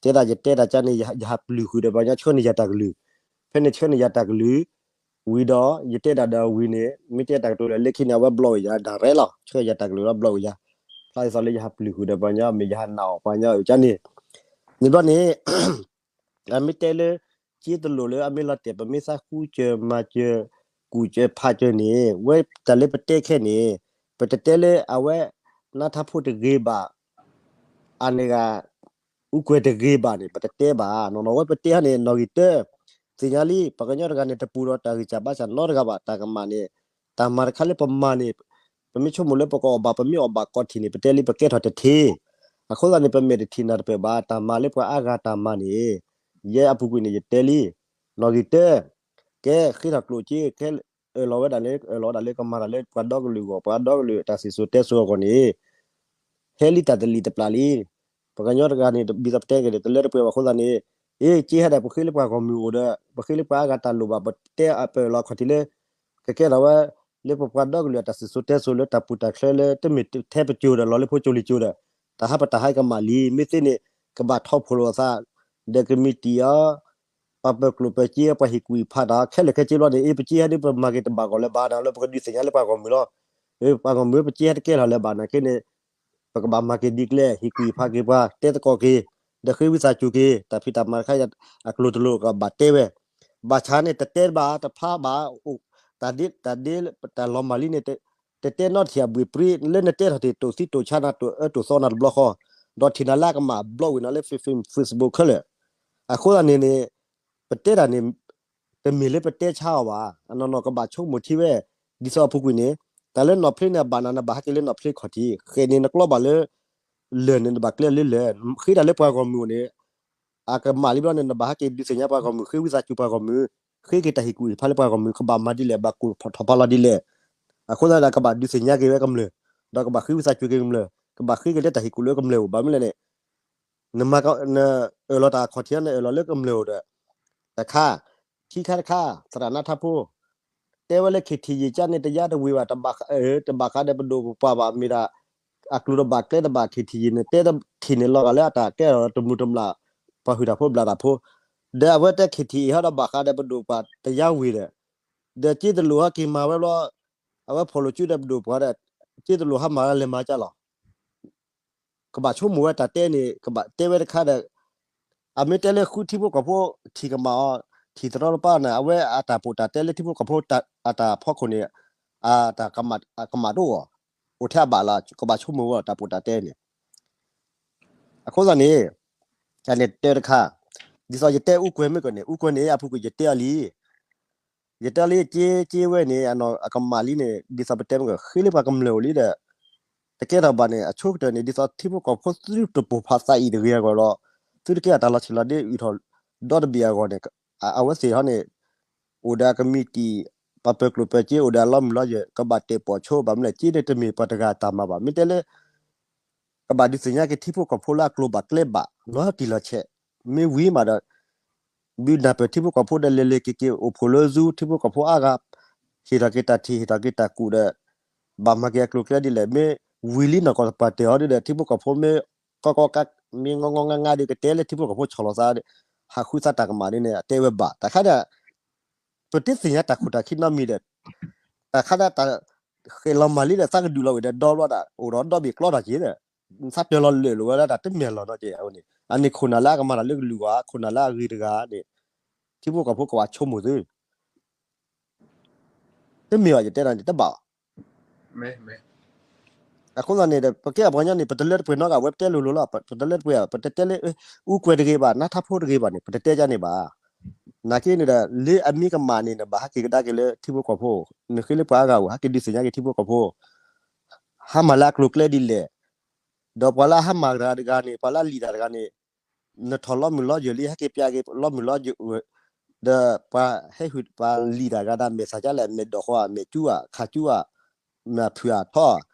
တဲဒၣ်ယတဲတၢ်ကါန့ၣ် ယဟးပျုၤဃုာ်ဒီးပှၤကညီဆှၢန့ၢ်ယၤတၢ်ကလုၢ်, ဖဲန့ၣ်ဆှၢန့ၢ်ယၤတၢ်ကလုၢ် ဝံၤဒီး ယတဲဒၣ်ဒီးဝံၤန့ၣ် မ့ၢ်တဲတၢ်ကတိၤလၢလၢခံန့ၣ် အဝဲဘျီၣ်ဝဲယၤ direct လီၤ, ဆှၢယၤတၢ်ကလုၢ်လီၤ ဘျီၣ်ဝဲယၤ, ဖျါဒ်သိးလၢယဟးပျုၤဃုာ်ဒီးပှၤကညီ မ့ၢ်ယဟးနာ်အီၣ်ပှၤကညီအုၣ်ကါန့ၣ်, န့ၣ်ဘျီန့ၣ် အမ့ၢ်တဲလၢ က့တလိၤလၢအမ့ၢ်လီၤတဲာ် ပမ့ၢ်သးဃူစၢၤမၤစၢၤ ကူၣ်စၢၤဖးစၢၤန့ၣ် ဝဲတၢ်လၢပတဲခဲန့ၣ် ပတတဲလၢအဝဲ နါထါဖိတဂ့ၤဘၣ် အန့ၣ်ဂ့ၤ အူကွဲၤတဂ့ၤဘၣ်န့ၣ် ပတတဲဘၣ်, နီၢ်နီၢ်ဝဲပတဲဟီန့ၣ် နီၣ်ဂံၢ်တၢ, သ့ၣ်ညါလံ ပှၤကညီတဂၤန့ၣ် တပူၤဒီးတၢ်ဂံၢ်စၢ်ဘါစၢ်နီတဂၤဘၣ်, တၢ်ကမၣ်န့ၣ် တၢ်မၤတခါလၢပမၤန့ၣ် ပမ့ၢ်ဆိကမိၣ်လၢပကအီၣ်ဘၣ် ပမ့ၢ်အီၣ်ဘၣ်ကိးထံၣ်န့ၣ် ပတဲလံပကဲထီၣ်တထံၣ်, အဃိသတးန့ၣ် ပမဲာ်တထံၣ်နၢ်တပၢၢ်ဘၣ် တၢ်မၤလၢပှၤအါဂၤတၢ်မၤန့ၣ်, ယဲအပူၤကွံာ်န့ၣ် ယတဲလံ, နီၣ်ဂံၢ်တၢ, ကဲဃ့ထီၣ်ကျိၣ်စ့ ကဲအၢၣ်လီၤဝဲဒၣ်လၢ အၢၣ်လီၤဝဲဒၣ်လၢကမၤတၢ်လၢပှၤဒီကလုာ်အဂီၢ် ပှၤဒီကလုာ်တၢ်စံၣ်စိၤတဲစိၤအဂီၢ်န့ၣ် ဟဲလံတၢ်တလံၤတပျၢ်လံ, ပှၤကညီတဂၤန့ၣ် ဒ်သိးပတဲက့ၤန့ၣ် တလၢတပှဲၤဘၣ်အဃိသတးန့ၣ်, အ့ က့ဟဲဒၣ်ပဃ့လၢပှၤဂီၢ်မုၢ်အိၣ်ဒီး ပဃ့လၢပှၤအါဂၤတၢ်လိၣ်ဘၣ် ပတဲအပၢၢ်လီၤခီၣ်ထံးလၢ ကကဲထီၣ်ဝဲ လၢပပှၤဒီကလုာ်အတၢ်စံၣ်စိၤတဲစိၤလၢတၢ်ပူၤတၢ်ချၢလၢတမ့ၢ်ထဲပစိၤဒီးလီၤလၢဖိကၠိလံၤကၠိဒီး တၢ်ဟးပတၢ်ဟးကမၣ်လံ မ့ၢ်သ့န့ၣ် ကဘၣ်ထီၣ်ဖှိၣ်လိာ်အသး ဒီးကမံးတံာ်အီၤ ပှၤပၢၤကျိၣ်ပၢၤစ့ ပှၤဟ့ၣ်ကူၣ်ဟ့ၣ်ဖးတၢ်ခဲလၢာ်ခဲဆ့ဘျီန့ၣ် အ့ ပက့ဟဲဒ်ပမၤက့ၤတဘၣ်ဂီၢ်လၢၤဘၣ် နလၢပကဒုးသ့ၣ်ညါလၢပှၤဂီၢ်မုၢ်လီၤ, ပှၤဂီၢ်မုၢ်ပက့ဟဲတကဲထီၣ်လၢၤဘၣ် နာ်က့န့ၣ် ပကဘၣ်မၤက့ၤဒ်ကျဲ ဟ့ၣ်ကူၣ်ဟ့ၣ်ဖးက့ၤပှၤ တဲသကိးက့ၤ ဒီးဃ့ဝံသးစူၤက့ၤ တၢ်ဖံးတၢ်မၤတခါအံၤ အကျိၤတလိၤကဘၣ်တဲဝဲ, ဘၣ်ဆၣ်န့ၣ် တတဲဘၣ်တဖျါဘၣ်, တၢ်ဒ့ တၢ်ဒ့ တၢ်လီၤမၢ်လံန့ၣ် တတဲနီတထံၣ်အဘှ့ၣ်ပြံ လၢနတဲထီၣ်တ့ၢ်တိၣ်သံတိၣ်ဆါနၤ တိၣ်အၢတိၣ်သီနၤတဘျီဃီ, ဒီးထံၣ်နၤလၢအကမၣ်ဘျီဝံၤနၤလၢ Facebook ခဲလၢာ်, အဃိသတးန့ၣ်န့ၣ် ပတဲတၢ်န့ၣ် တမ့ၢ်လၢပတဲဆါအီၤဘၣ်, အနီၢ်နီၢ်ကဘၣ်ဆိကမိၣ်ထံဝဲ, ဒ်သိးအပူၤကွံာ်န့ၣ် တၢ်လၢနီၢ်ဖျ့န့ၣ် အဘၣ်နၤနဘၣ်ဟဲက့ၤလၢနီၢ်ဖျ့ခီၣ်ထံး ဃဲးန့ၣ်နကျီဘၣ်လၢ လၢၢ်န့ၣ်နဘၣ်ကျဲလၢလၢၢ်, ဃ့တၢ်လၢပှၤဂီၢ်မုၢ်အိၣ်န့ၣ် အကမၣ်လံဘျီန့ၣ် နဘၣ်ဟဲက့ၤဒုးသ့ၣ်ညါပှၤဂီၢ်မုၢ် ဃ့ဝံသးစူၤပှၤဂီၢ်မုၢ်, ဃ့က့ၤတၢ်ဟ့ၣ်ကူၣ်ဟ့ၣ်ဖးလၢပှၤဂီၢ်မုၢ် ကဘၣ်မၤဒ်လဲၣ် ဘၣ်ကူၣ်ထီၣ်ဖးလီၤဒ်လဲၣ်, အဃိသတးဒီးကဘၣ်ဒုးသ့ၣ်ညါက့ၤဝဲကမျၢၢ်, ဒီးကဘၣ်ဃ့ဝံသးစူၤက့ၤကမျၢၢ်, ကဘၣ်ဃ့က့ၤလၢတၢ်ဟ့ၣ်ကူၣ်လၢကမျၢၢ်အိၣ် ဘၣ်မနုၤလဲၣ်န့ၣ် နမၤ နအၢၣ်လီၤတၢ်ခီၣ်ထံး နအၢၣ်လီၤလၢကမျၢၢ်အိၣ်ဒီး တခါ, ခံခါတခါ သရၣ်နါထါဖိ တဲဝဲလၢ KTG ကန့ၣ် တယါတဝ့ၤဘၣ် တဘၣ်ဃးဒီးပဒိၣ်ပပှၢ်ဘၣ် မ့ၢ်ဒၣ် အကျိၤတဘၣ်ကျဲတဘၣ် KTG န့ၣ် တဲထံၣ်န့ၣ်လီၤဂာ်လၢအတၢ်ကဲထီၣ်တမုာ်တမျၢ် ပှၤဟုၣ်တၢ်ဖိဘျၣ်တၢ်ဖိ, ဒီးအဝဲတဲ KTG ဟီဒီးဘၣ်ဃးဒီးပဒိၣ်ပှၢ်တယါဝ့ၤဒီး, ဒီးက့တလိၣ်ဟဲက့ၤမၤဝဲဘျီ, အဝဲဖီၣ်လိာ်စုဒီးပဒိၣ်ပှၢ်ဒီး, က့တလိၣ်ဟဲမၤလဲၤမၤကၢ်လီၤ ကဘၣ်ဆိကမိၣ်ဝဲတၢ်တဲန့ၣ် ကဘၣ်တဲဝဲတခါဒီး, အမ့ၢ်တဲလၢဃုထံဖိကီၢ်ဖိ ထံၣ်ကမၣ်အီၤ ထံၣ်သတြီတပါန့ၣ် အဝဲအတၢ်ပိာ်တၢ်တဲလၢထံဖိကီၢ်ဖိအတၢ်ဖီခိၣ်န့ၣ်, အတၢ်ကမၣ်တအိၣ်, အိၣ်ထဲအဘၣ်လီၤ ကဘၣ်ဆိကမိၣ်ဝဲတၢ်ပိာ်တၢ်တဲန့ၣ်, အဃိသတးန့ၣ်, တၢ်န့ၣ်တဲတခါ, ဒ်သိးယတဲအူကွဲၤမ့ၢ်ကီးန့ၣ် အူကွဲၤန့ၣ် အပူၤကွံာ်ယတဲအီၤလံ ယတဲလၢက့က့ဝဲန့ၣ် အကမၣ်လံန့ၣ် ဒ်သိးပတဲမ့ၢ်ကီး ဃ့လၢပှၤကမျၢၢ်အိၣ်လံဒီး, တကဲထီၣ်ဘၣ်န့ၣ် အဆိကတၢၢ်န့ၣ် ဒ်သိးထံဖိကီၢ်ဖိသုတပိာ်ဖးသးအံၤတဂ့ၤအဂီၢ်ဒီး, သုတကဲအတၢ်လီၤဆံးလီၤဒ့ အုၣ်ထီၣ်ဒီတဘ့ၣ်အဂီၢ်န့ၣ်, အဝဲသ့ၣ်ဟီန့ၣ်, အိၣ်ဒီးအကမံးတံာ်, ပှၤပၢၤကျိၣ်ပၢၤစ့ အိၣ်ဒီးအလီမုၢ်လီယၢၢ် ကဘၣ်တဲာ်ပိာ်ဆိ ဘၣ်မနုၤလဲၣ် က့န့ၣ်တမ့ၢ်ပှၤတဂၤအတၢ်မၤဘၣ် မ့ၢ်တဲလၢ ကဘၣ်ဒုးသ့ၣ်ညါက့ၤထံဖိကီၢ်ဖိလၢအကျိၤဘၣ်ကျဲဘၣ် လီၤတံၢ်လီၤဆဲး, မ့ၢ်ဝံၤမးဒီး, ဒုးနၢ်ပၢၢ်ထံဖိကီၢ်ဖိဒီးလဲၤလဲၤက့ၤက့ၤအိၣ်ဖှိၣ်လၢ Zoom ထံဖိကီၢ်ဖိအါဂၤ, ဟ့ၣ်ထီၣ်က့ၤတၢ်ထံၣ် ဟ့ၣ်ထီၣ်က့ၤတၢ်ကူၣ်ဒီး, ဘၣ်မၤက့ၤအကျိၤကျဲဒ်လဲၣ် မ့ၢ်ဝံၤလံနီၢ်ကီၢ်တပှၢ်တဲာ်အီၤဒီး ထံဖိကီၢ်ဖိမ့ၢ်ကီကီကး မ့ၢ်ငီငီငါငါဒီး ကတဲလၢထံဖိကီၢ်ဖိဆီၣ်လီၤသးဒီး, ဟးဃုသးတၢ်ကမၣ်ဒ်န့ၣ် အတဲဝဲဘၣ် တၢ်ခါဒီး ပတသ့ၣ်ညါတၢ်ခိၣ်တၢ်ခံနီတမံၤဒီး, တၢ်ခါဒၣ်တၢ်ဃဲၤလီၤမၢ်လံဒီး သးကဒုးလီၤဝဲဒီးဒီဘျီဒီး အိၣ်ဒီးဒီဘ့ၣ်ကျီတၢ်က့ၤဒီး, သးပၢၤလီၤလၢာ်လိာ်ဝဲဒၣ်တၢ်တမ့ၢ်လီၤနီတက့ၢ်အဃိန့ၣ် အန့ၣ်ခိၣ်နၢ်လၢအကမၤတၢ်လၢကလုာ်ဂီၢ် ခိၣ်နၢ်လၢအဂ့ၤတဂၤန့ၣ်, ထံဖိကီၢ်ဖိကဘၣ်ဆိကမိၣ်သု တမ့ၢ်ဘၣ် ယတဲနၤန့ၣ် တဘၣ်ဘၣ်. အဃိသတးန့ၣ်ဒီး ပကဲအပှၤကညီန့ၣ် ပတလၢတပှဲၤနီတဂၤ ဝဲပတဲလိၤလိၤလီၤ ပတလၢတပှဲၤ ပတတဲလၢ အူကွဲၤတဂ့ၤဘၣ် နါထါဖိတဂ့ၤဘၣ်န့ၣ် ပတတဲကန့ၣ်ဘၣ်. နာ်က့န့ၣ်ဒီး လၢအမ့ၢ်ကမၣ်န့ၣ် နဘၣ်ဟဲက့ၤကဒါက့ၤလၢထံဖိကီၢ်ဖိ, နဃ့လၢပှၤအါဂၤအိၣ် ဟဲက့ၤဒုးသ့ၣ်ညါက့ၤထံဖိကီၢ်ဖိ ဟါမၢ်လၢအကျိၤကျဲဒ်လဲၣ်, ဒီးပှၤလၢအဟါမၢ်တဂၤတဂၤန့ၣ် ပှၤလၢအလံၣ်တၢ်တဂၤန့ၣ် နထီၣ်လီမုၢ်လီယၢၢ်လံ ဟဲက့ၤပျးက့ၤလီမုၢ်လီယၢၢ်, ဒီးပှၤဟဲဟုၣ်ပှၤလံၣ်တၢ်တဂၤဒၣ် မဲာ်ဆှးကလဲၣ် မဲာ်ဒိးဃီဧါ မဲာ်ကၠူဧါ, မဲာ်ဖုၣ်ဧါထီ,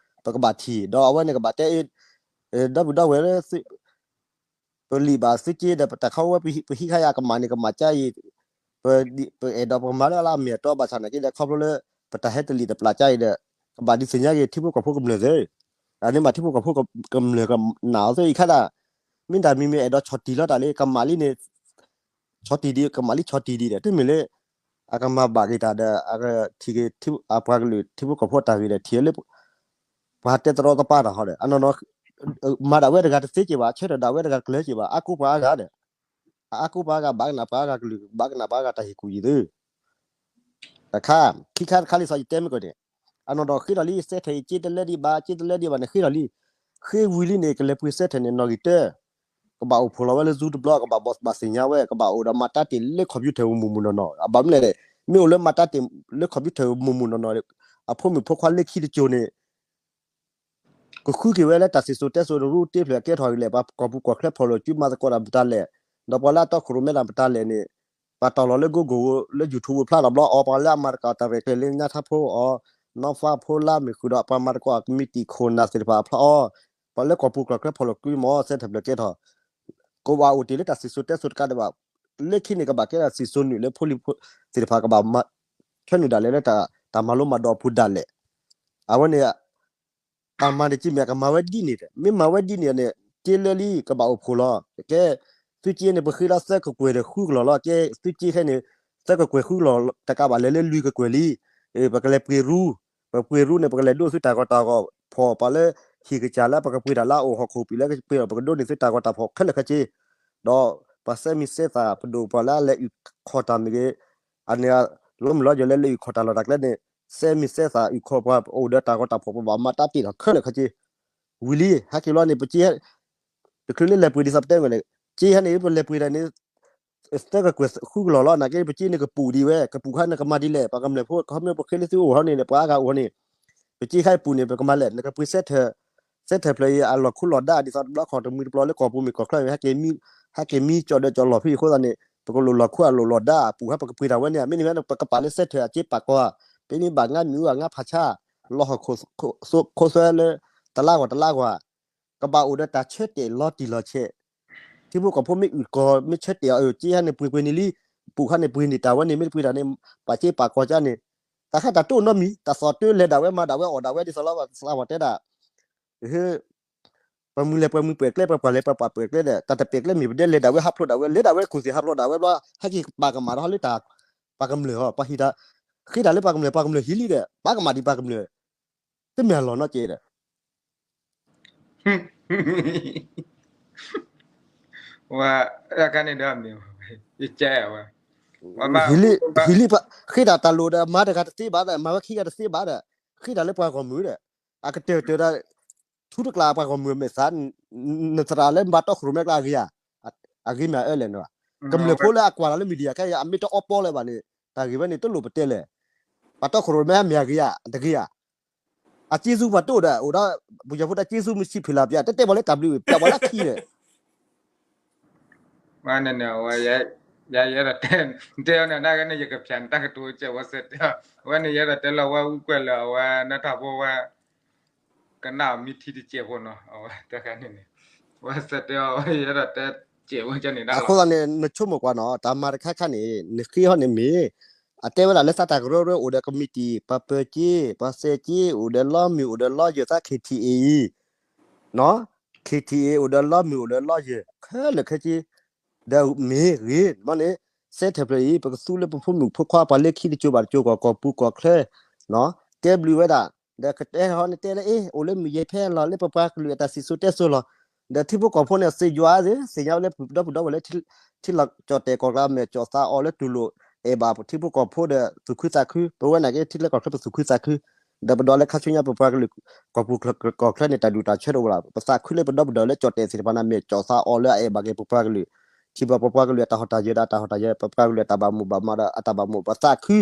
ပကဘၣ်ထံၣ် ဒီးအဝဲန့ၣ်ကဘၣ်တဲ ဒီပုၢ်ဒီဝဲၢ်လၢ ပလံၣ်ဘၣ်သုက့ဒီး ပတၢ်ခီဝဲ ပဟံးခါယၤကမၣ်န့ၣ် ကမၣ်ကါအံၤ, ပအဲၣ်ဒိးပကမၤလၢအလၢအမ့ၢ်အတီဘၣ်ဆၣ်နာ်က့ဒီး ခီဖျိလၢ ပတၢ်ဟဲတလံၣ်တပျၢ်ကါအံၤဒီး ကဘၣ်ဒုးသ့ၣ်ညါက့ၤထံဖိကီၢ်ဖိကမျၢၢ်သ့, အန့ၣ်မးထံဖိကီၢ်ဖိကမျၢၢ်ကနာ်အီၤသ့ အံၤခါဒၣ် မ့ၢ်တၢ်မံၤမံၤအဲၣ်ဒိးဆီၣ်တံၢ်လီၤတၢ်လၢ ကမၣ်လံန့ၣ် ဆီၣ်တံၢ်ဒံး ကမၣ်လံဆီၣ်တံၢ်ဒံးဒီး တမ့ၢ်လၢ အကမၤဘၣ်က့ၤတၢ်ဒီး အကထံၣ်က့ၤ အပှၤကလုာ်ထံဖိကီၢ်ဖိတၢ်ဂ့ၢ်ဒီး ထံၣ်လၢ ပှၤတဲတရီတပါတၢ်ဟီဒီး အနီၢ်နီၢ် မၤဒၣ်ဝဲတဂၤတသ့က့ၤဘၣ် ဆၢထၢၣ်ဒၣ်ဝဲတဂၤတကျၢၤက့ၤဘၣ် အါကိးပှၤအါဂၤဒီး အါကိးပှၤအါဂၤ ဘၣ်ကနၣ်ပှၤအါဂၤကလုာ် ဘၣ်ကနၣ်ပှၤအါဂၤတၢ်ဟ့ၣ်ကူၣ်ယံၤသု တခါ ခံခါတခါလံ စီၤယတဲမ့ၢ်ကီးန့ၣ် အနီၢ်နီၢ်ဃ့ထီၣ်လံ စဲထၢၣ်အံၤ က့တလၢဒံးဘၣ် က့တလၢဒံးဘၣ်န့ၣ် ဃ့ထီၣ်လံ ဃ့ဝံၤလံန့ၣ် ကလဲၤပှ့ၤစဲထၢၣ်န့ၣ် နီၣ်ဂံၢ်တၢ ကဘၣ်အိၣ်ဖှိၣ်လီၤဝဲလၢ Zoom တဘျီ ကဘၣ်ဘီၣ်ဘၣ်သ့ၣ်ညါဝဲ ကဘၣ်အိၣ်ဒီးမၤတၢ်တ့ၢ်လၢ computer မုၢ်မုၢ်နီၢ်နီၢ် အဘၣ်မနုၤလဲၣ် မ့ၢ်အိၣ်လၢမၤတၢ်တ့ၢ်လၢ computer မုၢ်မုၢ်နီၢ်နီၢ် အဖိမုၣ်ဖိခွါလၢခံတစိၤန့ၣ် ကဃုက့ၤဝဲလၢတၢ်စံၣ်စိၤတဲစိၤတရူးတ့ဖျၢၣ်ကဲထီၣ်ကလဲာ် ပှၤကီၢ်ပူၤကီၢ်ချၢဖီၣ်လိာ်စုမၤသကိးတၢ်ပတၢ်လဲၣ်, ဒီးပှၤလၢအတီခိၣ်ရိၣ်မဲတၢ်ပတၢ်လဲၣ်န့ၣ်, ပှၤတီၢ်လီၤလၢ Google လၢ YouTube ဖျါထီၣ်ဘျီအီၤ, ပှၤလၢအမၤသကိးတၢ်ရဲၣ်ကျဲၤလၢညါထါဖိအီၤ, နီၢ်ဖးဖိလါမ့ၢ်ဃုာ်ဒီး ပှၤမၤသကိးကမံးတံာ်ခိၣ်နၢ်သ့ၣ်တဖၣ်အဖျါအီၤ, ပှၤလၢကီၢ်ပူၤကီၢ်ချၢဖီၣ်လိာ်ကွံမီၤ စဲထၢၣ်ဖျၢၣ်ကဲထီၣ်, ကဘၣ်အိၣ်တ့ၢ်လၢတၢ်စံၣ်စိၤတဲစိၤတကးဒံးဘၣ်, လၢခံန့ၣ်ကဘၣ်ကဲထီၣ်စံၣ်စိၤနုာ်လၢဖိလံၤသ့ၣ်တဖၣ်ကဘၣ် ဆၢနုာ်ဒၣ်လဲာ်လၢတၢ်မၤလိမၤဒိးအပူၤဒၣ်လဲာ်, အဝဲန့ၣ် တၢ်မၤန့ၣ်က့မ့ၢ်အကမၤဝဲဒ်န့ၣ်ဒီး မ့ၢ်မၤဝဲဒ်န့ၣ်န့ၣ် က့လၢလံ ကဘၣ်အိၣ်ဖှိၣ်လီၤ. ကဲ သုးက့န့ၣ် ပဃ့လီၤသၢကကွဲၢ်ဒီးဃုကလီၢ်လီၤ. ကဲ သုးက့ခဲန့ၣ် သၢကကွဲၢ်ဃုကလီၢ်တကးဘၣ်လဲၤလၢလွံၢ်ကကွဲၢ်လံ. ပကလဲၤပှ့ၤရူ ပပှ့ၤရူန့ၣ် ပကလဲၤဒိးသုတၢ်ဂီၤတၢ်ဖီၣ် ပှၤလၢဟံၣ်ကစၢ်လၢပကပှ့ၤတၢ်လၢအအိၣ်ဟီၣ်ခိၣ်ပံၤလၢကပှ့ၤအီၤ ပကဒိးန့ၢ်သုတၢ်ဂီၤတၢ်ဖီၣ်ခဲလၢာ်ခဲဆ့ ဒီးပှၤစဲမံၤစဲသၣ်ပဒိၣ်ပှၤလၢအလဲၤအုၣ်ခီၣ်တၢ်မ့ၢ်ဂ့ၤ, အန့ၣ် လီမုၢ်လီယိၤလၢလဲၤအုၣ်ခီၣ်တၢ်လီၢ်တၢ်ကျဲန့ၣ် စဲမံၤစဲသၣ်အုၣ်ခီၣ်ပှၤအိၣ်ဒီးတၢ်ဂီၤတၢ်ဖီၣ် ပဘၣ်မၤတၢ်တ့ၢ်ထီၣ်ခဲလၢာ်ခဲဆ့, ဝံၤလံ ဟဲက့ၤလီၤန့ၣ် ပက့ တချုးလၢလဲၤပှ့ၤဒ်သိးပတဲဝဲန့ၣ် က့ဟဲန့ၣ် ပလဲၤပှ့ၤဒၣ်န့ၣ် သၢကကွဲၢ်ဃုကလီၢ်လီၤ နာ်က့ ပက့န့ၣ်ကပူၤဒံးဝဲ ကပူၤခါန့ၣ်ကမၤဒ်လဲၣ် ပှၤကမျၢၢ်ဖိ ခီမ့ၢ်ပဃ့လၢသုအိၣ်ဟီန့ၣ် ပှၤအါဂၤအိၣ်ဟီန့ၣ် ပက့ခါပူၤန့ၣ် ပကမၤလဲၣ် နကပှ့ၤစဲထၢၣ် စဲထၢၣ်ဖျၢၣ်အံၤ အလီၢ်ခူလီၢ်ဒါ ဒ်သိးတဘျီခီၣ်တမှံၤတပျီလၢကီၢ်ပူၤမ့ၢ်ကီၢ်ချၢ ဟဲက့ၤမံ ဟဲက့ၤမံကၠီၣ်ဒၢးကၠီၣ်လီၢ်ဖဲအံၤအဃိသတးန့ၣ် ပကလိၣ်လီၢ်ခူအလိၣ်လီၢ်ဒါအပူၤ ဟဲပကပှ့ၤတၢ်ဝဲန့ၣ် မ့ၢ်န့ၣ်ဝဲန့ၣ် ပကပာ်လၢစဲထၢၣ်အစ့ပာ်ကီၤဧါ, ပမ့ၢ်ဘၣ်ငါမံၤအူအငါဖးဆါ လီၤဟီၣ်ခိၣ်ခိၣ်သွဲလၢ တလါဂီၢ်တလါဂီၢ် ကဘၣ်အိၣ်ဒီးတၢ်ဆၢတဲာ်လီၤတံၢ်လီၤဆဲး, ထံဖိကီၢ်ဖိမ့ၢ်အုၣ်ကီၤ မ့ၢ်ဆၢတဲာ်အီၤ အက့ဟဲန့ၣ်ပှ့ၤပှ့ၤန့ၣ်လံ, ပူၤခါန့ၣ်ပှ့ၤန့ၢ်တၢ်ဝဲန့ၣ် မ့ၢ်တပှ့ၤတၢ်န့ၣ် ပာ်စ့ပာ်ကီၤကါန့ၣ်, တၢ်ခါတၢ်တိၢ်နီတမံၤ တၢ်သီၣ်တၢ်လဲၤဒၣ်ဝဲမၤဒၣ်ဝဲအီၣ်ဒၣ်ဝဲ ဒ်သိးလၢသးပှၢ်တဲဒၣ် ပှၤမုၢ်လဲၤပှၤမုၢ်ပှဲၤကျဲ ပှၤပှၤလဲၤပှၤပှၢ်ပှဲၤကျဲဒီး တၢ်တပှဲၤကျဲမ့ၢ်ပဒဲလဲၤဒၣ်ဝဲဟးဖျိးဒၣ်ဝဲ လဲၤဒၣ်ဝဲခိၣ်သ့ၣ်ဟးဖျိးဒၣ်ဝဲဘျီ ဟဲက့ၤပာ်ကမၣ်တဟီလၢတၢ် ပှၤကမျၢၢ်ဟီ ပှၤဟံးတၢ် ဃ့တၢ်လၢပှၤကမျၢၢ် ပှၤကမျၢၢ်ဟံးလံဒီး ပာ်ကမၣ်ဒံးပှၤကမျၢၢ် တမ့ၢ်အလီၢ်နီတကဲးဒီး ဝဲ အခါန့ၣ်ဒီးမ့ၢ် ယကဲဝဲ ဟံးလံ ဟံးလံ ဃ့တၢ်တၢ်လိၣ်ဒီး မၤတဂၤတသ့ဘၣ်ဒီး မၤဝဲခံဂၤတသ့ဘၣ်ဒီး ဃ့တၢ်လၢပှၤဂီၢ်မုၢ်ဒီး အကတၢၢ်တၢၢ်ဒီး ထူတကျါပှၤဂီၢ်မုၢ်အမဲာ်သး နသရၣ်လၢဘၣ်တီခိၣ်ရိၣ်မဲကျါအဂ့ၤဧါ, အဂ့ၤမ့ၢ်အအၢလဲၣ်န့ၣ်, ကမျၢၢ်ဖိလၢအကွၢ်လီၤလၢ media ခဲအံၤ အမ့ၢ်တအီပီလၢၤဘၣ်န့ၣ် တၢ်ဂ့ၢ်ဝဲန့ၣ် တလိၣ်ပတဲလဲၣ်, ဘၣ်တီခိၣ်ရိၣ်မဲမ့ၢ်အဂ့ၤဧါ တဂ့ၤဧါ အစ့သူပှၤတအိၣ်ဒီး အိၣ်ဒီး ပယီၤဖိတၢ်စ့သူမ့ၢ်ဆံးဖုၣ်လၢ်ပျၢ် တတဲပှၤလၢတၢ်ဘျုး ပျၢ်ပှၤလၢခံဒီး ဝဲန့ၣ်န့ၣ် ဝဲ ယဲဒီးတဲ တဲအီၤန့ၣ် နာ်က့န့ၣ် ယကဖျါန့ၣ် တၢ်ကတိၤကဲဝဲစဲးတဲ ဝဲန့ၣ် ယဲဒီးတဲလီၤဝဲအူကွဲးလၢအဝဲ နထၢ်ဖိဝဲ ကနၣ်မံထံတစဲးဖိနီၤ အဝဲတခါန့ၣ်န့ၣ် ဝဲစဲးတဲအီၤ ယဲဒီးတဲစဲးဝဲကန့ၣ်ဒၣ်လီၤ အဃိသတးန့ၣ် နဆိကမိၣ်ကွၢ်နီၤ တၢ်မၤတခါခါန့ၣ် နဃ့ဟီန့ၣ်မ့ၢ် အတဲဝဲဒၣ်လၢသးတၢ်ကရၢကရိအိၣ်ဒီးကမံးတံာ် ပှၤပၢၤက့ ပှၤစဲးက့ အိၣ်ဒီးလီမုၢ် အိၣ်ဒီးလီယၢၢ်သး K T A အံၤ နီၤ K T A အိၣ်ဒီးလီမုၢ် အိၣ်ဒီးလီယၢၢ် ခဲလၢာ်ခဲဆ့ ဒီးမ့ၢ်ဂ့ၤ မ့ၢ်န့ၣ် စဲထၢၣ်ဖျၢၣ်အံၤ ပကသူလၢပဖိမုၣ်ဖိခွါ ပှၤလၢခံတစိၤဘၣ်တစိၤ ကီၢ်ပူၤကီၢ်ချၢ နီၤ တဲဘျုးဝဲဒၣ် ဒီးကတဲဟီန့ၣ်တဲလၢ အ့ အိၣ်လၢမုၢ်ယဲၢ်ဖဲလီၤ လၢပပှၤကလုာ်အတၢ်စံၣ်စိၤတဲစိၤလီၤ ဒီးထံဖိကီၢ်ဖိန့ၣ် သ့ယွၤသ့ သ့ၣ်ညါဝဲလၢပဒီပုၢ်ဒီဝဲၢ်လၢ ထံလီၤကၠီၣ်တဲာ်ကီၢ်ကျါ မဲာ်ကၠီၣ်သးအီၤလၢတူၢ်လိာ် အဲၣ်ဘၣ်ထံဖိကီၢ်ဖိဒီး သူၣ်ခုသးခု ပဝဲနာ်က့ ထံလၢကီၢ်ချၢပသူၣ်ခုသးခု ဒီးပဒီးလၢခါဆူညါပပှၤကလုာ် ကီၢ်ပူၤကီၢ်ချၢန့ၣ် တၢ်ဒူၣ်တၢ်ဆၢတအိၣ်ဘၣ် ပသးခုလၢပဒီပုၢ်ဒီဝဲၢ်လၢကၠီၣ်တဲာ်သ့ၣ်တဖၣ်န့ၣ် မဲာ်ကၠီၣ်သးအီၤလၢအအဲၣ်ဘၣ်က့ၤပပှၤကလုာ် ထံၣ်ဘၣ်ပပှၤကလုာ်အတၢ်ဟီၣ်တၢ်ယၢၤဒီးအတၢ်ဟီၣ်တၢ်ယၢၤ ပပှၤကလုာ်အတၢ်ဘၣ်မိၣ်ဘၣ်မးဒီးအတၢ်ဘၣ်မိၣ် ပသးခု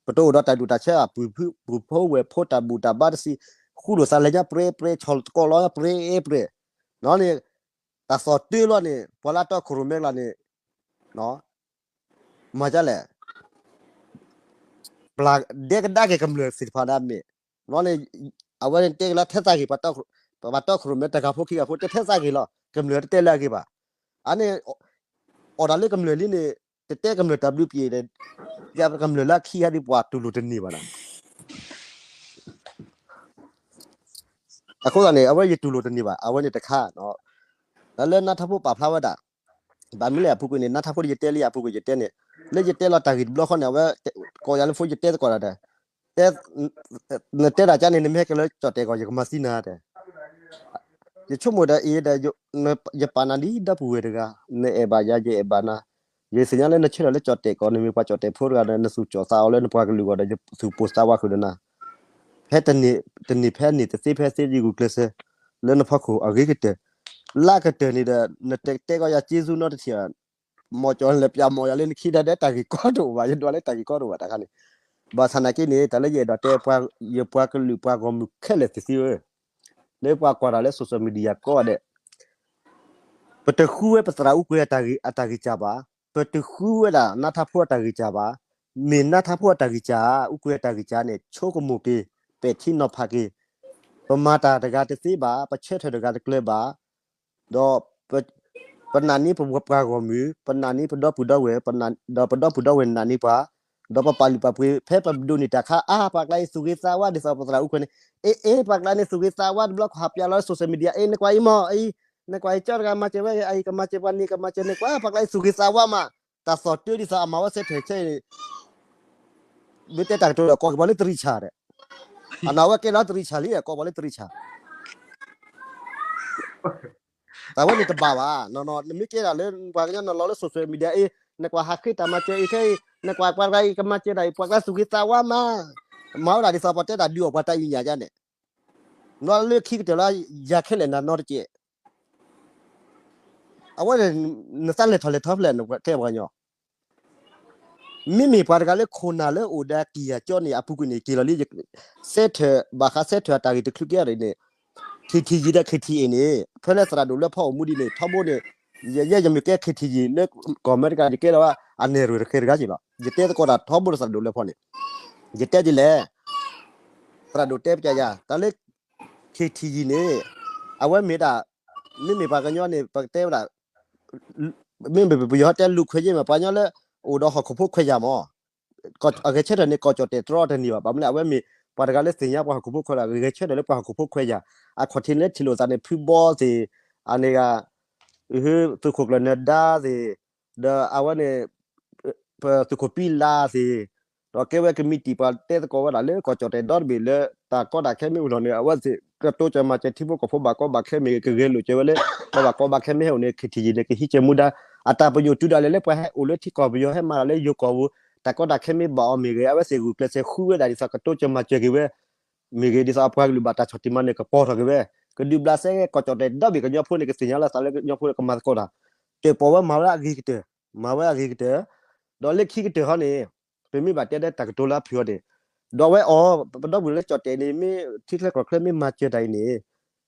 ပတအိၣ်ဒီးတၢ်ဒူၣ်တၢ်ဆၢ ပူၤဖိဝဲၢ်ဖိတၢ်ဘူၣ်တၢ်ဘါတဆံး ဃူလိာ်သးလဲၤညါပြဲပြဲ ဆီၣ်သကိးလီၤပြဲပြဲ နီၤန့ၣ် တၢ်သီၣ်တၢၢ်လီၤန့ၣ် ပှၤလၢအတီခိၣ်ရိၣ်မဲကျါန့ၣ် မၤဒ်လဲၣ် ပျၢ်ဒဲကဒါက့ၤကမျၢၢ်သ့ၣ်တဖၣ်ဒၣ်မ့ၢ် နီၤန့ၣ် အဝဲန့ၣ်တဲကလီၤထဲသးဂ့ၤ ပှၤတီခိၣ်ရိၣ်မဲတဂၤဖိခံဂၤဖိတဲထဲသးဂ့ၤလီၤ ကမျၢၢ်တတဲလၢအဂ့ၤဘၣ် အန့ၣ် အီၣ်တၢ်လၢကမျၢၢ်လံန့ၣ် တတဲကမျၢၢ်တၢ်ဘျုးပျံၤန့ၣ် ယကမျၢၢ်လၢခံဂၤဒ်ပှၤတူၢ်လိာ်တန့ၢ်ဘၣ်နီၤ အဃိသတးန့ၣ် အဝဲယတူၢ်လိာ်တန့ၢ်ဘၣ် အဝဲန့ၣ်တခါနီၤ တၢ်လၢနါထီၣ်ဖိပာ်ဖျါဝဲဒၣ်, ဘၣ်မနုၤလဲၣ်အပူၤကွံာ်န့ၣ် နါထီၣ်ဖိဒီးယတဲလံအပူၤကွံာ်ယတဲန့ၣ်, လၢယတဲလီၤတၢ်ဂ့ၢ်တဘျီဃီန့ၣ် အဝဲကိးယၤလၢဖိယတဲသကိးတၢ်ဒီး, တဲ, နတဲတၢ်ကါန့ၣ် နမ့ၢ်ဟဲက့ၤလၢကၠီၣ်တဲာ်ကီး ယကမၤသံနၤတဲ ယဆိကမိၣ်ဒီးအံၤဒီး, ယပာ်နၤဒ်ဒီပုၢ်ဝဲၢ်တဂၤ, နအဲၣ်ဘၣ်ယၤ ယအဲၣ်ဘၣ်နၤ, ယသ့ၣ်ညါလၢနဆၢထၢၣ်လၢကၠီၣ်တဲာ်ကီး နမ့ၢ်ပှၤကၠီၣ်တဲာ်ဖိတဂၤဒီး နသူၣ်ကၠီၣ်သးအီၤလၢနပှၤကလုာ်အဂီၢ်ဒီး ယသူၣ်ပိၢ်သးဝးဃုာ်ဒီးနၤ, ဖဲတန့ၢ်ဖဲန့ၣ်တသ့ဖဲသ့ယဂုာ်ကျဲးစၢး, လၢနဖီခိၣ်အဂ့ၤကတၢၢ်, လၢကတၢၢ်န့ၣ်ဒီး နတဲကီးယၤစ့ၢ်ကီးနီတထံၣ်, မီၢ်ကၠီၣ်လဲၤပျးမီၢ်ယၤလၢနခံဒီး တၢ်ဂ့ၢ်ကီတအိၣ်ဘၣ်, ယဒွးလၢတၢ်ဂ့ၢ်ကီတအိၣ်ဘၣ်တခါန့ၣ်, ဘၣ်ဆၣ်နာ်က့န့ၣ် တၢ်လၢယအဲၣ်ဒိးတဲ ယပှၤကလုာ်ပှၤဂီၢ်မုၢ်ခဲလၢာ်သ့ၣ်သ့ၣ်ဧၢ, လၢပှၤကွၢ်တၢ်လၢ social media ကိးဂၤဒဲး ပတဃုဝဲပသရၣ်အူကွဲၤအတၢ်ဂ့ၢ်ကီဘၣ်, ပတဃုဝဲဒၣ်နါထီၣ်ဖိအတၢ်ဂ့ၢ်ကီဘၣ်, မ့ၢ်နါထီၣ်ဖိအတၢ်ဂ့ၢ်ကီ, အူကွဲၤအတၢ်ဂ့ၢ်ကီန့ၣ် ဆိကမိၣ်က့ၤ, ပဲာ်ထံနီၤဖးက့ၤ, ပမၤတၢ်တဂၤတသ့ဘၣ်, ပဆၢထၢၣ်တဂၤတကျၢၤဘၣ်, ဒီး ပနာ်န့ၢ်ပပှၤဂီၢ်မုၢ်, ပနာ်န့ၢ်ပဒီပုၢ်ဒီဝဲၢ်, ဒီးပဒီပုၢ်ဒီဝဲၢ်နာ်န့ၢ်ပှၤ, ဒီးပပာ်လုၢ်ပာ်ပှ့ၤ ဖဲပဒိးန့ၢ်တၢ်ခါအါ ပှၤကျါအံၤသူၣ်ဂ့ၤသးဝါ ဒ်သိးပသရၣ်အူကွဲၤန့ၣ်, အ့ အ့ ပှၤကျါန့ၣ်သူၣ်ဂ့ၤသးဝါတဘျီ ကဟးပျးလီၤလၢ social media အ့ နကွၢ်အံၤမီၢ်အံၤ, နကွၢ်အံၤကၠီတဂၤမၤစၢၤဝဲဂ့ၤ အအံၤကမၤစၢၤပှၤန့ၣ် ကမၤစၢၤန့ၣ်ကွၢ် ပှၤကျါအံၤသူၣ်ဂ့ၤသးဝါမး, တၢ်သီၣ်တၢ်ဒ်သိးအမၤဝဲဆဲးထၢၣ်ဆဲး မ့ၢ်တဲတၢ်ကတိၤဒီး ကိးက့ၤပှၤလၢတရံးဆၣ်ဒီး, အနီၢ်ဝဲကဲလီၤတရံးဆၣ်လံ ကိးပှၤလၢတရံးဆၣ်, တၢ်ဝဲန့ၣ်တဘၣ်ဘၣ်, နမ့ၢ်ကဲဒၣ်လၢပှၤကညီနလီၤလၢ social media အံၤ, နကွၢ်ဟးဃ့တၢ်မၤစၢၤအံၤခဲအံၤ, နကွၢ်ပှၤတဂၤအံၤကမၤစၢၤတၢ်အံၤ ပှၤကျါသူၣ်ဂ့ၤသးဝါမး, မၤဝဲဒၣ်ဒ်သိးပှၤတဲတၢ်ဒုးအီၣ်ပှၤတၢ်အံၤညါယါန့ၣ်, နလၢခံကတၢၢ်လၢ ယၤခဲလၢာ်နၤနီတကဲး အဝဲန့ၣ် နသးလဲၤထီၣ်လဲၤထီဖဲလဲၣ် နကဲပှၤကညီ, မ့မ့ၢ်ပှၤတဂၤလၢခိၣ်နၢ်လၢအိၣ်ဒီးကံၢ်ယၤကၠီန့ၣ် အပူၤကွံာ်န့ၣ် က့ၤလီၤလံ, ဆဲးထၢၣ်ဘၣ်ဃးဆဲးထၢၣ်အတၢ်ဂ့ၢ်တချုးကဲအံၤန့ၣ်, ခ့ၣ်ထံၣ်ယံၤဒီး ခ့ၣ်ထံၣ်အ့ၣ်န့ၣ် ဖဲလၢသရၣ်ဒိၣ်လၢဖီအိၣ်မူဒ်န့ၣ် ထီဘိန့ၣ်, ယဲယမ့ၢ်ကဲခ့ၣ်ထံၣ်ယံၤလၢကီၢ်အမဲရကၤ ယကဲလီၤအနဲၣ်ရွဲၣ်တဃဲတဂၤက့ၤလီၤ, ယတဲသကိးတၢ်ထီဘိဒီးသရၣ်ဒိၣ်လၢဖီန့ၣ်, ယတဲဒ်လဲၣ် သရၣ်ဒိၣ်တဲပျးယၤ တၢ်လၢ ခ့ၣ်ထံၣ်ယံၤန့ၣ် အဝဲမ့ၢ်ဒၣ်, မ့မ့ၢ်ပှၤကညီန့ၣ် ပကတဲဝဲဒၣ်, မ့မ့ၢ်ပယီၤဟဲတဲလူၤခွဲးယာ်မး ပှၤကညီလၢ အိၣ်ဒီးဟီၣ်ခိၣ်ဖိခွဲးယာ်မး, အဂဲၤဆၢထၢၣ်န့ၣ် ကီၢ်ကၠီၣ်တဲာ်တြီတန့ၢ်ဘၣ်, ဘၣ်မနုၤလဲၣ် အဝဲမ့ၢ်ပှၤတဂၤလၢသ့ၣ်ညါပှၤဟီၣ်ခိၣ်ဖိခွဲးယာ် ဂဲၤဆၢထၢၣ်လၢပှၤဟီၣ်ခိၣ်ဖိခွဲးယာ်, အခီၣ်ထံးန့ၣ်လၢထံၣ်လိာ်သးန့ၣ် ဖုဘီသ့ၣ်, အန့ၣ်ဂၤ သုးခိၣ်ကျၢၢ်နၢၤဒါသ့ၣ်, ဒီးအဝဲန့ၣ် ပသုးခိၣ်ပံလၤသ့ၣ်, ဒီးကဲဝဲကမံးတံာ်ပှၤတဲသကိးဝဲဒၣ်လၢကီၢ်ကၠီၣ်တဲၣ်ဒီတဘ့ၣ်လၢ တၢ်ကီတၢ်ခဲမ့ၢ်အိၣ်ထီၣ်န့ၣ် အဝဲသ့ၣ်ကတိစၢၤမၤစၢၤထံဖိကီၢ်ဖိဘၣ်ကီဘၣ်ခဲမ့ၢ်ဂ့ၤ ကဂဲၤလိာ်ကၢၤဝဲလၢ ပဘၣ်ကီဘၣ်ခဲမ့ၢ်ဟဲအိၣ်န့ၣ် ခ့ၣ်ထံၣ်ယံၤန့ၣ် ကဟံးကၢၤမူဒါ အတၢ်ပညိၣ်တုၤဒၣ်လဲာ်လၢပှၤဟဲအိၣ်လၢထံကီၢ်ပယီၤ ဟဲမၤတၢ်လၢယိၤကီၢ်ပူၤ တၢ်ကီတၢ်ခဲမ့ၢ်ဘၣ်အီၤမ့ၢ်ဂ့ၤ အဝဲသ့ၣ်ဂုာ်ကျဲးစၢးဃုဝဲဒၣ်ဒ်သိးကတိစၢၤမၤစၢၤက့ၤဝဲ မ့ၢ်ဂ့ၤ ဒ်သိးအပှၤကလုာ်ဘၣ်တၢ်ဆီၣ်တံၢ်မၤနၢၤကပီၤထီၣ်က့ၤဝဲ, ကဒုးဘျးစဲကီၢ်ကၠီၣ်တဲၣ်ဒီဘ့ၣ်ကညီဖိန့ၣ် ကသ့ၣ်ညါလီၤသးလၢကညီဖိကမၤသကိးတၢ်, တၢၣ်ပီၣ်ဝဲမၤဝဲအဂ့ၤကတၢၢ်, မၤဝဲအဂ့ၤကတၢၢ်, ဒီးလၢခံကတၢၢ်ဟီန့ၣ် ပမ့ၢ်ဘၣ်တဲဒၣ်တၢ်ကတိၤလၢအဖုၣ်အီၤန့ၣ်, ဒီးဝဲအီၤ ပဒီပုၢ်ဝဲၢ်လၢကၠီၣ်တဲၣ်န့ၣ် မ့ၢ်ထံချၢကီၢ်ချၢမ့ၢ်မၤစၢၤတၢ်အံၤန့ၣ်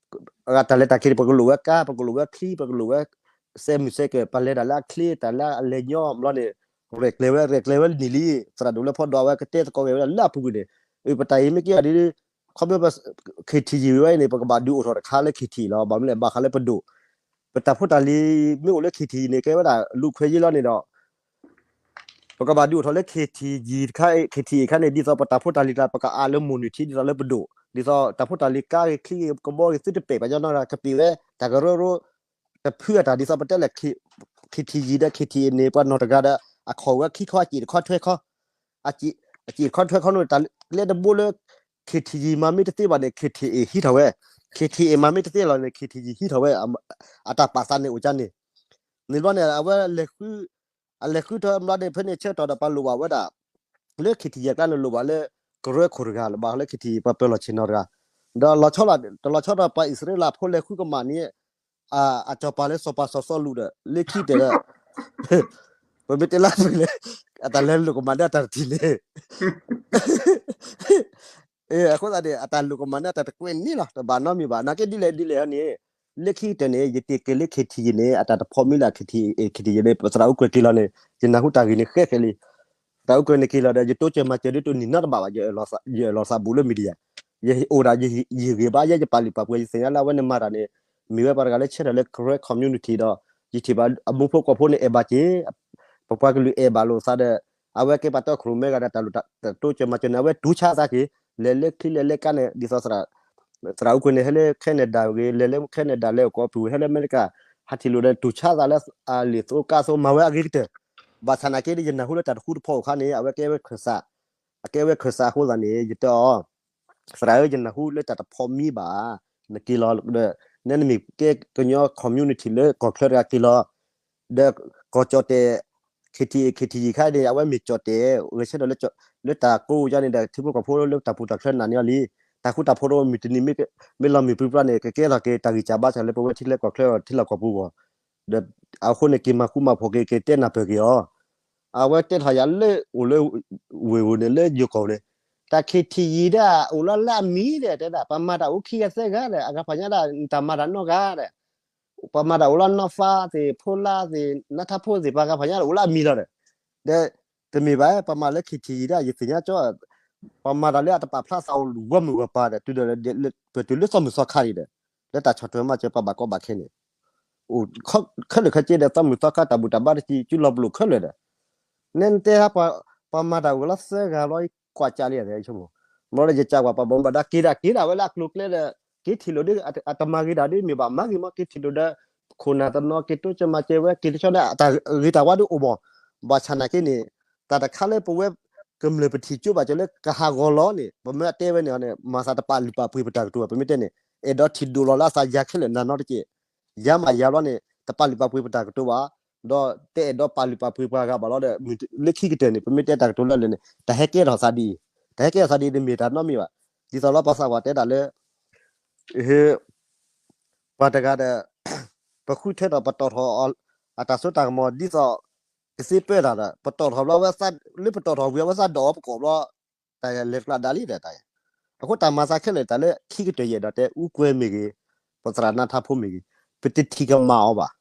အတၢ်လဲၤတၢ်က့ၤ ပကလိၣ်ဝဲကါ ပကလိၣ်ဝဲချံ ပကလိၣ်ဝဲ စဲမုၢ်စဲကၢၢ် ပလဲၤတၢ်လၢအချ့ တၢ်လၢအလဲၤညီဘျီန့ၣ် ရဲၣ်ကျဲၤဝဲ ရဲၣ်ကျဲၤဝဲနံၣ်လံ သရၣ်ဒိၣ်လၢဖီဒီးအဝဲကတဲသကိးဂ့ၤဝဲဒၣ်လၢအပူၤကွံာ်န့ၣ်, အပတၢ်အံၤမ့ၢ်ကဲအီၤဒ် ခီဖျိ ခ့ၣ်ထံၣ်ယံၤဝဲအံၤန့ၣ် ပကဘၣ်ဒုးအိၣ်ထီၣ်တခါလၢခ့ၣ်ထံၣ်အံၤလီၤ. ဘၣ်မနုၤလဲၣ် ဘၣ်ဃးလၢပဒိၣ် ပတၢ်ဖိတၢ်လံၤမ့ၢ်အိၣ်လၢခ့ၣ်ထံၣ်ယံၤန့ၣ် ကဲဝဲဒၣ်လူၤခွဲးယာ်လီၤန့ၣ်ဒီး ပကဘၣ်ဒုးအိၣ်ထီၣ်လၢခ့ၣ်ထံၣ်ယံၤတခါ ခ့ၣ်ထံၣ်အံၤခါန့ၣ် ဒ်သိးပတၢ်ဖိတၢ်လံၤတၢ် ပကအးလၢမိၢ်နုာ်ထံ ဒ်သိးလၢပဒိၣ် ဒ်သိးတၢ်ဖိတၢ်လံၤကါဂ့ၤ ချံဂ့ၤ ကဘီဂ့ၤ သုတပဲာ်ပှၤကညီနီတဂၤ ကပ့ၤဝဲ တၢ်ကရၢကရိ တဖုအတၢ် ဒ်သိးပတဲလၢ ခ့ၣ်ထံၣ်ယံၤဒီး ခ့ၣ်ထံၣ်အ့ၣ်န့ၣ် ပှၤနီၢ်တဂၤဒီး အခီၣ်ဝဲခံခီ အစ့ၣ်တခီထွဲခီ အစ့ၣ်တခီထွဲခီန့ၣ် တၢ်လၢတဘိလၢ ခ့ၣ်ထံၣ်ယံၤမၤမ့ၢ်တသ့ဘၣ်န့ၣ် ခ့ၣ်ထံၣ်အ့ၣ်ဟံးထီၣ်ဝဲ, ခ့ၣ်ထံၣ်အ့ၣ်မၤမ့ၢ်တသ့လီၤန့ၣ် ခ့ၣ်ထံၣ်ယံၤဟံးထီၣ်ဝဲ, အတၢ်ပာ်သးန့ၣ်အိၣ်ကန့ၣ်, န့ၣ်ဘျီန့ၣ် အဝဲ အလဲၤဃုထီၣ်ဘျီန့ၣ် ဖဲန့ၣ်ဆၢကတီၢ်ဒီးပှၤလိၣ်ဘၣ်ဝဲဒၣ် လၢခ့ၣ်ထံၣ်ယံၤအကျါန့ၣ်လိၣ်ဘၣ်လၢ ကရၢခိၣ်တဂၤ လိၣ်ဘၣ်လၢခ့ၣ်ထံၣ်ယံၤပှၤပၢၤလီၢ်ဆ့ၣ်နီၤတဂၤ, ဒီး တလီၤဆီဒီးပှၤအံၣ်စရ့လးဖိလဲၤဃုကမၣ်န့ၣ် အစီၤပၤလၢစီၤပၤစီၤစီလူးဒီး လၢခံကတၢၢ်ဒီး ပမ့ၢ်တဲလၢအပူၤလဲၣ် အတၢ်လဲၤလိာ်ကမၣ်ဒၣ်တၢ်တထံၣ်န့ၣ် အဃိသတးန့ၣ် အတၢ်လိာ်ကမၣ်န့ၣ် အတၢ်တကွဲးန့ၣ်လီၤ တဘၣ်နီတမံၤဘၣ်. နာ်က့ဒ်လဲၣ်ဒ်လဲၣ်န့ၣ် လၢခံကတၢၢ်န့ၣ် ယတ့ၢ်က့ၤလၢခ့ၣ်ထံၣ်ယံၤန့ၣ် အတၢ်တဖီမ့ၢ်လၢခ့ၣ်ထံၣ်ယံၤန့ၣ် ပသရၣ်အူကွဲၤက့ၤလီၤန့ၣ် ယနၢ်ဟူတၢ်ဂ့ၢ်န့ၣ်ဃဲဃဲလံ. သရၣ်အူကွဲၤန့ၣ်က့ၤလီၤဒီး ယတိစၢၤမၤစၢၤဒ်တိၢ်နီၣ်နီတဘၣ်ဘၣ် ယအၢၣ်လီၤသးဘူးလၢ media ယအိၣ်ဒၣ်ယဂံၢ်ဘါ ယဲယပာ်လုၢ်ပာ်ပှ့ၤ ယသ့ၣ်ညါလၢအဝဲန့ၣ်မၤတၢ်န့ၣ် မ့ၢ်ဝဲပှၤတဂၤလၢဆၢထၢၣ်လၢ Karen community ဒီး ယထံၣ်ဘၣ်အမူဖိကွီၢ်ဖိန့ၣ်အဲၣ်ဘၣ်က့ၤ ပပှၤကလုာ်အဲၣ်ဘၣ်လိာ်သးဒီး အဝဲကဲပှၤတီခိၣ်ရိၣ်မဲဂၤဒီး တၢ်လိၣ်တၢ်တိစၢၤမၤစၢၤန့ၣ် အဝဲတူၢ်ဆါသးက့ၤ လဲၤလၢချံလဲၤလၢကါန့ၣ် ဒ်သိး သရၣ်အူကွဲၤန့ၣ် ဟဲလၢ Canada ဂ့ၤ လဲၤလၢ Canada လဲၤအိၣ်ကိးပူၤ ဟဲလၢအမဲရကၤ ဟးထံၣ်လိာ်ဒီးတူၢ်ဆါသးလၢ အလံာ်သိကါသိ မၤဝဲအဂ့ၤကတၢၢ်. ဘၣ်ဆၣ်နာ်က့ဒီး ယနၢ်ဟူလၢတၢ်တဃူတဖိးအခါန့ၣ် အဝဲကဲဝဲခၢၣ်စး, အကဲဝဲခၢၣ်စးအဃိသတးန့ၣ် ယတဲအီၤ သရၣ်ဧၢ, ယနၢ်ဟူလၢတၢ်တဖိးမံဘၣ်, နက့ၤလီၤဒီး နဲနမ့ၢ်ကဲကညီ community လၢကီၢ်ချၢတဂၤက့ၤလီၤ, ဒီးကီၢ်ကၠီၣ်တဲာ် KTA KTG ခါန့ၣ် အဝဲမ့ၢ်ကၠီၣ်တဲာ် ဂဲၤဆၢထၢၣ်လၢ လၢတၢ်ကိးယါန့ၣ်ဒီး ထံဖိကီၢ်ဖိလၢတၢ်ပူၤတၢ်ချၢနာ်န့ၢ်အီၤလံ. တၢ်ဃူတၢ်ဖိးဒီးမုၢ်တနံၤ မ့ၢ်လီၤမုၢ်ပြံပြါန့ၣ် ကကဲထီၣ်က့ၤတၢ်ဂံၢ်စၢ်ဘါစၢ်လၢပဝဲထံလၢကီၢ်ချၢ ထံလီၢ်ကီၢ်ပူၤအဂီၢ်, ဒီးအဃိန့ၣ် က့ၤမၤဃူမၤဖိးက့ၤ က့ၤတဲနၢ်ပၢၢ်က့ၤအီၤ. အဝဲတဲထီၣ်ယၤလၢအိၣ်လၢ ဝ့ၢ်ဧိၤန့ၣ် လၢယိၤကီၢ်န့ၣ် တၢ် KTG ဒၣ်အိၣ်လီၤလၢအမံၤဒီး တဲဒၣ် ပှၤမၤတၢ်အိၣ်ခံဂၤသၢဂၤဒီး အဂၤဖးညါဒၣ် တၢ်မၤတၢ်နီတဂၤဒီး ပှၤမၤတၢ်အိၣ်လီၤနီၢ်ဖးသ့ၣ် ဖိလါသ့ၣ် နါထါဖိသ့ၣ် ပှၤဂၤဖးညါဒၣ်အိၣ်လၢအမံၤလီၤဒီး, ဒီး တမ့ၢ်ဘၣ် ပှၤမၤလၢ KTG ဒၣ် ယသ့ၣ်ညါကၠီ ပှၤမၤတၢ်လၢအတပာ်ဖျါသးအိၣ်ဂီၢ်မုၢ်ဂီၢ်ပၤဒီး တုၤဒီး ပတုၤလၢသီမုၢ်သီခါဒံးဒီး လၢတၢ်ဆီၣ်ထွဲမၤစၢၤပှၤဘၣ်ကီဘၣ်ခဲန့ၣ် အိၣ်ခဲလၢာ်ခဲဆ့ဒီး သီမုၢ်သီခါတၢ်ဘူၣ်တၢ်ဘါတကံ စုလီၤပလိာ်ခဲလၢာ်ဒီး နဲတဲဟါ ပှၤမၤတၢ်အိၣ်လီၤသၢဂၤလီၤ ကွၢ်ကၢလံယဲ မ့ၢ်လီၤဒီး ယကးကွၢ်ပှၤဘၣ်မူဘၣ်ဒါ က့ၤဒၣ်က့ၤဒၣ်ဝဲလၢအကျိၤကျဲဒီး က့ၤထံၣ်လိာ်ဒီး အတမၤဂ့ၤတၢ်ဒီး မ့ၢ်ဘၣ်မၤဂ့ၤမး က့ၤထံၣ်လိာ်ဒီး ခိၣ်နၢ်တနီၤ က့ၤတိစၢၤမၤစၢၤဝဲ က့ၤတဆီဒီး အတၢ်ဂ့ၤတၢ်ဝါဒီးအိၣ်မး, ဘၣ်ဆၣ်နာ်က့န့ၣ် တၢ်တခါလၢပဝဲကမျၢၢ်ပထံၣ်ကၠိဘၣ်ကၠိလၢကဟးဂီၤလီၤန့ၣ် ပမ့ၢ်တဲဝဲန့ၣ်န့ၣ် မၤသးတပာ်လုၢ်ပာ်ပှ့ၤပတၢ်ကတိၤဘၣ် ပမ့ၢ်တဲန့ၣ် အဲၣ်ဒိးထံၣ်ဒိၣ်လီၤလၢအသးယၤခဲလၢာ်နၤနီတက့ၢ် ယၤမးယၤလီၤန့ၣ် တပာ်လုၢ်ပာ်ပှ့ၤပတၢ်ကတိၤဘၣ်, ဒီးတအဲၣ်ဒိးပာ်လုၢ်ပာ်ပှ့ၤပှၤဂၤဘၣ်လီၤဒီး လၢခံကတၢၢ်န့ၣ် ပမ့ၢ်တဲတၢ်ကတိၤလၢလၢာ်န့ၣ် တၢ်ဟဲကဲထီၣ်သးဒ်အံၤ, တၢ်ဟဲကဲထီၣ်သးဒ်အံၤ တမ့ၢ်တၢ်နီတမံၤဘၣ်. ဒ်သိးလၢပှၤသးပှၢ်တဲတၢ်လၢ ပှၤတဂၤဒီး ပဃုထၢထီၣ်ပတီၢ်ထီၣ်အတၢ်စိတၢ်ကမီၤ ဒ်သိး ကသ့ပၢတၢ်ဒီး ပတီၢ်ထီၣ်ဘျီဝဲ လၢပတီၢ်ထီၣ်ဝံၤအဝဲသးဒိးအီၤပကိာ်ဘျီ တၢ်လဲၤကျါဒါလံဒီးတၢ် အဃိတၢ်မၤသးခဲလၢာ်တၢ်လၢခံကတၢၢ်ယအဲၣ်ဒိးတဲ အူကွဲမ့ၢ်ဂ့ၤ, ပသရၣ်နါထါဖိမ့ၢ်ဂ့ၤ, ပတထံၣ်ကမၣ်အီၤဘၣ်.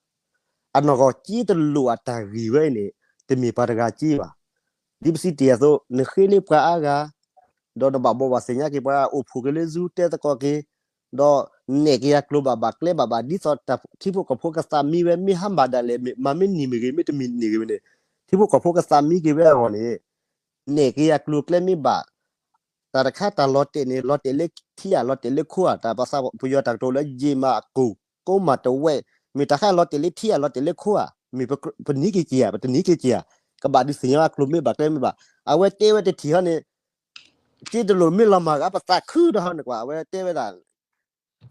အနီၢ်ကီၢ်က့တလိၣ်အတၢ်ဂ့ၢ်ဝဲအံၤန့ၣ် တမ့ၢ်ပှၤတဂၤက့ဘၣ်. ဒ်ပစံးတ့ၢ်အသိး နဃ့လၢပှၤအါဂၤ ဒီးနဘၣ်ဘိးဘၣ်သ့ၣ်ညါက့ၤပှၤ အိၣ်ဖှိၣ်က့ၤလၢ Zoom တဲသကိးက့ၤ, ဒီးနဲၣ်က့ၤယၤကျိၤဘၣ်ဘၣ်ကျဲဘၣ်ဘၣ် ဒ်သိးထံဖိကီၢ်ဖိကသးမံဝဲ မ့ၢ်ဟါမၢ်ဒၣ်လဲာ် မ့ၢ်မၤမ့ၢ်နံၤမ့ၢ်ဂ့ၤ မ့ၢ်တမံၤနံၤဂ့ၤဝဲန့ၣ် ထံဖိကီၢ်ဖိကသးမံက့ၤဝဲအဂီၢ်န့ၣ် နဲၣ်က့ၤယၤကျိၤကျဲမ့ၢ်ဘၣ် တၢ်တခါတၢ်လီၤတဲာ်န့ၣ် လီၤတဲာ်လၢထံဧါ လီၤတဲာ်လၢခိဧါ တၢ်ပသးပယီၤတၢ်ကတိၤလၢ ယ့မၤအကိၢ် ကိးမၤတဝဲၢ် မ့ၢ်တၢ်ခါလီၤတဲာ်လၢထံဧါ လီၤတဲာ်လၢခိဧါ မ့ၢ်ပနံၤက့ၤက့ၤဧါ ပတနံၤက့ၤက့ၤဧါ ကဘၣ်ဒုးသ့ၣ်ညါအကျိၤမ့ၢ်ဘၣ်ကျဲမ့ၢ်ဘၣ် အဝဲတဲဝဲတထံၣ်ဟီန့ၣ် က့တလိၣ်မ့ၢ်လီၤမၢ်ဂၤ ပသးခုတဟီန့ၣ်ကွၢ် အဝဲတဲဝဲဒၣ်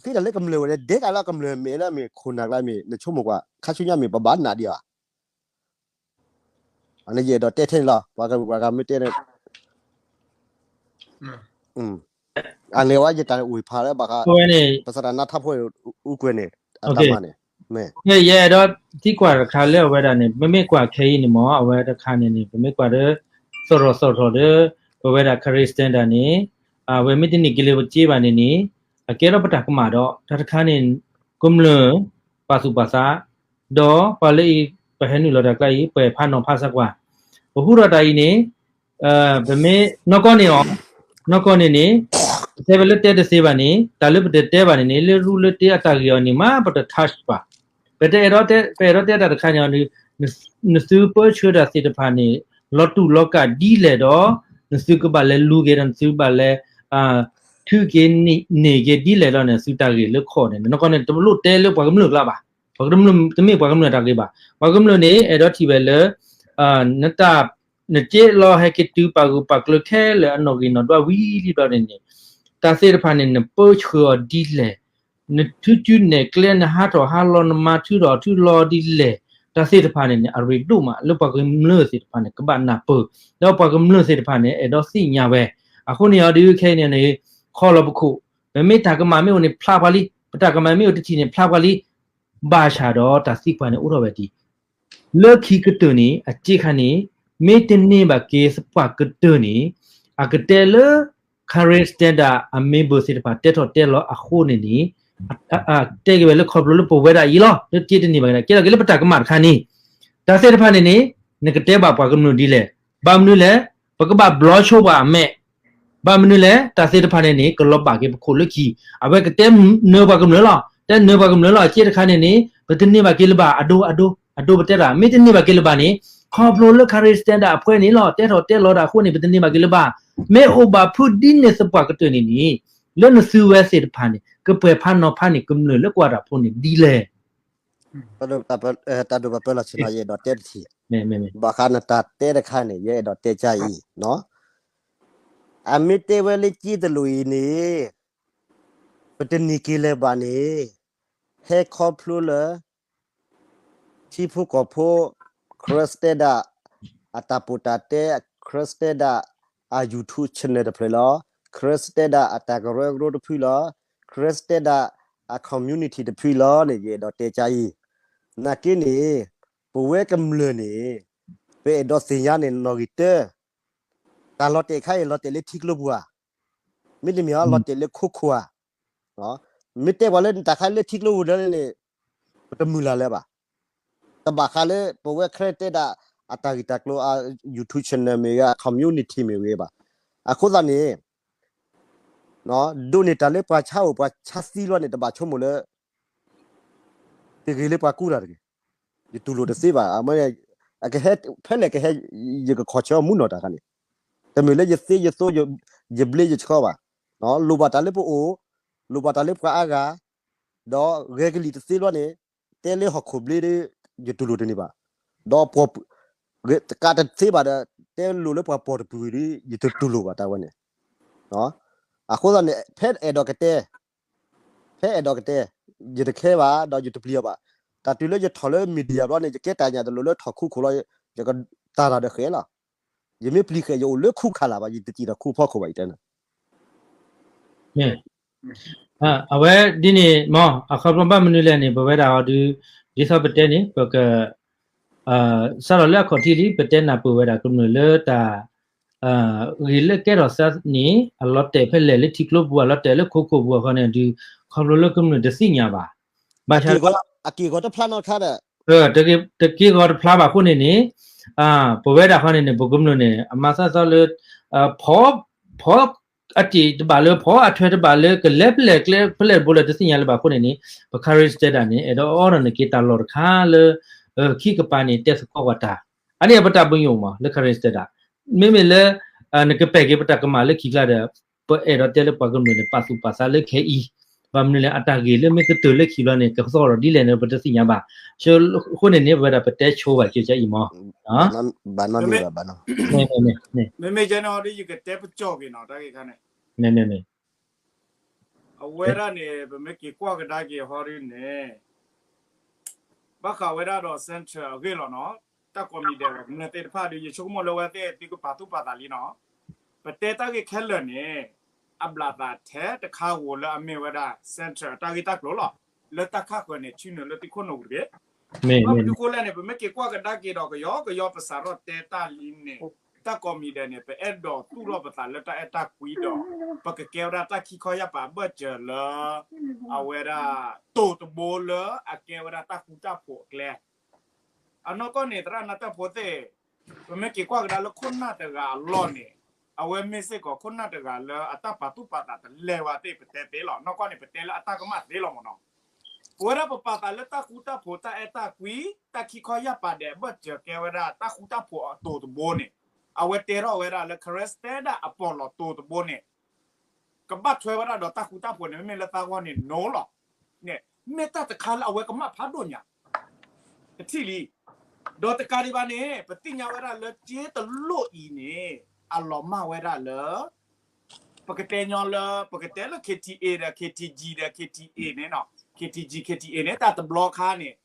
သ့တၢ်လၢကမျၢၢ်ဝဲဒၣ် ဒဲကလီကမျၢၢ်မ့ၢ်လၢမ့ၢ်ခိၣ်နၢ်ကျါမ့ၢ် နဆိကမိၣ်ကွၢ် ခါဆူညါမ့ၢ်ပဘၣ်နးဒံးဧါ အန့ၣ်ယအဲၣ်ဒိးတဲထဲန့ၣ်လီၤ ပှၤကမ့ၢ်တဲန့ၣ် အန့ၣ်ဝဲယတၢ်ဝ့ၢ်ဖးလၢဘၣ်ဃး ပသရၣ်နါထါဖိအူကွဲၤန့ၣ် အတၢ်မၤန့ၣ် မ့ၢ် ယအဲၣ်ဒိးသံကွၢ်တခါလၢအဝဲဒၣ်န့ၣ် ပမ့ၢ်ကွၢ်ခဲအံၤန့ၣ်မ့ၢ် အဝဲတခါန့ၣ်န့ၣ် ပမ့ၢ်ကွၢ်ဒီး သရိာ်သရိာ်ဒီး ပဝဲဒၣ် Kyrgyzstan ဒၣ်န့ၣ် အဝဲမ့ၢ်တန့ၢ်က့ၤလၢပစ့ဘၣ်န့ၣ်န့ၣ် အကဲထီၣ်ပတၢ်ကမၣ်ဒီး တၢ်တခါန့ၣ် ကမျၢၢ် ပာ်သူၣ်ပာ်သး ဒီးပှၤလၢအံၤ ပဟဲနုာ်လီၤတၢ်ကျါအံၤ ပှဲၤဖးနီၤဖးစၢၤကွၢ် ပဟူထီၣ်တၢ်အံၤန့ၣ် ပမ့ၢ်နီၢ်ကီၢ်န့ၣ်အီၤ နီၢ်ကီၢ်န့ၣ်န့ၣ် ပတဲဝဲလၢတဲတသ့ဘၣ်န့ၣ် တၢ်လၢပတတဲဘၣ်န့ၣ်န့ၣ် လၢရူလၢတ့အတၢ်ဂ့ၢ်အီၤန့ၣ်မး ပတ touch ဘၣ်. ပတအဲၣ်ဒိးတဲ ပအဲၣ်ဒိးတဲတၢ်တခါန့ၣ်အီၤ နသုပၢဆှၢတၢ်သ့ၣ်တဖၣ်န့ၣ် လီၤတူာ်လီၤကာ်ဒ်လဲၣ်ဒီး နသုကဘၣ်လဲၤလူၤက့ၤဒီး နသုဘၣ်လဲၤ ထုးက့ၤန့ၢ်က့ၤဒ်လဲၣ်ဒီးန့ၣ် သုတၢ်ဂ့ၢ်လၢခီၣ်န့ၣ် နီၢ်ကီၢ်န့ၣ် တလိၣ်တဲလၢပှၤကမျၢၢ်ကျါဘၣ်. ပှၤကမျၢၢ်တမ့ၢ်ပှၤကမျၢၢ်တၢ်ဂ့ၢ်ဘၣ်. ပှၤကမျၢၢ်န့ၣ် အဲၣ်ဒိးထံၣ်ဝဲလၢ နတၢ် နက့လီၤဟဲက့ၤတုၤပာ်ဂၢၢ်ပာ်ကျၢၤခဲလၢာ်အနီၣ်ဂံၢ်နီၣ်ဒွးဝံၤလံဘျီန့ၣ်န့ၣ် တၢ်သ့ၣ်တဖၣ်န့ၣ် နပၢဆှၢအီၤဒ်လဲၣ်, နထုးစုနဲၣ်ကျဲ နဟးထီၣ်ဟးလီၤ နမၤထုးထီၣ်ထုးလီၤဒ်လဲၣ်, တၢ်သ့ၣ်တဖၣ်န့ၣ်န့ၣ် အရ့ဒိၣ်မးလၢပှၤကမျၢၢ်သ့ၣ်တဖၣ်န့ၣ် ကဘၣ်နၢ်ပၢၢ်, ဒီးပှၤကမျၢၢ်သ့ၣ်တဖၣ်န့ၣ် အဲၣ်ဒိးသ့ၣ်ညါဝဲ. အဃိန့ၣ်အီၤဒုးခဲအံၤန့ၣ်န့ၣ် ခီလီၤပခိၣ်, ပမ့ၢ်တၢ်ကမၣ်မ့ၢ်အိၣ်န့ၣ်ဖျါပှၤလံ, ပတၢ်ကမၣ်မ့ၢ်အိၣ်တထံၣ်န့ၣ်ဖျါပှၤလံ, ဘၣ်ဆၣ်ဒီးတၢ်သံကွၢ်န့ၣ်အိၣ်ထီၣ်ဝဲဒ် လၢခံကတၢၢ်န့ၣ် အစ့ခါန့ၣ် မ့ၢ်တန့ၢ်ဘၣ်က့ၤသပှၢ်ကတၢၢ်န့ၣ် အကတဲလၢ Karen Standard အ member သ့ၣ်တဖၣ်တဲထီၣ်တဲလီၤအဃိန့ၣ်န့ၣ် တဲက့ၤဝဲလၢခီဖျိလၢပဝဲဒၣ်အံၤလီၤ လၢတ့တန့ၢ်ဘၣ်က့ၤ ကဲထီၣ်က့ၤလၢပတၢ်ကမၣ်တခါန့ၣ် တၢ်သ့ၣ်တဖၣ်န့ၣ်န့ၣ် နကတဲဘၣ်ပှၤကမျၢၢ်ဒ်လဲၣ်, ဘၣ်မနုၤလဲၣ်, ပကဘၣ်ဘျီဆိပှၤအမဲာ် ဘၣ်မနုၤလဲၣ်, တၢ်သ့ၣ်တဖၣ်န့ၣ်န့ၣ် ကလီၤဘၣ်က့ၤပခိၣ်လၢခံ, အဝဲကတဲနၢပှၤကမျၢၢ်လီၤ, တဲနၢပှၤကမျၢၢ်လီၤ, အစ့တခါန့ၣ်န့ၣ် ပတန့ၢ်ဘၣ်က့ၤလၢၤဘၣ်, အဒိ အဒိ အဒိပတဲတၢ်, မ့ၢ်တန့ၢ်ဘၣ်က့ၤလၢၤဘၣ်န့ၣ် ခီဖျိလၢ Karen Standard အဖှဲန့ၣ်လီၤ, တဲထီၣ်တဲလီၤတၢ်အဃိန့ၣ် ပတန့ၢ်ဘၣ်က့ၤလၢၤဘၣ်, မ့ၢ်အိၣ်ဘၣ်ဖုးဒ်န့ၣ်သပှၢ်ကတၢၢ်န့ၣ်န့ၣ် လၢနသုဝဲသ့ၣ်တဖၣ်န့ၣ် ကပှဲၤဖးနီၤဖးန့ၢ်ကမျၢၢ်လၢကွၢ်တၢ်ဖိန့ၣ်ဒ်လဲၣ်. တၢ်ဒိၣ်ပပၢလီၤဆ့ၣ်နီၤ ယအဲၣ်ဒိးတဲတထံၣ်, ဘၣ်ဃးနတၢ်တဲတခါန့ၣ် ယအဲၣ်ဒိးတဲကါအံၤ, အမ့ၢ်တဲဝဲလၢက့တလိာ်အံၤန့ၣ် ပတနံၤက့ၤလၢၤဘၣ်န့ၣ် ဟဲခီဖျိလၢ ထံဖိကီၢ်ဖိ ခရၢစတဲဒၣ် အတၢ်ပီးတၢ်တဲ ခရၢစတဲဒၣ် အ YouTube channel တဖျၢၣ်လီၤ. ခရၢစတဲဒၣ်အတၢ်ကရၢကရိတဖုလီၤ. ခရၢစတဲဒၣ်အ community တဖုလီၤန့ၣ် ယအဲၣ်ဒိးတဲကါအံၤ, နာ်က့န့ၣ် ပဝဲကမျၢၢ်န့ၣ် ပအဲၣ်ဒိးသ့ၣ်ညါန့ၣ်နီၣ်ဂံၢ်တၢ တၢ်လီၤတဲာ်ခါအံၤ လီၤတဲာ်လၢထံကျိပူၤဧါ, မ့တမ့ၢ်ဧါ လီၤတဲာ်လၢခိခိၣ်ဧါ, မ့ၢ်တဲပှၤလၢတၢ်ခါလၢထံကျိပူၤဒၢန့ၣ် ပတမုၢ်လၢ်လၢၤဘၣ်. တဘၣ်ဃးလၢပဝဲခရၢတဲဒၣ်အတၢ်ဂ့ၢ်တၢ်ကျိၤအ YouTube channel မ့ၢ်ဂ့ၤ အ community မ့ၢ်ဂ့ၤဘၣ်. အဃိသတးန့ၣ် ဒိးန့ၢ်တၢ်လၢပှၤဆါအိၣ်ပှၤဆါသံလီၤန့ၣ် တဘၣ်ဆိကမိၣ်လၢ တဂ့ၤလၢပှၤကူတၢ်တဂ့ၤ, ယတူၢ်လိာ်တသ့ဘၣ်. အမ့ၢ် ကဟဲ ဖဲလဲၣ်ကဟဲ ယကခီၣ်ဆၢမူနီၢ်တၢ်ခါန့ၣ်, တမ့ၢ်လၢယသ့ယသိ ယဘျ့ယဆှီဘၣ်. လိၣ်ဘၣ်တၢ်လၢပအိၣ်, လိၣ်ဘၣ်တၢ်လၢပှၤအါဂၤ, ဒီးဂဲၤကလံၢ်တသ့ဘၣ်န့ၣ် တဲလၢဟီၣ်ခိၣ်ဘျ့ဒီး ယတူၢ်လိာ်တန့ၢ်ဘၣ်. ဒီးပှၤ ကးတသ့ဘၣ်ဒီး တဲလိၣ်လၢပှၤပိာ်တပူၤဒီး ယတတူၢ်လိာ်ဘၣ်တၢ်ဝဲန့ၣ်. အဃိသတးန့ၣ် ဖဲအဲၣ်ဒိးကတဲ ဖဲအဲၣ်ဒိးကတဲ ယတခဲဘၣ် ဒီးယတပျံၤအီၤဘၣ်. တၢ်တုၤလၢယထီၣ်လၢ media ဘျီန့ၣ် ယကဲတၢ်ညၣ်တလိၤလၢထီၣ်ခူခိၣ်လီၤ, ယကတၢ်တၢ်ဒီးဃဲၤလီၤ. ယမ့ၢ်ပျံၤဃဲၤ ယအိၣ်လၢခူခါလၢ်ဘၣ် ယတစံၣ်ထီၣ်ခူဖီခိၣ်ဘၣ် ယတဲန့ၣ် အဝဲဒ်န့ၣ်မ့ၢ် အခီပညီဘၣ်မနုၤလဲၣ်န့ၣ် ပဝဲဒၣ်အီၤဒုး ဒ်သိးပတဲန့ၣ် ပက စးထီၣ်လၢအခီၣ်ထံးလံ ပတဲနၢ်ပၢၢ်ဝဲဒၣ်ကမျၢၢ်လၢတၢ် ဂ့ၤလၢကဲထီၣ်သးန့ၣ် အလီၤတဲာ်ဖဲလဲၣ်လၢထံကျိပူၤ အလီၤတဲာ်လၢခိခိၣ်ပူၤအဃိန့ၣ်ဒုး ခီဖျိလၢကမျၢၢ်တသ့ၣ်ညါဘၣ်. ဘၣ်ဆၣ် အက့ၢ်ဂီၤတဖျါနီတခါဒီး တက့ၢ်ဂီၤတဖျါဘၣ်အဃိန့ၣ်န့ၣ် ပဝဲဒၣ်ဃီန့ၣ်န့ၣ် ပကမျၢၢ်န့ၣ် အမၤသးသီလၢ ဖီ ဖီ အတ့ၢ်တဘၣ်လၢ ဖီအထွဲတဘၣ်လၢ ကလဲၤဖဲလဲၣ်ကျဲဖဲလဲၣ်တဘိလၢတသ့ၣ်ညါလၢၤဘၣ်အဃိန့ၣ်န့ၣ် ပ Karen Standard န့ၣ် အဲၣ်ဒိးအိၣ်ထီၣ်န့ၢ်က့ၤတၢ်လီၢ်တခါလၢ ခံကပၤန့ၣ် တဲသကိးကွၢ်တၢ် အန့ၣ်ပတၢ်ပညိၣ်မး လၢ Karen Standard မ့မ့ၢ်လၢ နကပဲာ်က့ၤပတၢ်ကမၣ်လၢခံကျါဒီး ပအဲၣ်ဒိးတဲလၢပှၤကမျၢၢ်န့ၣ် ပာ်သူၣ်ပာ်သးလၢခဲအံၤ ဘၣ်မနုၤလဲၣ် အတၢ်ဂ့ၢ်လၢမ့ၢ်ကတၢၢ်လၢခံဘျီန့ၣ် ကသီၣ်ထီၣ်ဒ်လဲၣ်န့ၣ် ပတသ့ၣ်ညါဘၣ်. အဃိန့ၣ်န့ၣ် ပဝဲဒၣ်ပတဲဆိဘၣ်ကၢအံၤမး ဘၣ်နီတမံၤဘၣ်ဘၣ်နီ မ့မ့ၢ်ယဲန့ၣ်ဟီဒ်ယကတဲပကၠီၣ်က့ၤနီၤ တၢ်ဂ့ၢ်ခါန့ၣ် အဝဲဒၣ်န့ၣ် ပမ့ၢ်က့ၤကွၢ်ကဒါက့ၤဟီဒ်န့ၣ် ဘၣ်ဃးဝဲဒၣ်ဒီး center အဂ့ၢ်လီၤနီၤ တၢ်ကိးမံၤဒဲး ကမျၢၢ်သ့ၣ်တဖၣ်ဒီး ယဆိကမိၣ်လၢအဝဲသ့ၣ်သုကပာ်သူၣ်ပာ်သးလံနီၤ ပတဲတၢ်ဂ့ၢ်ခဲလၢာ်န့ၣ် အဘျးသးထဲတခါဧိၤလၢအမ့ၢ်ဝဲဒၣ် center အတၢ်ဂ့ၢ်တၢ်ကျိၤလီၤ လၢတၢ်ခးဃၢၤန့ၣ် ဆ့ၣ်နီၤလၢသုခိၣ်နူာ်တဂ့ၤ ဘၣ်မနုၤဃိလဲၣ်န့ၣ် ပမ့ၢ်က့ၤကွၢ်ကဒါက့ၤဒီးကယီကယီ ပစးထီၣ်တဲတၢ်လံန့ၣ် တၢ်ကိးမံၤဒဲးန့ၣ် ပအဲၣ်ဒိးသူၣ်ထီၣ်ပသးလၢတၢ်အဲၣ်တၢ်ကွံဒီး ပကကဲဝဲဒၣ်တၢ်ခံခီယာ်ပာ်အဘၢၣ်စၢၤလၢ အဝဲဒၣ် တိၤတဘိလၢအကဲဝဲဒၣ်တၢ်ဃူတၢ်ဖိးအကျဲ အနီၢ်ကီၢ်န့ၣ် သရၣ်နၢ်တၢ်ဖိသ့ၣ် ပမ့ၢ်က့ၤကွၢ်ကဒါလၢခိၣ်နၢ်တဂၤအလီၢ်န့ၣ် အဝဲမ့ၢ်စ့ၢ်ကီးခိၣ်နၢ်တဂၤလၢအတၢ်ပာ်သူၣ်ပာ်သးတလဲၤဝဲသ့ၣ် ပတဲသ့လီၤ နီၢ်ကီၢ်န့ၣ် ပတဲလၢအတၢ်ကမၣ်သ့လီၤမ့ၢ်နီၤ ပဝဲဒၣ်ပပာ်သးလၢတၢ်ဃူတၢ်ဖိး တၢ်အဲၣ်တၢ်ကွံ တၢ်ခံခီယာ်ပာ်ဒဲးအဘၢၣ်စၢၤကဲဝဲဒၣ် တၢ်ဃူတၢ်ဖိးအတိၤတဘိန့ၣ် အဝဲတဲထီၣ်ဝဲဒၣ်လၢ ခရၢစတဲဒၣ်အပီၢ်လီၤတိၤတဘိန့ၣ် ကဘၣ်ထွဲဝဲဒၣ်ဒီးတၢ်ဃူတၢ်ဖိးန့ၣ် မ့မ့ၢ်လၢသးဂီၢ်န့ၣ် no လီၤ. န့ၣ် မ့ၢ်တၢ်တခါလၢအဝဲကမၣ်ဖးဒိၣ်ညါ တထံၣ်လံ. ဒီးတကးဒံးဘၣ်န့ၣ် ပသ့ၣ်ညါဝဲဒၣ်လၢက့တလိၣ်အံၤန့ၣ် အလီၤမၢ်ဝဲဒၣ်လၢ ပကတဲညီလၢ ပကတဲလၢ KTA ဒီး KTG ဒီး KTA န့ၣ် KTG KTA န့ၣ် တၢ်တဘျီခါန့ၣ်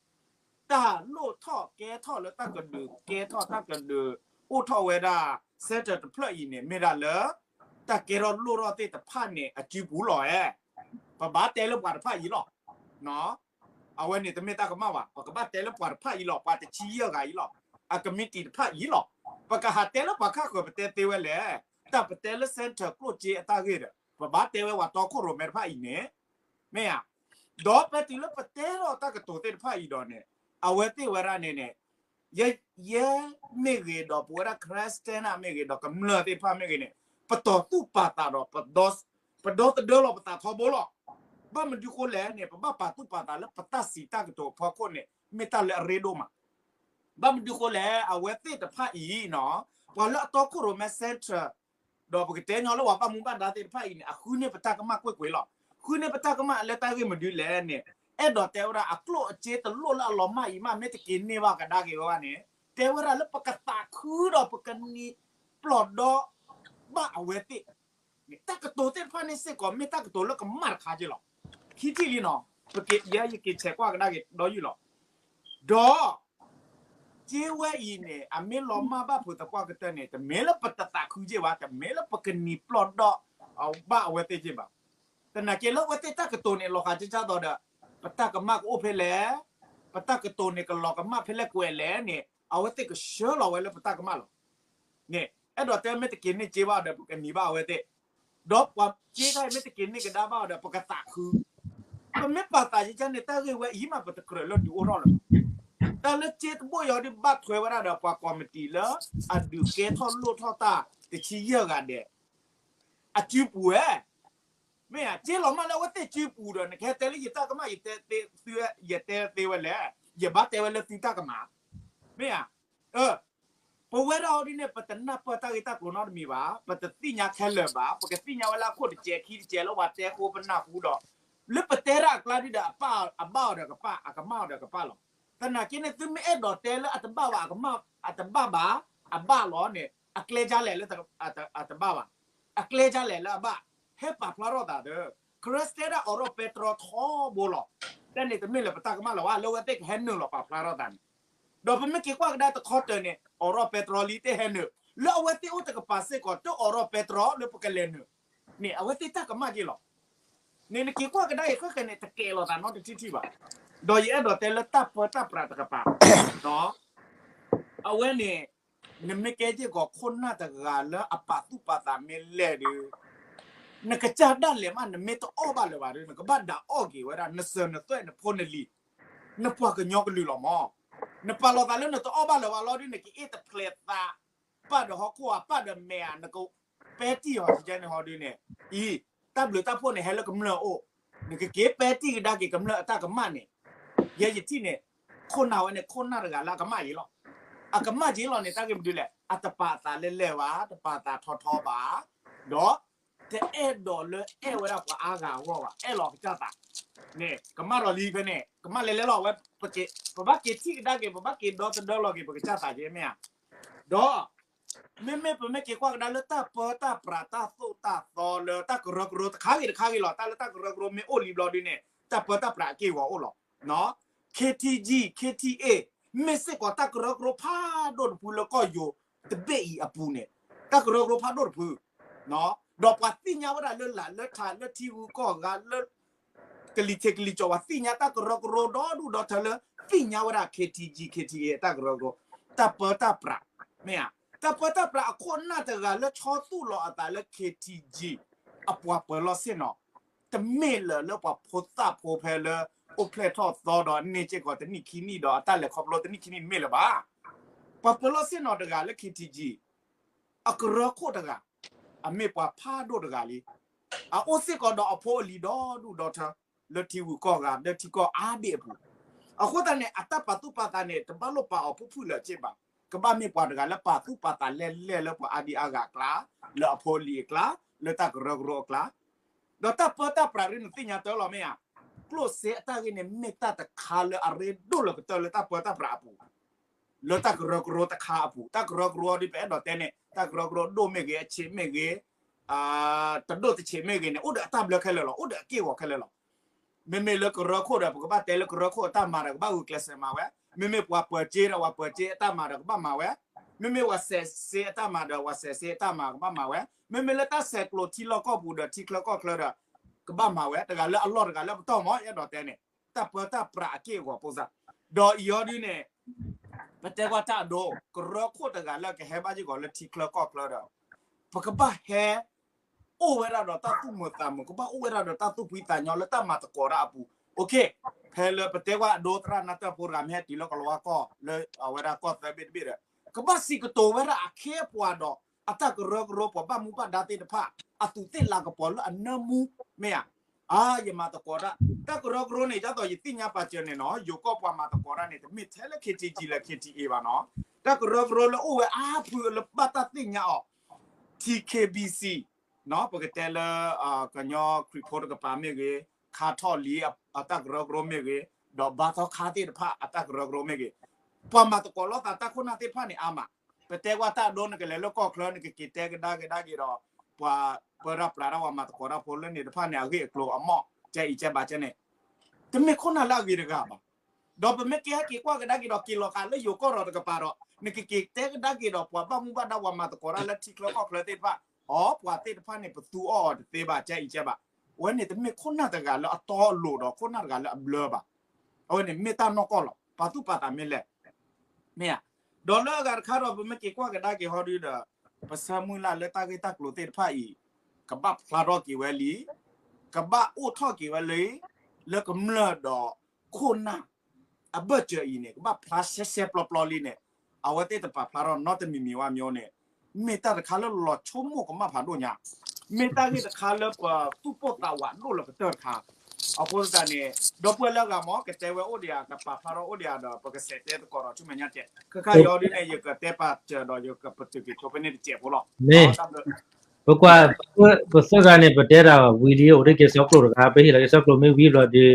တၢ်လိၣ်ထီၣ်ကဲထီၣ်လၢတၢ်ကဒုးကဲထီၣ် တၢ်ကဒုးအိၣ်ထီၣ်ဝဲဒၣ် center တဖျၢၣ်အံၤန့ၣ် မ့ၢ်ဒၣ်လၢ တၢ်ကဲထီၣ်လိၣ်ထီၣ်သ့ၣ်တဖၣ်န့ၣ် အစုပူၤလီၤဧါ. ပဘၣ်တဲလၢပှၤတဖၣ်အံၤလီၤ. အဝဲန့ၣ်တမ့ၢ်တၢ်ကမၣ်ဘၣ်. ပကဘၣ်တဲလၢပှၤတဖၣ်အံၤလီၤ. ပှၤတဆံယဲၢ်ဂၤအံၤလီၤ. အကမံးတံာ်တဖၣ်အံၤလီၤ. ပကဟးတဲလၢပှၤခါဃၢၤ ပတဲသ့ဝဲလဲၣ်. တၢ်ပတဲလၢ center ကျိၣ်စ့အတၢ်ဂ့ၢ်ဒီး ပဘၣ်တဲဝဲပှၤတီခိၣ်ရိၣ်မဲတဖၣ်အံၤန့ၣ် မ့ၢ်ဧါ. ဒီးဖဲတုၤလၢပတဲထီၣ်တၢ်ကတိၤသ့ၣ်တဖၣ်အံၤဒီးန့ၣ် အဝဲသ့ၣ်ဝဲဒၣ်န့ၣ်န့ၣ် ယဲ ယဲမ့ၢ်ဂ့ၤဒီး ပဝဲဒၣ် Christian မ့ၢ်ဂ့ၤဒီး ကမျၢၢ်သ့ၣ်တဖၣ်မ့ၢ်ဂ့ၤန့ၣ် ပတီၢ်သူၣ်ပာ်သးဒီး ပဒီသဒၢလီၤပသးထီဘိလီၤ. ဘၣ်မနုၤဃိလဲၣ်န့ၣ် ပဘၣ်ပာ်သူၣ်ပာ်သးလၢပတၢ်စံးတၢ်ကတိၤအဖီခိၣ်န့ၣ် မ့ၢ်တၢ်လၢအရ့ဒိၣ်မး. ဘၣ်မနုၤဃိလဲၣ် အဝဲသ့ၣ်တဖၣ်အံၤနီၤ ပှၤလၢအတီခိၣ်ရိၣ်မဲ center ဒီးပကတဲညီလၢပှၤဘၣ်မူဘၣ်ဒါသ့ၣ်တဖၣ်အံၤန့ၣ် အဃုန့ၢ်ပတၢ်ကမၣ်ကွ့ၢ်ကွ့ၢ်လီၤ. ဃုန့ၢ်ပတၢ်ကမၣ်လၢတၢ်ဂ့ၢ်မနုၤလဲၣ်န့ၣ် အဲၣ်ဒိးတဲဝဲဒၣ် အကျိၣ်အစ့တလိၣ်လၢအလီၤမၢ်အံၤမး မ့ၢ်တက့ၤန့ၢ်ဘၣ်ကဒါက့ၤဝဲဘၣ်န့ၣ် တဲဝဲဒၣ်လၢပကသးခုဒီးပကနံၤပျီၢ်ဒီ ဘၣ်အဝဲသ့ၣ်န့ၣ် တၢ်ကတိၤသ့ၣ်တဖၣ်န့ၣ်စ့ၢ်ကီး မ့ၢ်တၢ်ကတိၤလၢကမၣ်တခါက့လီၤ. ခံထံၣ်လံနီၤ, ပက့ၤ ယဲယက့ၤဆဲးကွၢ်ကဒါက့ၤဒီယုၢ်လီၤ. ဒီး က့ဝဲအံၤန့ၣ် အမ့ၢ်လီၤမၢ်ဘၣ်ဖုးသပှၢ်ကတၢၢ်န့ၣ် တမ့ၢ်လၢပတသးခုက့ဘၣ်, တမ့ၢ်လၢပကနံၤပျီၢ်ဒီ ဘၣ်အဝဲသ့ၣ်က့ဘၣ်. သနာ်က့လၢအဝဲသ့ၣ်တၢ်ကတိၤန့ၣ် လီၤဃာ်ကကၢ်သိးဒီး ပတၢ်ကမၣ်ကအိၣ်ဖဲလဲၣ်, ပတၢ်ကတိၤန့ၣ် ကလီၤကမၣ်ဖဲလဲၣ်ကွဲးလဲၣ်န့ၣ် အဝဲသ့ၣ်ကဆှၢလီၤဝဲလၢပတၢ်ကမၣ်လီၤ. န့ၣ် အဲၣ်ဒိးတဲမ့ၢ်တက့ၤန့ၢ်က့ဘၣ်ဒီး ပကနံၤဘၣ်အဝဲသ့ၣ်, ဒီးပှၤက့ခါအံၤမ့ၢ်တက့ၤန့ၢ်ကဒါဘၣ်ဒီး ပကသးခု ပမ့ၢ်ပာ်သးယကန့ၣ် တၢ်ဂ့ၢ်ဝဲအံၤမး ပတကြၢးလၢဒုးအိၣ်ထီၣ်လၢၤဘၣ်. တၢ်လၢက့တဘိယီၤဒ် ဘၣ်ထွဲဝဲဒၣ်ဒီးပှၤကီးမတံၤလၢ အဒုးကဲထီၣ်လိၣ်ထီၣ်တၢ်တဆံယဲၢ်ဂၤဒဲး အစုပူၤဝဲ မ့ၢ်ဧါ, က့လီၤမၢ်လၢအဝဲသ့ၣ်စုပူၤဒီး နကဟဲတဲလၢယတၢ်ကမၣ် ယတဲသ့ဝဲလဲၣ်, ယဘၣ်တဲဝဲလၢသုတၢ်ကမၣ်, မ့ၢ်ဧါ. ပဝဲဒၣ်အီၤဒ်န့ၣ် ပတနၢ်ပၢၢ်တၢ်ဂ့ၢ်တၢ်ကျိၤနီတမံၤဘၣ်, ပတသ့ၣ်ညါခဲလၢာ်ဘၣ်, ပကသ့ၣ်ညါဝဲလၢအခိၣ်တစဲးခံတစဲးလၢပှၤတဲဃိပနၢ်ဟူဒီး လၢပတဲတၢ်အကျါဒ်ဒီး အဘၣ်အီၤဒီးကပၣ်, အကမၣ်အီၤဒီးကပၣ်လီၤ. သနာ်က့န့ၣ် သုမ့ၢ်အဲၣ်ဒိးတဲလၢအတဘၣ်ဘၣ် အတဘၣ်ဘၣ်, အဘၣ်လီၤန့ၣ် အကျဲဒ်လဲၣ်လၢအတဘၣ်ဘၣ်, အကျဲဒ်လဲၣ်လၢအဘၣ်, ဟဲပာ်ဖျါထီၣ်သးဒီး ခရၢစတဲဒၣ်အိးထီၣ်ပဲတြီထီဘိလီၤ. တဲန့ၣ်တမ့ၢ်လၢပတၢ်ကမၣ်လၢၤဘၣ် လၢအဝဲသ့ၣ်ကဟဲနုာ်လီၤပာ်ဖျါထီၣ်သးန့ၣ်, ဒီးပမ့ၢ်က့ၤကွၢ်ကဒါတခီတၢၢ်န့ၣ် အိးထီၣ်ပဲတြီလံတဟဲနုာ်, လၢအဝဲသ့ၣ်အိၣ်တကပၤစ့ၢ်ကီး တအိးထီၣ်ပဲတြီလၢပကလဲၤနုာ်န့ၣ် အဝဲသ့ၣ်တၢ်ကမၣ်က့လီၤ. န့ၣ်နက့ၤကွၢ်ကဒါအံၤ ဃဲဃဲန့ၣ် တကဲလီၤသးနီတထံၣ်ထံၣ်ဘၣ်. ဒီးယအဲၣ်ဒိးတဲလၢတၢ်ပၢတၢ်ပြးတကပၤ အဝဲန့ၣ် နမ့ၢ်ကဲစ့ၢ်ကီးခိၣ်နၢ်တဂၤလၢအပာ်သူၣ်ပာ်သးမ့ၢ်လဲၣ်ဒီး နကစၢ်ဒၣ်လဲာ်မး နမ့ၢ်တအီၣ်ဘၣ်လၢၤဘၣ်ဒီး နကဘၣ်ဒၣ်အီၣ်က့ၤဝဲဒၣ် နစၢၤနသွဲၣ်နဖိနလံၤ နပှၤကညီကလုာ်လီၤမး. နပာ်လီၤသးလၢနတအီၣ်ဘၣ်လၢၤဘၣ်လီၤဒီး နကအ့ၣ်တဖျဲးသး ပာ်ဒီးဟီၣ်ခိၣ်ဧါ ပာ်ဒီးမဲာ်ဧါ နကပဲတံၢ်အီၤကဲန့ၣ်ဟီဒီးန့ၣ် အံၤ တၢ်ဘျုးတၢ်ဖှိၣ်န့ၣ် ဟဲလၢကမျၢၢ်အအိၣ်, နကက့ၤပဲတံၢ်ကဒါက့ၤကမျၢၢ်အတၢ်ကမၣ်န့ၣ် ယဲယထံၣ်န့ၣ် ခိၣ်နၢ်ဝဲန့ၣ် ခိၣ်နၢ်တဂၤလၢအကမၣ်က့လီၤ. အကမၣ်က့လီၤန့ၣ် တၢ်ဂ့ၢ်မနုၤလဲၣ် အတပာ်သးလဲၢ်လဲၢ်ဘၣ်, တပာ်သးထီထီဘၣ်, ဒီး တအဲၣ်ဒိးလၢအဲၣ်ဝဲဒၣ်ပှၤအါဂၤအဂီၢ်ဘၣ်, အဲၣ်လီၤကစၢ်သး န့ၣ် ကမၣ်ဒီးလံဖဲန့ၣ် ကမၣ်လဲၤလဲၤလီၤဝဲ, ပဘၣ်က့ၤထံၣ်ကဒါက့ၤ ပဘၣ်က့ၤဒီသဒၢလီၤက့ၤ ပကစၢ်သးက့မ့ၢ်ဧါ. ဒီး မ့မ့ၢ်ပမ့ၢ်က့ၤကွၢ်ကဒါလၢတၢ်ပၢတၢ်ပြးတၢ်သိၣ်တၢ်သီလၢတၢ်ကရၢကရိတခါဂ့ၤတခါဂ့ၤလီၤ, တၢ်လၢတၢ်ကရၢကရိမ့ၢ်အိၣ်လံဘျီဒုန့ၣ် တၢ်ပၢတၢ်ပြးအက့ၢ်အဂီၤအိၣ်လီၤ. ခ့ထံကၠံ ခ့ထံအ့ မ့ၢ်စ့ၢ်ကီးတၢ်ကရၢကရိဖးဒိၣ်တဖုလၢကီၢ်ယိၤတဘ့ၣ်အံၤအပူၤန့ၣ်, တၢ်ကရၢကရိဖးဒိၣ်တဖု, ဒီးပှၤသ့ၣ်ညါဝဲဒၣ်လၢလာ်လၢထးလၢထံဂုၤကီၢ်ဂၤလၢ ကလံၤထံးကလံၤကီၤ ပှၤသ့ၣ်ညါတၢ်ကရၢကရိဒီဒူၣ်ဒီထၢလၢ သ့ၣ်ညါဝဲဒၣ် ခ့ထံကၠံ ခ့ထံအ့ တၢ်ကရၢကရိ, တၢ်ပၢတၢ်ပြး, မ့ၢ်ဧါ, တၢ်ပၢတၢ်ပြးအခိၣ်နၢ်တဂၤလၢဆီသူၣ်လီၤအသးလၢ ခ့ထံကၠံ အပှၤပၢၤလီၢ်ဆ့ၣ်နီၤ တမ့ၢ်လၢၤလၢပှၤဖိသၣ်ဖိဖဲလၢ အိၣ်ဖျဲၣ်ထီၣ်သီဒီးန့ၢ်စ့ၢ်ကီးတနံၣ်ခံနံၣ်ဒီးအတၢ်လဲၤခီဖျိတနံၣ်ခံနံၣ်တမ့ၢ်လၢၤဘၣ်. ပှၤပၢၤလီၢ်ဆ့ၣ်နီၤတဂၤလၢ ခ့ထံကၠံ အကရၢခိၣ်တဂၤ, အမ့ၢ်ပှၤဖးဒိၣ်တဂၤလံ. အအိၣ်စ့ၢ်ကီးဒီးအဖိအလံၤဒီဒူၣ်ဒီထၢ လၢထံဂုၤကီၢ်ဂၤ လၢထံကီၢ်အါဘ့ၣ်အပူၤ, အဃိသတးန့ၣ် အတၢ်ပာ်သူၣ်ပာ်သးန့ၣ် တဘၣ်လိၣ်ပာ်အီၤဖုၣ်ဖုၣ်လၢၤစ့ၢ်ဘၣ်. ကဘၣ်မ့ၢ်ပှၤတဂၤလၢပာ်သူၣ်ပာ်သးလဲၢ်လဲၢ်လၢပှၤအါဒံအါဂၤအကျါ, လၢအဖိအလံၤအကျါ, လၢတၢ်ကရၢကရိအကျါ, ဒီးတၢ်ပၢတၢ်ပြးရ့နသ့ၣ်ညါတၢ်လီၤ မ့ၢ်ဧါ. ကျိၣ်စ့အတၢ်ဂ့ၢ်န့ၣ် မ့ၢ်တၢ်တခါလၢအရ့ဒိၣ်လၢကတၢၢ်လၢတၢ်ပၢတၢ်ပြးအပူၤ လၢတၢ်ကရၢကရိတခါအပူၤ, တၢ်ကရၢကရိအံၤဒ်ပအဲၣ်ဒိးတဲန့ၣ် တၢ်ကရၢကရိဒိၣ်မ့ၢ်ဂ့ၤ အဆံးမ့ၢ်ဂ့ၤ, တဒိၣ်တဆံးမ့ၢ်ဂ့ၤန့ၣ် အိၣ်ဒီးအတၢ်ဘျၢခဲလၢာ်လီၤ, အိၣ်ဒီးအက့ၢ်အဂီၤခဲလၢာ်လီၤ. မ့မ့ၢ်လၢကရၢခိၣ်ဒီး ပကဘၣ်တဲလၢကရၢခိၣ်အတၢ်မၤဒီး ကဘၣ်ဂုာ်ကျဲးစၢးမၤဝဲ, မ့မ့ၢ်ပှၤပၢၤစ့ဒီး ပှၤပၢၤစ့အတၢ်မၤဒီး ကဘၣ်မၤဝဲ, မ့မ့ၢ်ပှၤစဲးစ့အတၢ်မၤဒီး ပှၤစဲးစ့အတၢ်မၤ ကဘၣ်မၤဝဲ, မ့မ့ၢ်လၢတၢ်ဆဲးကျိးထံလီၢ်ကီၢ်ပူၤဒီး ထံချၢကီၢ်ချၢဒီး ကဘၣ်မၤဝဲ, တဂၤလၢအလီၢ်တဂၤလၢပတီၢ်မး အဲၣ်ဒိးတဲန့ၣ် တၢ်ပၢတၢ်ပြးအက့ၢ်အဂီၤဖိစၢ်, ဒီးအံၤအီၤဒ်န့ၣ် ပတဲကွၢ်တၢ်အဒိ ကရၢခိၣ်တဂၤလၢကဟဲဘၣ်စ့ၢ်ကီးလၢထံချၢကီၢ်ချၢဒီး ပကဘၣ်ဟဲ အိၣ်ဝဲဒၣ်ဒီးတၢ်သူၣ်မုာ်သးမုာ်, ကဘၣ်အိၣ်ဝဲဒၣ်ဒီးတၢ်သူၣ်ဖှံသးညီလၢတၢ်မၤသကိးတၢ်အပူၤ, ဖဲလၢပတဲကွၢ်အဒိသရၣ်နၢ်တၢၢ်ဖိတဂၤမ့ၢ်ဟဲတုၤလၢကလၤဝါကီၢ်လၢအဝဲဒၣ်ကီၢ်သၢဘ့ၣ်တဘ့ၣ်ဒီး ကဘၣ်စံးကတိၤဝဲဒၣ်အခ့အပှၤဒီး အတၢ်ကရၢကရိပှၤဘၣ်မူဘၣ်ဒါသ့ၣ်တဖၣ် အသူးသ့ၣ်လၤကပီၤလၢအနၢမူ, မ့ၢ်ဧါ. အါ ယမၤသကိးတၢ် တၢ်ကရၢကရိန့ၣ် ဒ်သိးယသ့ၣ်ညါပာ်စၢၤန့ၣ်နီၤ ယိၤကီၢ်ပှၤမၤသကိးတၢ်န့ၣ် တမ့ၢ်ထဲလၢ ခ့ထံကၠံ လၢ ခ့ထံအ့ ဘၣ်နီၤ, တၢ်ကရၢကရိလၢအိၣ်ဝဲအါဖုလၢဘၣ်တၢ်သ့ၣ်ညါအီၤ ထံ ခ့ဘံစံ ပကတဲလၢ ကညီခရံာ်ဖိတကပၤမ့ၢ်ဂ့ၤ, ခါထီၣ်လံအတၢ်ကရၢကရိမ့ၢ်ဂ့ၤ, ဒီးဘါသီခါသ့ၣ်တဖၣ်အတၢ်ကရၢကရိမ့ၢ်ဂ့ၤ, ပှၤမၤသကိးလိာ်သးတၢ်ခိၣ်နၢ်သ့ၣ်တဖၣ်န့ၣ်အါမး. ပတဲကွၢ်တၢ်အဒိ နကလဲၤလၢကီၢ်ချၢ နကက့ၤတဲကဒါက့ၤဒါက့ၤဒီး ပှၤပၢတၢ်ပြးတၢ် ပှၤမၤသကိးတၢ်ဖိလၢန့ၣ်တဖၣ်န့ၣ် အဂ့ၢ်အကျိၤအမီၢ် ကဲအံၤကဲဘၣ်ကဲန့ၣ် တမ့ၢ်ခိၣ်နၢ်လၢအဂ့ၤတဂၤဘၣ်. ဒီးပမ့ၢ်က့ၤဟဲက့ၤကွၢ်ကဒါက့ၤဒီး က့ၤလီၤဃာ်လၢယိၤကီၢ်ဒီးတကပၤဒီး နကက့ၤတဲကဒါက့ၤဒီး ပှၤဘၣ်မူဘၣ်ဒါ ပှၤမၤသကိးတၢ်လၢထံချၢကီၢ်ချၢသ့ၣ်တဖၣ်, အိ ပှၤသ့ၣ်တဖၣ်န့ၣ် ပသူအီၤအီၤတသ့ဘၣ် ကဲအံၤကဲဘၣ်. အဝဲန့ၣ်တမ့ၢ်ခိၣ်နၢ်တဂၤလၢအတီအလိၤဒီး ခိၣ်နၢ်တဂၤလၢအဘျၢဘၣ်. အဝဲန့ၣ်မ့ၢ်တၢ်နီၢ်ကီၢ်လီၤ. ပာ်သူၣ်ပာ်သးမ့ၢ်လဲၣ် မ့ၢ်ဧါ. ဒီးလၢအဂၤတခါဒီး ပမ့ၢ်က့ၤကွၢ်ကဒါက့ၤဟီဒုဒီး ပဆၢမုၢ်လၢ်လၢတၢ်ဂ့ၢ်တၢ်ကျိၤသ့ၣ်တဖၣ်အံၤ ကဘၣ်ဖျါထီၣ်က့ၤဝဲလံ, ကဘၣ်အိၣ်ထီၣ်က့ၤဝဲလံ, လၢကမျၢၢ်ဒီးခိၣ်နၢ်အဘၢၣ်စၢၤအံၤန့ၣ် ကဘၣ်ဖျါရှဲရှဲပျီပျီလံန့ၣ် အဝဲသ့ၣ်တပာ်ဖျါထီၣ်နီတမံၤမံၤဝဲမ့ၢ်န့ၣ် မ့ၢ်တၢ်တခါလၢလီၤဆိကမိၣ်ကမၣ်ဖးဒိၣ်ညါ, မ့ၢ်တၢ်ဂ့ၢ်တခါလၢပသူၣ်ပိၢ်သးဝးဒိၣ်လၢပတၢၢ်တခါ. အဃိသတးန့ၣ် ဒီပုၢ်ဝဲၢ်လၢအဂၤမ့ၢ် ကတဲဝဲအိၣ်ဒံးဧါ ကပာ်ဖျါထီၣ်အိၣ်ဒံးဧါဒီး ပကစးတဲသကိးဒီးဆူမဲာ်ညါကဲ, ခဲခါအံၤဒ်န့ၣ် ယကတဲပာ်စၢၤဒီးယကပတုာ်က့ၤဆိဖဲန့ၣ်တစဲးဖိလီၤ. မ့ၢ် ပကွၢ် ပသၢဂၤန့ၣ် ပတဲတၢ်ဝံၤလံ အိၣ်ဒံးက့ၤဆီကျိာ်တဂၤ ပဟ့ၣ်လီၤက့ၤဆီကျိာ်မ့ၢ်ဝံၤဘျီဒီး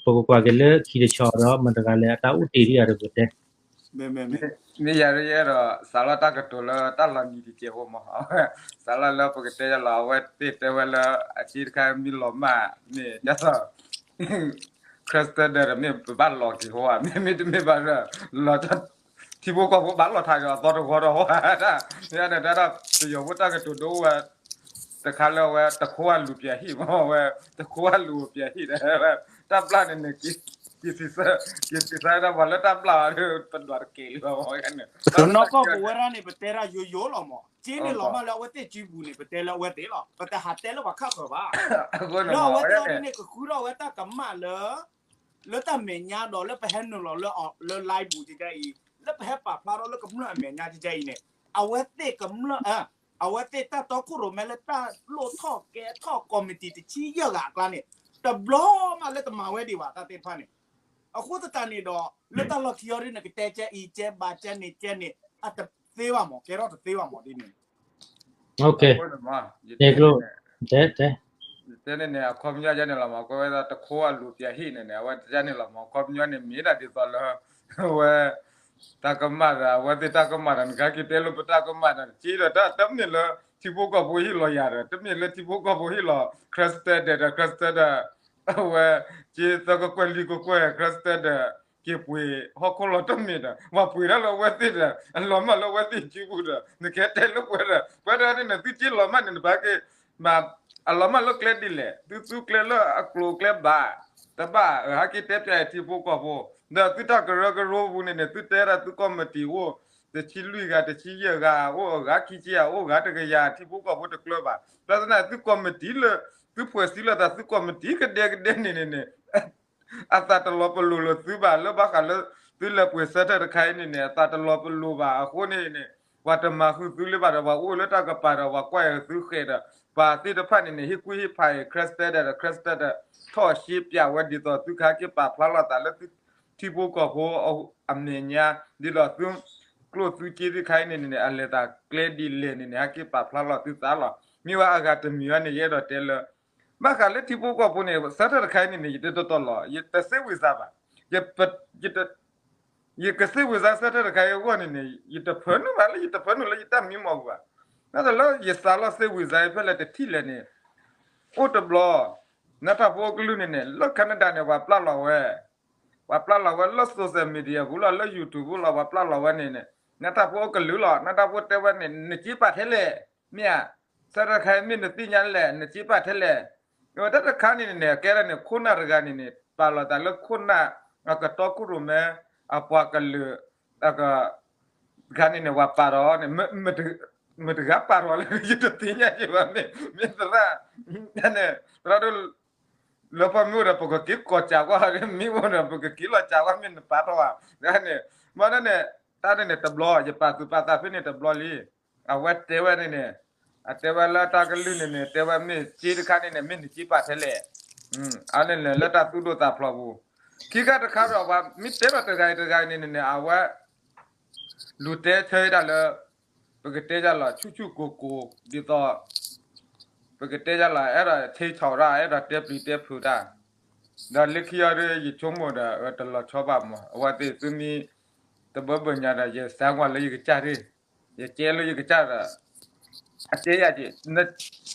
ပကကွၢ်က့ၤလၢခံတဆီဒီး မတၤတဂၤလဲၣ်အတၢ်အိၣ်တ့ၢ်ဒံးဧါဒီးပကတဲ မ့ၢ်ယၤဒ်ယအဲၣ်ဒိး စးလီၤတၢ်ကတိၤလၢတၢ်လီၤနံၤတစဲးဖိမး, စးလီၤလၢပကတဲယၤလီၤ အဝဲသ့ၣ်တဲဝဲလၢအဆံတခါမ့ၢ်လီၤမၢ်န့ၣ် ဒ်သိး Christian ဒီးမ့ၢ်ပဘၣ်လီၤက့ၤဟိဧါ, မ့မ့ၢ်တမ့ၢ်ဘၣ်ဒီး လီၤ ထံဖိကီၢ်ဖိဘၣ်လီၤထးက့ၤအသီတဝီဒီးဟိဧါ, တၢ်န့ၣ်တၢ်ဒီးပယီၤဖိတၢ်ကတိၤဒိဝဲ တခါလၢအဝဲတခိၣ်အလူၤပျဲၤဟံၣ်မး အဝဲတခိၣ်အလူၤပျဲၤဟံၣ်ဒီး တၢ်ဘျၣ်န့ၣ်န့ၣ် က့ၤစံးဆၢ က့ၤစံးဆၢဒၣ်ပှၤလၢတၢ်ဘျၣ်အီၤဒီး ပဒွးတက့ၤလံဘၣ်မးန့ၣ် ပနီၢ်ကီၢ်ပဝဲဒၣ်န့ၣ် ပတဲဒၣ်ယိယိလီၤမး, က့န့ၣ်လီၤမၢ်လၢအဝဲသ့ၣ်စုပူၤန့ၣ် ပတဲလၢအဝဲသ့ၣ်လီၤ, ပတဟးတဲလၢပှၤခၣ်ဃၢၤဘၣ်. လၢအဝဲသ့ၣ်အီၤဒ်န့ၣ် ကဃုထီၣ်ဝဲတၢ်ကမၣ်လၢ လၢတၢ်မဲာ်ညါဒီးလၢပဟဲနုာ်လီၤလၢ လၢ live ပူၤကကဲအံၤ လၢပဟဲပာ်ဖျါထီၣ်လၢကမျၢၢ်အမဲာ်ညါကကဲအံၤန့ၣ် အဝဲသ့ၣ်ကမျၢၢ် အဝဲသ့ၣ်တၢ်တီခိၣ်ရိၣ်မဲလၢတၢ်လိၣ်ထီၣ်ကဲထီၣ် committee တဆံယဲၢ်ဂၤအကျါန့ၣ် တဘျီမးလၢတမၤဝဲဒံးဘၣ်တၢ်သ့ၣ်တဖၣ်န့ၣ်. အဃိသတးန့ၣ်ဒီး လၢတၢ်လီၢ်ခံအီၤဒ်န့ၣ် ကတဲကဲအံၤကဲဘၣ်ကဲန့ၣ်ကဲန့ၣ် အတသ့ဘၣ်မး ကဲထီၣ်တသ့ဘၣ်မးဒ်န့ၣ် တဲန့ၣ်န့ၣ် အခီပညီယဲန့ၣ်လီၤမး ကွဲးဝဲဒၣ်တခိၣ်အလူၤပျဲၤဟံၣ်န့ၣ်န့ၣ် အဝဲယဲန့ၣ်လီၤမး အခီပညီန့ၣ် မ့ၢ်ဒၣ်ဒ်သိးလၢ အဝဲ တၢ်ကမၣ်ဒီး အဝဲသ့ၣ်တၢ်ကမၣ်ဒီး နကဟဲက့ၤတဲလၢပတၢ်ကမၣ်ဒီး က့ဒီးတၢ်တမ့ၢ်လၢ ထံဖိကီၢ်ဖိဟ့ၣ်လီၤယၤဒီး တမ့ၢ်လၢထံဖိကီၢ်ဖိဟ့ၣ်လီၤ Christian ဒီး Christian ဒီး အဝဲ က့သၢကကွဲၢ်လွံၢ်ကကွဲၢ် Christian ဒီး က့ၤပှ့ၤဟီၣ်ခိၣ်လီၤတမ့ၢ်ဒီး ပှၤပှ့ၤဒၣ်လၢအဝဲသ့ၣ်ဒီး အလီၤမၢ်လၢအဝဲသ့ၣ်စုပူၤဒီး နကဟဲတဲလၢပှဲၤဒီး ပှဲၤဒီးန့ၣ် သုက့လီၤမၢ်န့ၣ် နဘၣ်က့ၤ မ့ၢ် အလီၤမၢ်လၢကျဲဒ်လဲၣ် သုသူကျဲလၢအကျိၤကျဲဘၣ် တဘၣ်ဟဲက့ၤတဲပျဲထံဖိကီၢ်ဖိ ဒီးသုတၢ်ကရၢကရိပူၤန့ၣ်န့ၣ် သုတဲဒၣ်သု committee အိၣ် တဆံလွံၢ်ဂၤ တဆံယဲၢ်ဂၤ အိၣ်အဂၤခံဆံဧါ အိၣ်ဂၤတကယၤ ထံဖိကီၢ်ဖိတကျၢၤဘၣ် ဘၣ်ဆၣ်သနာ် သု committee လၢ သုဖွဲ့စည်းလိာ်သးသု committee ကဒဲကဒဲန့ၣ်န့ၣ်န့ၣ် အသးတလီၤပလိာ်လၢၤသုဘၣ် လၢဘၣ်ဃးလၢ သုလဲၤပှ့ၤဆၢထၢၣ်တခါအံၤန့ၣ်န့ၣ် အသးတလီၤပလိာ်ဘၣ်အဃိန့ၣ်န့ၣ် ပှၤတမၤဃုာ်သုလၢၤဘၣ်ဒီး ပှၤအိၣ်လၢတၢ်ကပၤဒီး ပှၤကွၢ်အသုဃဲၤဒီး ပှၤသ့ၣ်တဖၣ်န့ၣ်န့ၣ် ဟ့ၣ်ကူၣ်ဟ့ၣ်ဖးအံၤ Christian ဒီး Christian ဒီး ထီၣ်ရှဲပျးဝဲဒ်သိးသုကဟဲက့ၤပာ်ဖျါလိာ်သးလၢသုထံဖိကီၢ်ဖိအမဲာ်ညါ ဒ်သိးသု ကျိၣ်သုစ့သ့ၣ်တခါအံၤန့ၣ်န့ၣ် အလဲၤသးကျဲဒ်လဲၣ်န့ၣ်န့ၣ် ဟဲက့ၤပာ်ဖျါလီၤသုသးလီၤ. မ့ၢ်ဝဲအဂၤတမံၤဝဲန့ၣ် ယအဲၣ်ဒိးတဲလၢ ဘၣ်ဃးလၢထံဖိကီၢ်ဖိန့ၣ် ဆၢထၢၣ်တခါအံၤန့ၣ်န့ၣ် ယတတီၤလီၤ ယတစ့ဝံၤစါဘၣ် ယကစ့ဝံၤစါဆၢထၢၣ်တခါအံၤအဂီၢ်န့ၣ်န့ၣ် ယတဖၢနုာ်ဘၣ်လၢ ယတဖၢနုာ်လၢယတၢ်မံမီၢ်ပူၤဘၣ်. ဘၣ်ဆၣ်လၢယစးလီၤစ့ဝံၤစါအံၤဖဲလဲၣ်တထံၣ်လဲၣ်န့ၣ် အိၣ်တဘျီ နၢ်တၢ်ဖိအိၣ်ကလုၢ်န့ၣ်န့ၣ် လၢ Canada န့ၣ် ပှၤပျၢ်လီၤဝဲ ပှၤပျၢ်လီၤဝဲလၢ social media ပူၤလီၤ လၢ YouTube ပူၤလီၤ ပှၤပျၢ်လီၤဝဲန့ၣ်န့ၣ် နၢ်တၢ်ဖိအိၣ်ကလုၢ်လီၤ နၢ်တၢ်ဖိတဲဝဲန့ၣ် နစ့ပာ်ထဲလဲၣ် မ့ၢ်ဧါ ဆၢထၢၣ်တခါအံၤမ့ၢ်နသ့ၣ်ညါလဲၣ် နစ့ပာ်ထဲလဲၣ် တၢ်တခါန့ၣ်န့ၣ် အကဲဒၣ်န့ၣ် ခိၣ်နၢ်တဂၤန့ၣ်န့ၣ် ပာ်လီၤသးလၢခိၣ်နၢ် အကတီခိၣ်ရိၣ်မဲ အပှၤကလုာ် အက တခါန့ၣ်န့ၣ် ပှၤပာ်ထီၣ်န့ၣ် မတဂၤပာ်ထီၣ်လၢ ယတသ့ၣ်ညါယဘၣ် မ့ၢ်သရၣ် န့ၣ် သရၣ်ဒိၣ် လၢပှၤမ့ၢ်အိၣ်ဒီး ပကက့ၤကီၢ်စးကွၢ် မ့ၢ်အိၣ်ဒီး ပကက့ၤလီၤစးကွၢ် မ့ၢ်နပာ်ထီၣ်ဘၣ် န့ၣ် မ့ၢ်န့ၣ် တၢ်န့ၣ်န့ၣ်တဘျီ ယပာ်သူၣ်ပာ်သးဖဲန့ၣ်တဘျီလံ အဝဲတဲဝဲန့ၣ်န့ၣ် အတဲဝဲလၢတၢ်ကလုၢ်န့ၣ်န့ၣ် တဲဝဲမ့ၢ်စ့တခါန့ၣ်န့ၣ် မ့ၢ်နစ့ပာ်ထဲလဲၣ် အန့ၣ်န့ၣ် လၢတၢ်သူၣ်ဒိၣ်သးဖျိးပူၤ ခံခါတခါဒီး ပှၤမ့ၢ်တဲလီၤတဂၤအံၤတဂၤအံၤန့ၣ်န့ၣ်န့ၣ် အဝဲ လူၤတဲဆၢဒၣ်လၢ ပကတဲဒၣ်လီၤ ဆူၣ်ဆူၣ်ကိၢ်ကိၢ် ဒ်သိး ပကတဲယၤလီၤ အဲၣ်ဒိးထ့ထီၣ်တၢ် အဲၣ်ဒိးတဲပျံၤတဲဖုးတၢ်, ဒီးလၢခံအီၤဒီး ယဆိကမိၣ်ဒီး အဝဲတလီၤဆီဘၣ်မး အဝဲသ့ၣ်သုမ့ၢ် တဘၢဘၢၣ်ညါဒီး ယစးကွၢ်လၢယကစၢ်ရ့ၣ်, ယကဲလၢယကစၢ်ဒီး အတဲယၤက့ၤ,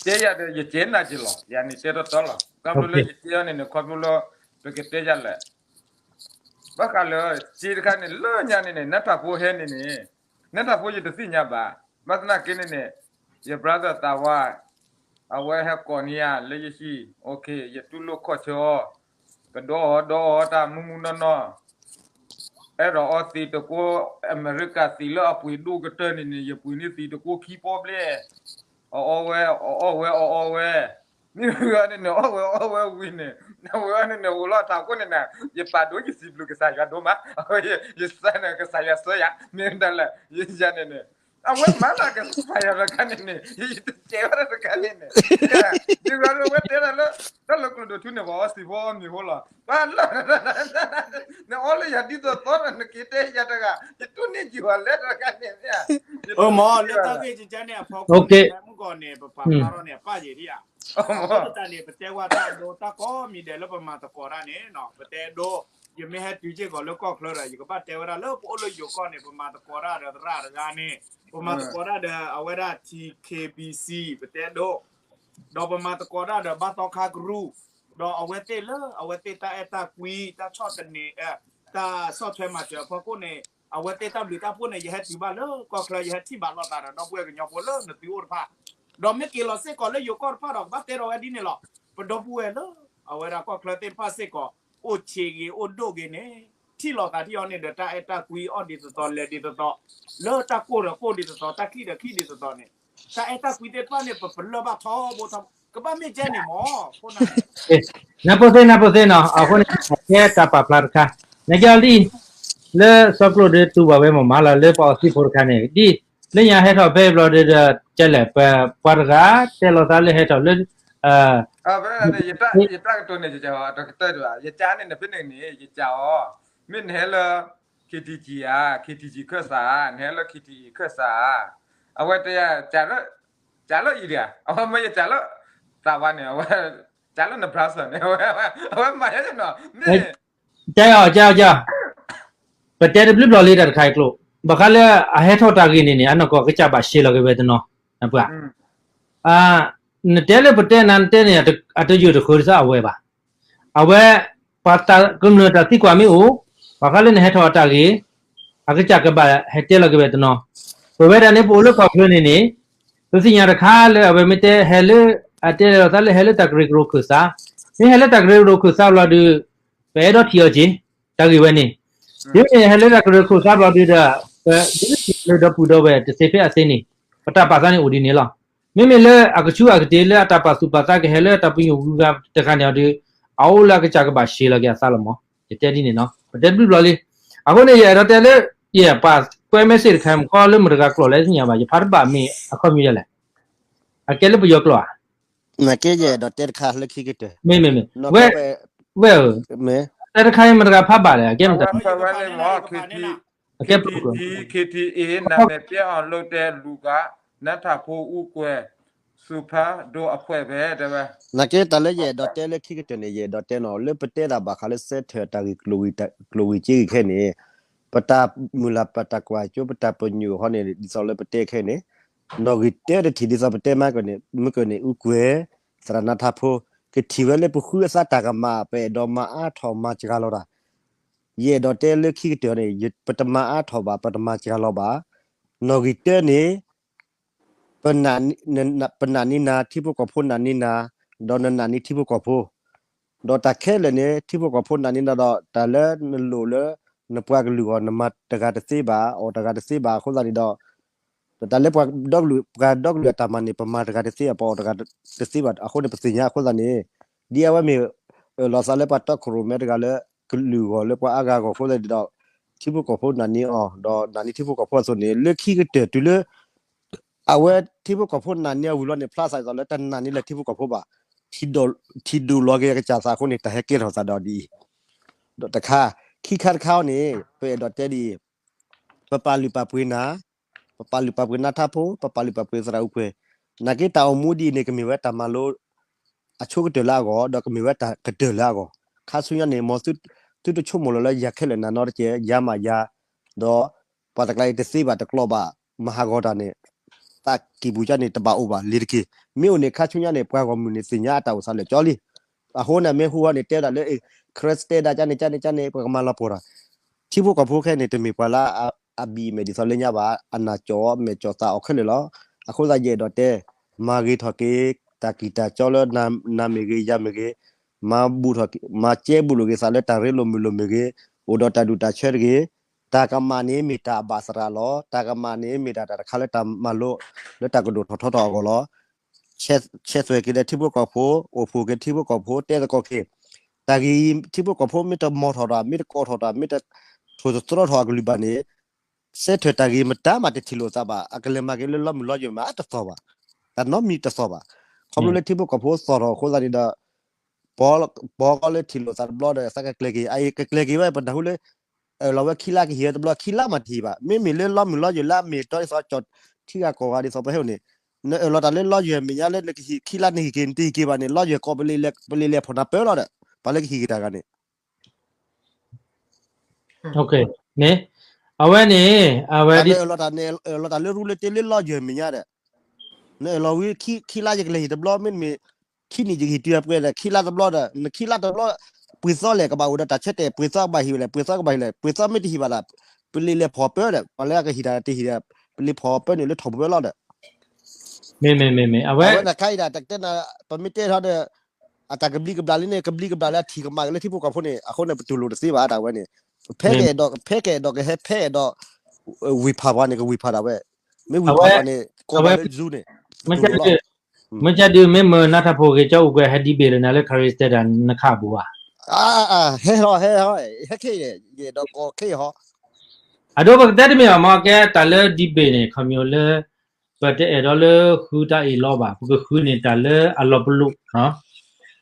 တဲယၤဒီး ယကဲနၤက့ၤလီၤ, ယၤန့ၣ်တဲတီတီလီၤ. ခီဖျိလၢယတဲအီၤန့ၣ်န့ၣ် ခီဖျိလၢ ပကတဲယၤလဲၣ် ဘၣ်ဃးလၢ စ့တခါန့ၣ် လၢညါန့ၣ်န့ၣ် နထးဖိဟဲန့ၣ်န့ၣ် နထးဖိယတသ့ၣ်ညါဘၣ်. ဘၣ်သနာ်က့န့ၣ်န့ၣ် ယ brother သးဝါ အဝဲဟဲကိးန့ၢ်ယၤလၢယဟံၣ် ယတူၢ်လိာ်ခီၣ်ဆၢအီၤ, ကဒီးအီၤဒီးအီၤတၢ်မုၢ်မုၢ်နီၢ်နီၢ်, အဲၣ်ဒိးအီသံးတကိး အမဲရကၤသံးလၢအပှ့ၤဒိၣ်ကတၢၢ်န့ၣ်န့ၣ် ယပှ့ၤန့ၢ်သံးတကိးခံပီဘျဲၣ်, အအီဝဲ အအီဝဲ အအီဝဲ မ့ၢ်ဝဲန့ၣ်န့ၣ် အီဝဲအီဝဲဝံၤန့ၣ် အဝဲန့ၣ်န့ၣ် အိၣ်လီၤထးခိၣ်န့ၣ်န့ၣ် ယပာ်ဒိၣ်ယစံးဘျုးကစၢ်ယွၤဒိၣ်မး, ယစၢ်န့ၣ် ကစၢ်ယွၤစၢယၤ မ့ၢ်ဒၣ်လဲာ် ယယၤန့ၣ်န့ၣ် အဝဲမၤလၢကစၢ်ယွၤတခါန့ၣ်န့ၣ် ယတစဲးဝဲဒၣ်တခါန့ၣ်န့ၣ်, ဒ်သိးလၢဝဲတဲဒၣ်လၢ တၢ်လၢကျိၤဒိၣ်ထူန့ၣ် ပှၤအီစံးဖိအီမံၤဖိလီၤ, ဘၣ်လၢ နအီလၢယၤဒ်သိးသိးဒီး နက့ၤတဲယၤတဂၤ ယတူၢ်န့ၢ်က့ၤဝဲလၢတဂၤန့ၣ်, မ့ၢ်လၢတၢ်ဂ့ၢ်ကကဲန့ၣ်အဖီခိၣ်န့ၣ် ဖဲမုၢ်ဂီၤန့ၣ် ပပာ်ဖျါထီၣ်န့ၣ် အပၣ်ယံာ်ဒံးဧါ, အဃိသတးန့ၣ် ပတဲဝဲတၢ်ဒိတၢ်ကီမံၤဒဲးလၢပမၤသကိးတၢ်န့ၣ် ပတဲဒိ, ယမ့ၢ်ဟဲတုၤစ့ၢ်ကီးလၢကီၢ်ချၢဒီး ယကဘၣ်တဲဝဲဒၣ်လၢပအိၣ်လၢယိၤကီၢ်န့ၣ် ပမၤသကိးတၢ်ဒီးသရၣ်တဂၤန့ၣ်, ပမၤသကိးတၢ်ဒီးအဝဲဒၣ် ထံ ခ့ဘံစံ ပတဲဒိ, ဒီးပမၤသကိးတၢ်ဒီးဘၣ်သီခါကရူၢ်, ဒီးအဝဲသ့ၣ်လၢ အဝဲသ့ၣ်တၢ်အဲၣ်တၢ်ကွံ တၢ်ဆီၣ်သနံး တၢ်ဆီၣ်ထွဲမၤစၢၤအဖီခိၣ်န့ၣ် အဝဲသ့ၣ်တၢ်ဘျုးတၢ်ဖှိၣ်န့ၣ် ယဟဲတုၤဘၣ်လၢကီၢ်ချၢ ယဟဲထံၣ်ဘၣ်လိာ်သးဒီး ဒီပုၢ်ဝဲၢ်ကညီဖိလၢနသုအိၣ်တဖၣ်, ဒီးမ့ၢ်က့ၤလီၤစ့ၢ်ကီးလၢယိၤကီၢ်တဖၣ်ဒီး ကဘၣ်တဲဒီးဝဲဒ်န့ၣ်လီၤ, ပဒီပုၢ်ဝဲၢ်လၢ အဝဲဒၣ်ကီၢ်ချၢသ့ၣ်တဖၣ်စ့ၢ်ကီး အိၣ်ဆံးဂ့ၤ အိၣ်ဒိၣ်ဂ့ၤန့ၣ် ထံၣ်လိာ်သးထံၣ်အီၤန့ၣ်ဒီး တၢ်အဲၣ်တၢ်ကွံအီၣ်ဒ်သိးသိး လဲၤဒ်သိးသိး, လၢတၢ်ကိၢ်ဒီးကိၢ်ဒ်သိးသိး တၢ်ခံးဒီးခံးဒ်သိးသိးန့ၣ်, တၢ်အဲၣ်တၢ်ကွံသ့ၣ်တဖၣ်န့ၣ် ပပလၢၢ်ဘၣ်ထီဘိထီဘိ, ကဘၣ်မ့ၢ်ကဲန့ၣ်မ့ၢ် ခိၣ်နၢ် နၢ်ပၢၢ်သ့ နၢ်ပၢၢ်သ့နီၤ, အဃိန့ၣ် ကဲတၢ်ပာ်ဖျါတခါ, နကဲအီၤလံ လၢစီကျိာ်ဒီးတူၢ်ဘၣ်ဝဲမ့ၢ်မးလီၤ လၢပှၤအီစံၣ်ဖိတခါန့ၣ် ဒ် လၢညါဟဲထီၣ်ဖဲဘျီဒီး ကဲလဲၣ် ပပှၤတဂၤ တဲလိာ်သးလၢဟဲထီၣ်လၢ ယတၢ်ကတိၤန့ၣ် ယကတဲဒၣ် ယကန့ၣ်န့ၣ် ဖဲန့ၣ်န့ၣ် ယကန့ၣ် နပ့န့ၣ်န့ၣ် ယကအီၤ, မ့ၢ်နဟဲလၢ KTG ဧါ, KTG ခၢၣ်စးဧါ, နဟဲလၢ KTG ခၢၣ်စးဧါ, အဝဲတဲယၤ ကးလၢအံၤဒံးဧါ, အဝဲမ့ၢ်ယကးလၢ သးဝါန့ၣ် အဝဲ ကးလၢန brother န့ၣ် အဝဲမၤယဲနီၤ မ့ၢ် ကဲအီၤ ကဲအီၤ ကဲအီၤ, ပတဲတဘျုးဘျီလံတၢ်တခါအံၤကျိာ်, ဘၣ်ဃးလၢအဟဲထီၣ်တၢ်ဂ့ၢ်န့ၣ်န့ၣ် အနီၢ်ကီၢ်ကစၢ်ဘၣ်ရှဲလီၤက့ၤဝဲတနီၤ, နပှၤ နတဲလၢပတဲနၤနတဲန့ၣ် အတယုၢ်တဃၢၤဒ်သိးအဝဲဘၣ်. အဝဲ ပှၤကမျၢၢ်တၢ်သံကွၢ်မ့ၢ်အိၣ်, ဘၣ်ဃးလၢနဟဲထီၣ်အတၢ်ဂ့ၢ်, အကစၢ်ကဘၣ်ဟဲတဲလီၤက့ၤဝဲတနီၤ, ပဝဲဒၣ်န့ၣ် ပအိၣ်လၢကီၢ်ချၢန့ၣ်န့ၣ်, ပသ့ၣ်ညါတခါလၢအဝဲမ့ၢ်တဲ ဟဲလၢ အတဲလီၤသးလၢဟဲလၢတၢ်ကရၢကရိခိၣ်သး, မ့ၢ်ဟဲလၢတၢ်ကရၢကရိခိၣ်သးဘျီဒီး ပအဲၣ်ဒိးထံၣ်အီၤက့ၤ, တၢ်ဂ့ၢ်ဝဲန့ၣ်, ဒ်န့ၣ် ဟဲလၢတၢ်ကရၢကရိခိၣ်သးဘျီဒီး ပဒုးထံၣ်လၢဒီပုၢ်ဒီဝဲၢ်တသ့ဖဲအသ့န့ၣ်, ပတၢ်ပာ်သးန့ၣ်အိၣ်ဒ်န့ၣ်လီၤ. မ့မ့ၢ်လၢအကဆူးအကတ့ၢ်လၢအတၢ်ပာ်သူၣ်ပာ်သးကဟဲလၢတၢ်ပညိၣ်ဝံၤဂၤတခါန့ၣ်ဒီး အအိၣ်လၢအကစၢ်ကဘၣ်ရှဲလီၤက့ၤအသးလီၤမး, ယတဲဒ်န့ၣ်နီၤ, ပတဲတဘျုးဘျီလံ. အဃိန့ၣ် ယအဲၣ်ဒိးတဲလၢ ယပာ်ကွဲ message တခါမ့ၢ်ကီလၢမတၤတဂၤကျိာ်လဲၣ်သ့ၣ်ညါဘၣ်, ယဖးတဘၣ်မ့ၢ်အခီပညီဒ်လဲၣ်, အကဲလၢပယီၤကျိာ်ဧါ, နကဲယအဲၣ်ဒိးတဲတခါလၢခံကတၢၢ်, မ့မ့ၢ်မ့ၢ်, ဝဲ, ဝဲဧၢ, တဲတခါအံၤမတၤတဂၤဖးဘၣ်လဲၣ်, အကဲမတၤ, အကဲပက KTA နာမည်ပျက်အောင်လုပ်တဲ့လူက နထၢဖိဦးကွဲ စူဖါဒိုအဖွဲ့ပဲ တဲဝဲ. နကဲတၢ်လၢယအဲၣ်ဒိးတဲလၢခံကတၢၢ်န့ၣ် ယအဲၣ်ဒိးတဲနီၤ လၢပတဲတၢ်ဘၣ်ဃးလၢ စဲထၢၣ် တၢ်ဂ့ၢ်ကျိၤဝံၤက့ဂ့ၤခဲန့ၣ်, ပတၢ်မုၢ်လၢ်ပတၢ်ကွၢ်စိ ပတၢ်ပညိၣ်အဃိန့ၣ် ဒ်သိးလၢပတဲခဲန့ၣ်, နီၣ်ဂံၢ်တၢတထံၣ်ဒ်သိးပတဲမးကန့ၣ် မ့ၢ်ကန့ၣ် ဦးကွဲ သရၣ်နထၢဖိ ကထံၣ်ဝဲလၢပဃုအသးတၢ်ကမၣ် ပအဲၣ်ဒိးမၤအါထီၣ်မၤစှၤလီၤတၢ် ယအဲၣ်ဒိးတဲလၢခံကတၢၢ်န့ၣ် ပတမၤအါထီၣ်ဘၣ် ပတမၤစှၤလီၤဘၣ်. နီၣ်ဂံၢ်တၢန့ၣ် ပနာ်န့ၢ်နၤ ထံဖိကီၢ်ဖိနာ်န့ၢ်နၤ, ဒီးနနာ်န့ၢ်ထံဖိကီၢ်ဖိ, ဒီးတၢ်ခဲလၢာ်န့ၣ် ထံဖိကီၢ်ဖိနာ်န့ၢ်နၤဒီး တၢ်လၢနလိၣ်လၢ နပှၤကလုာ်အဂီၢ် နမၤတဂၤတသ့ဘၣ် အီၣ်တဂၤတသ့ဘၣ်အဃိသတးန့ၣ်ဒီး တၢ်လၢပှၤဒီကလုာ် ပှၤဒီကလုာ်အတၢ်မၤန့ၣ် ပမၤတဂၤတသ့ ပအီၣ်တဂၤတသ့ဘၣ်အဃိန့ၣ် ပသ့ၣ်ညါအဃိသတးန့ၣ် ဒ်အဝဲမ့ၢ် အၢၣ်လီၤသးလၢပှၤတီခိၣ်ရိၣ်မဲတဂၤလၢ ကလုာ်အဂီၢ်လၢပှၤအါဂၤအဂီၢ်အဃိသတးန့ၣ်ဒီး ထံဖိကီၢ်ဖိနာ်န့ၢ်အီၤ ဒီးနာ်န့ၢ်ထံဖိကီၢ်ဖိအသိးန့ၣ် လၢခံကတၢၢ်တုၤလၢ အဝဲထံဖိကီၢ်ဖိနာ်န့ၢ်အဝံၤလီၤန့ၣ် ဖျါသးဒ်သိးလၢတနာ်န့ၢ်လၢထံဖိကီၢ်ဖိဘၣ် ထံဒိၣ်လီၤက့ၤအကစၢ်သးအဃိန့ၣ် တၢ်ဟဲကဲထီၣ်သးဒီးဒ်အံၤ ဒီးတခါ ခံခါတခါအံၤန့ၣ် ပအဲၣ်ဒိးတဲဒ်အံၤ ပပာ်လုၢ်ပာ်ပှ့ၤနၤ ပပာ်လုၢ်ပာ်ပှ့ၤနါထါဖိ ပပာ်လုၢ်ပာ်ပှ့ၤသရၣ်အူကွဲၤ နာ်က့တၢ်အိၣ်မူဒ်အံၤန့ၣ် ကမ့ၢ်ဝဲတၢ်မၤလိ အဆိကတၢၢ်လၢအဂီၢ် ဒီးကမ့ၢ်ဝဲတၢ်ကတၢၢ်လၢအဂီၢ်, ခါဆူညါန့ၣ် မ်သုတဆိကမိၣ်လီၤလၢယၤခဲလၢာ်နၤနီတကဲၢ်, ယၤမးယၤ, ဒီးပှၤတကျါအံၤတသ့ဘၣ်တကျိၤဘၣ်, မၤဟးဂီၤတၢ်န့ၣ် သးကံၢ်ပူၤကၢ်န့ၣ် တဘၣ်အိၣ်ဘၣ်လံတက့ၢ်. မ့ၢ်အိၣ်န့ၣ် ခါဆူညါန့ၣ် ပှၤဂီၢ်မုၢ်န့ၣ် သ့ၣ်ညါအတၢ်အိၣ်သးလၢာ်ကၠီလံ. အဃိန့ၣ် မ့ၢ်ဟူဟီန့ၣ် တဲဝဲဒၣ်လၢ ခရၢတဲဒၣ်ကၢ်န့ၣ် ကၢ်န့ၣ် ကၢ်န့ၣ် ပကမၤလီၤပှီၢ်တၢ် ထံဖိကီၢ်ဖိခဲန့ၣ် တမ့ၢ်ပှၤလၢအဘံၣ်မဲာ်ဒ်သိးလၢညါဘၣ်, အနၢ်ကၠီၣ်မဲာ်ကၠီၣ်သးအီၤခဲလၢာ်လီၤ. အဃိသတးယအဲၣ်ဒိးတဲ, မၤဂ့ၤထီၣ်က့ၤ တၢ်ကံၢ်တၢ်ကၠီလၢနၤမ့ၢ်ဂ့ၤ ယၤမ့ၢ်ဂ့ၤ, မၤဘူၣ်ထီၣ်, မၤကဲဘူးလိာ်က့ၤသးလၢတၢ်ရ့လိာ်မုာ်လိာ်မ့ၢ်ဂ့ၤ, အိၣ်ဒီးတၢ်ဒူၣ်တၢ်ဆၢတဂ့ၤ, တၢ်ကမၣ်န့ၣ်မ့ၢ်တၢ်အဘၣ်သရၣ်လီၤ. တၢ်ကမၣ်န့ၣ်မ့ၢ်တၢ်တခါလၢတၢ်မၤလိ, လၢတၢ်ကဒိၣ်ထီၣ်ထီထီၣ်အဂီၢ်လီၤ. ဆဲးသွဲၣ်က့ၤဒီးထံဖိကီၢ်ဖိ, အိၣ်ဖှိၣ်က့ၤထံဖိကီၢ်ဖိ တဲသကိးက့ၤ, တၢ်ဂ့ၢ်ထံဖိကီၢ်ဖိမ့ၢ်တမီၤထီၣ်တၢ်, မ့ၢ်တကိးထီၣ်တၢ်, မ့ၢ်တထိၣ်သတြီထီၣ်အကလုၢ်ဘၣ်န့ၣ်, စဲးထၢၣ်တၢ်ဂ့ၢ်မတၤမးတထံၣ်လိာ်သးဘၣ်, အကလဲၤမၤက့ၤလၢလီမုၢ်လီယဲၢ်မးတသီၣ်ဘၣ်. တၢ်နီတမံၤတသီၣ်ဘၣ်. ခီဖျိလၢထံဖိကီၢ်ဖိသီၣ်ထီၣ်အဃိသတးန့ၣ်ဒီး ပှၤကီလၢထံၣ်လိာ်သးတဘျီဒီး သးကကျဲၤက့ၤ, အအံၤကကျဲၤက့ၤဝဲ ပနၢ်ဟူလၢ အၢၣ်လီၤဝဲခံလါကဟ့ၣ်ဝဲတဘျီ, ခံလါမးတဟ့ၣ်ဘၣ်. မ့မ့ၢ်လၢလီမုၢ်လီယဲၢ်လၢအမ့ၢ်တီဒ်သိးကၠီၣ်ထံဂၤကီၢ်ဂၤဒ်သိးပဟဲအိၣ်န့ၣ်, နအၢၣ်လီၤတၢ်လၢလီယဲၢ်မဲာ်ညါလၢနကဟ့ၣ်ခံလါနဟ့ၣ်က့ၤ နတဟ့ၣ်က့ၤဘၣ်န့ၣ် လီယဲၢ်ကီၢ် ပလ့ၤလဲၤဖီၣ်နၤပၢလီၤဒီး ပှၤလၢကဟ့ၣ်က့ၤတၢ်ဂၤန့ၣ် မ့ၢ်, အဝဲန့ၣ် အဝဲဒ် နအၢၣ်လီၤတၢ်လၢရူလၢတ့လၢလီယဲၢ်မဲာ်ညါဒီး နအၢၣ်လီၤဝံၤခံလါယကလဲၤဟ့ၣ်တဘျီ မ့တမ့ၢ် ခံနံၣ်ယကဟ့ၣ်တုၤအပှဲၤဒီး ခံလါတဘျီဒီး နခံလါတဘျီ ပှ့ၤသီလဲၣ်ကဘၣ်အိၣ်ဒီးတၢ်ဆၢတဲာ် ပှ့ၤသီကဘၣ်ဟ့ၣ်ဝဲလဲၣ် ပှ့ၤသီကဘၣ်ဟ့ၣ်လဲၣ် ပှ့ၤသီမ့ၢ်တဟ့ၣ်ဘၣ်ဒီး ပလ့ၤလဲၤဖီၣ်ပၢဒီး ပှၤလၢအကဟ့ၣ်တၢ်တဟ့ၣ်ဒီး ပလ့ၤဖီၣ်ပၢန့ၣ်လၢထီၣ်ပၢလီၤဒီး မ့ၢ်မ့ၢ်မ့ၢ်မ့ၢ် အဝဲ အဝဲနခါအံၤဒၣ်တကတဲနၤ ပမ့ၢ်တဲထီၣ်ဒီး အတၢ်ကဘျံးကဘျၣ်လံန့ၣ် ကဘျံးကဘျၣ်လၢအထံၣ်ကမၣ်က့ၤလၢထံဖိကီၢ်ဖိန့ၣ် အဃိန့ၣ် ပတူၢ်လိာ်တသ့ဘၣ်တၢ်ဝဲန့ၣ် ဖဲကအဲၣ်ဒိး ဖဲကအဲၣ်ဒိးကဟဲ ဖဲအဲၣ်ဒိး ဝ့ၤဖးပှၤန့ၣ် ကဝ့ၤဖးဒၣ်ဝဲ မ့ၢ်ဝ့ၤဖးပှၤန့ၣ် ကိးဘၣ်လၢ Zoom န့ၣ် ပတူၢ်လိာ်လီၤ မ့ၢ်ကဒုး မ့ၢ်မနၤထၣ်ဖိဂ့ၤကၠီအိၣ်ကွဲးဟဲဒံဘ့ၣ်လၢနၤလၢ Karen State နခးဘူးဧါ ဟဲဟီ ဟဲဟီ ဟဲခဲအံၤ ယအဲၣ်ဒိးကိးခဲအံၤဟီ အဒိပကတဲတမ့ၢ်ဘၣ်မ့ၢ်ကဲတၢ်လၢဒံဘ့ၣ်န့ၣ် ခီဖျိလၢ ပတအဲၣ်ဒိးလၢဃုတၢ်အ့ၣ်လီၤဘၣ် ပကဃုန့ၣ်တၢ်လၢအလီၤပလိာ်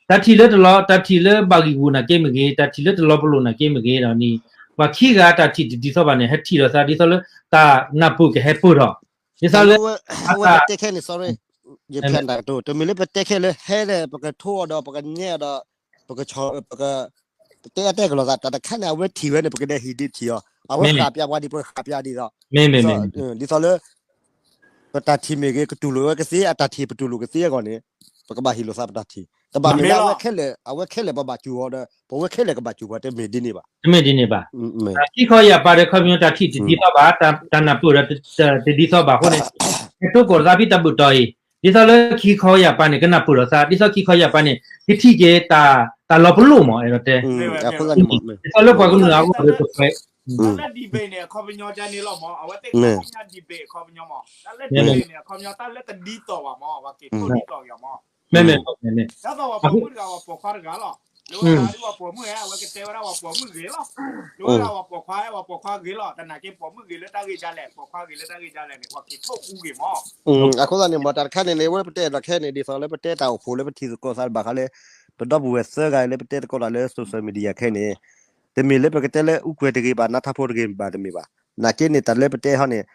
တၢ်ထံၣ်လၢတလီၤ တၢ်ထံၣ်လၢဘၣ်ဂံၢ်ဂူာ်နာ်က့မ့ၢ်ဂ့ၤ တၢ်ထံၣ်လၢတလီၤပလိာ်နာ်က့မ့ၢ်ဂ့ၤဒီးန့ၣ် ပှၤခံဂၤတၢ်ထံၣ်တဒ်သိးဘၣ်န့ၣ် ဟဲထံၣ်လိာ်သးဒ်သိးလၢ တၢ်နၢ်ပၢၢ်ကဟဲပၢၢ်ထီၣ် ဒ်သိးလၢ အဝဲပတဲခဲန့ၣ် sorry ယဖျါတၢ်ကတိၤ တမ့ၢ်လၢပတဲခဲလၢဟဲဒီး ပကထိအီၤဒီး ပကညဲအီၤဒီး ပကဆီၣ် ပက တဲအတဲကလီၤသး တၢ်တခါန့ၣ် အဝဲထံၣ်ဝဲန့ၣ် ပကဒဲးဟ့ၣ်ဒုးထံၣ်အီၤ အဝဲဃာ်ပၠးပှၤဒ်ပှၤဃာ်ပၠးဒ်သိး ဒ်သိးလၢ ပတၢ်ထံၣ်မ့ၢ်ဂ့ၤ ကတူၢ်လိာ်ဝဲကသ့ အတၢ်ထံၣ်ပတူၢ်လိာ်ကသ့အဂီၢ်န့ၣ် ပကဘၣ်ဟ့ၣ်လိာ်သးပတၢ်ထံၣ် တဘၣ်မ့ၢ်လၢအဝဲခဲလၢာ် အဝဲခဲလၢာ်ပဘၣ်စူၢ်အီၤဒီး ပဝဲခဲလၢာ်ကဘၣ်စူၢ်ပှၤတမ့ၢ်ဒ်န့ၣ်ဘၣ် တမ့ၢ်ဒ်န့ၣ်ဘၣ် ခံခီယၢ်ပၤဒီးခီပညီတၢ်ထံၣ်တဒ်သိးဘၣ် တၢ်နၢ်ပၢၢ်ဒီးတဒ်သိးဘၣ်အဃိန့ၣ် ဟဲတိကိးသးဖံတၢ်ဘုၣ်တီၤအံၤ ဒ်သိးလၢခံခီယၢ်ပၤန့ၣ် ကနၢ်ပၢၢ်ဒီးသး ဒ်သိးခံခီယၢ်ပၤန့ၣ် ကထံၣ်က့ၤတၢ်လီၤပလိာ်မး အဲၣ်ဒိးတဲ ဒ်သိးလၢပှၤကလုာ်အဂီၢ်ဒီးကပှဲၤ တၢ်လၢ debate န့ၣ် အခီပညီကန့ၣ်လီၤမး အဝဲသ့ၣ်ခါဆူညါ debate အခီပညီမး တၢ်လၢ debate န့ၣ် အခီပညီတၢ်လၢတဒ်သိးဘၣ်မး ပှၤက့ၤထိၣ်ဒ်သိးက့ၤမး မ့မ့ၢ် တၢ်သိးပှၤပိာ်မုၣ်တဂၤ ပှၤပိာ်ခွါတဂၤလီၤ လၢဝဲဒၣ်ဒ်ပှၤပိာ်မုၣ်ဧါ အဝဲကတဲဝဲဒၣ်ပှၤပိာ်မုၣ်ဂ့ၤလီၤ လၢဝဲဒၣ်ပှၤပိာ်ခွါ ပှၤပိာ်ခွါဂ့ၤလီၤ တနာ်က့ပိာ်မုၣ်ဂ့ၤလၢတၢ်ဂ့ၢ်ဒ်လဲၣ် ပိာ်ခွါဂ့ၤလၢတၢ်ဂ့ၢ်ဒ်လဲၣ်န့ၣ် ပှၤက့ၤထိၣ်ဃူဂ့ၤမး အဃိသတးန့ၣ် မ့ၢ်တၢ်တခါန့ၣ်န့ၣ် အဝဲပတဲဒီးခဲန့ၣ် ဒ်သိးလၢပတဲတၢ်အိၣ်ဖှိၣ်လၢပထံၣ်သကိးသးဘၣ်ဃးလၢ ပဒီပုၢ်ဝဲၢ်သၢဂၤလၢပတဲသကိးတၢ်လၢ social media ခဲန့ၣ် တမ့ၢ်လၢပကတဲလၢအူကွဲၤတဂ့ၤဘၣ် နါထါဖိတဂ့ၤဘၣ်တမ့ၢ်ဘၣ် နာ်က့န့ၣ် တၢ်လၢပတဲဟီန့ၣ်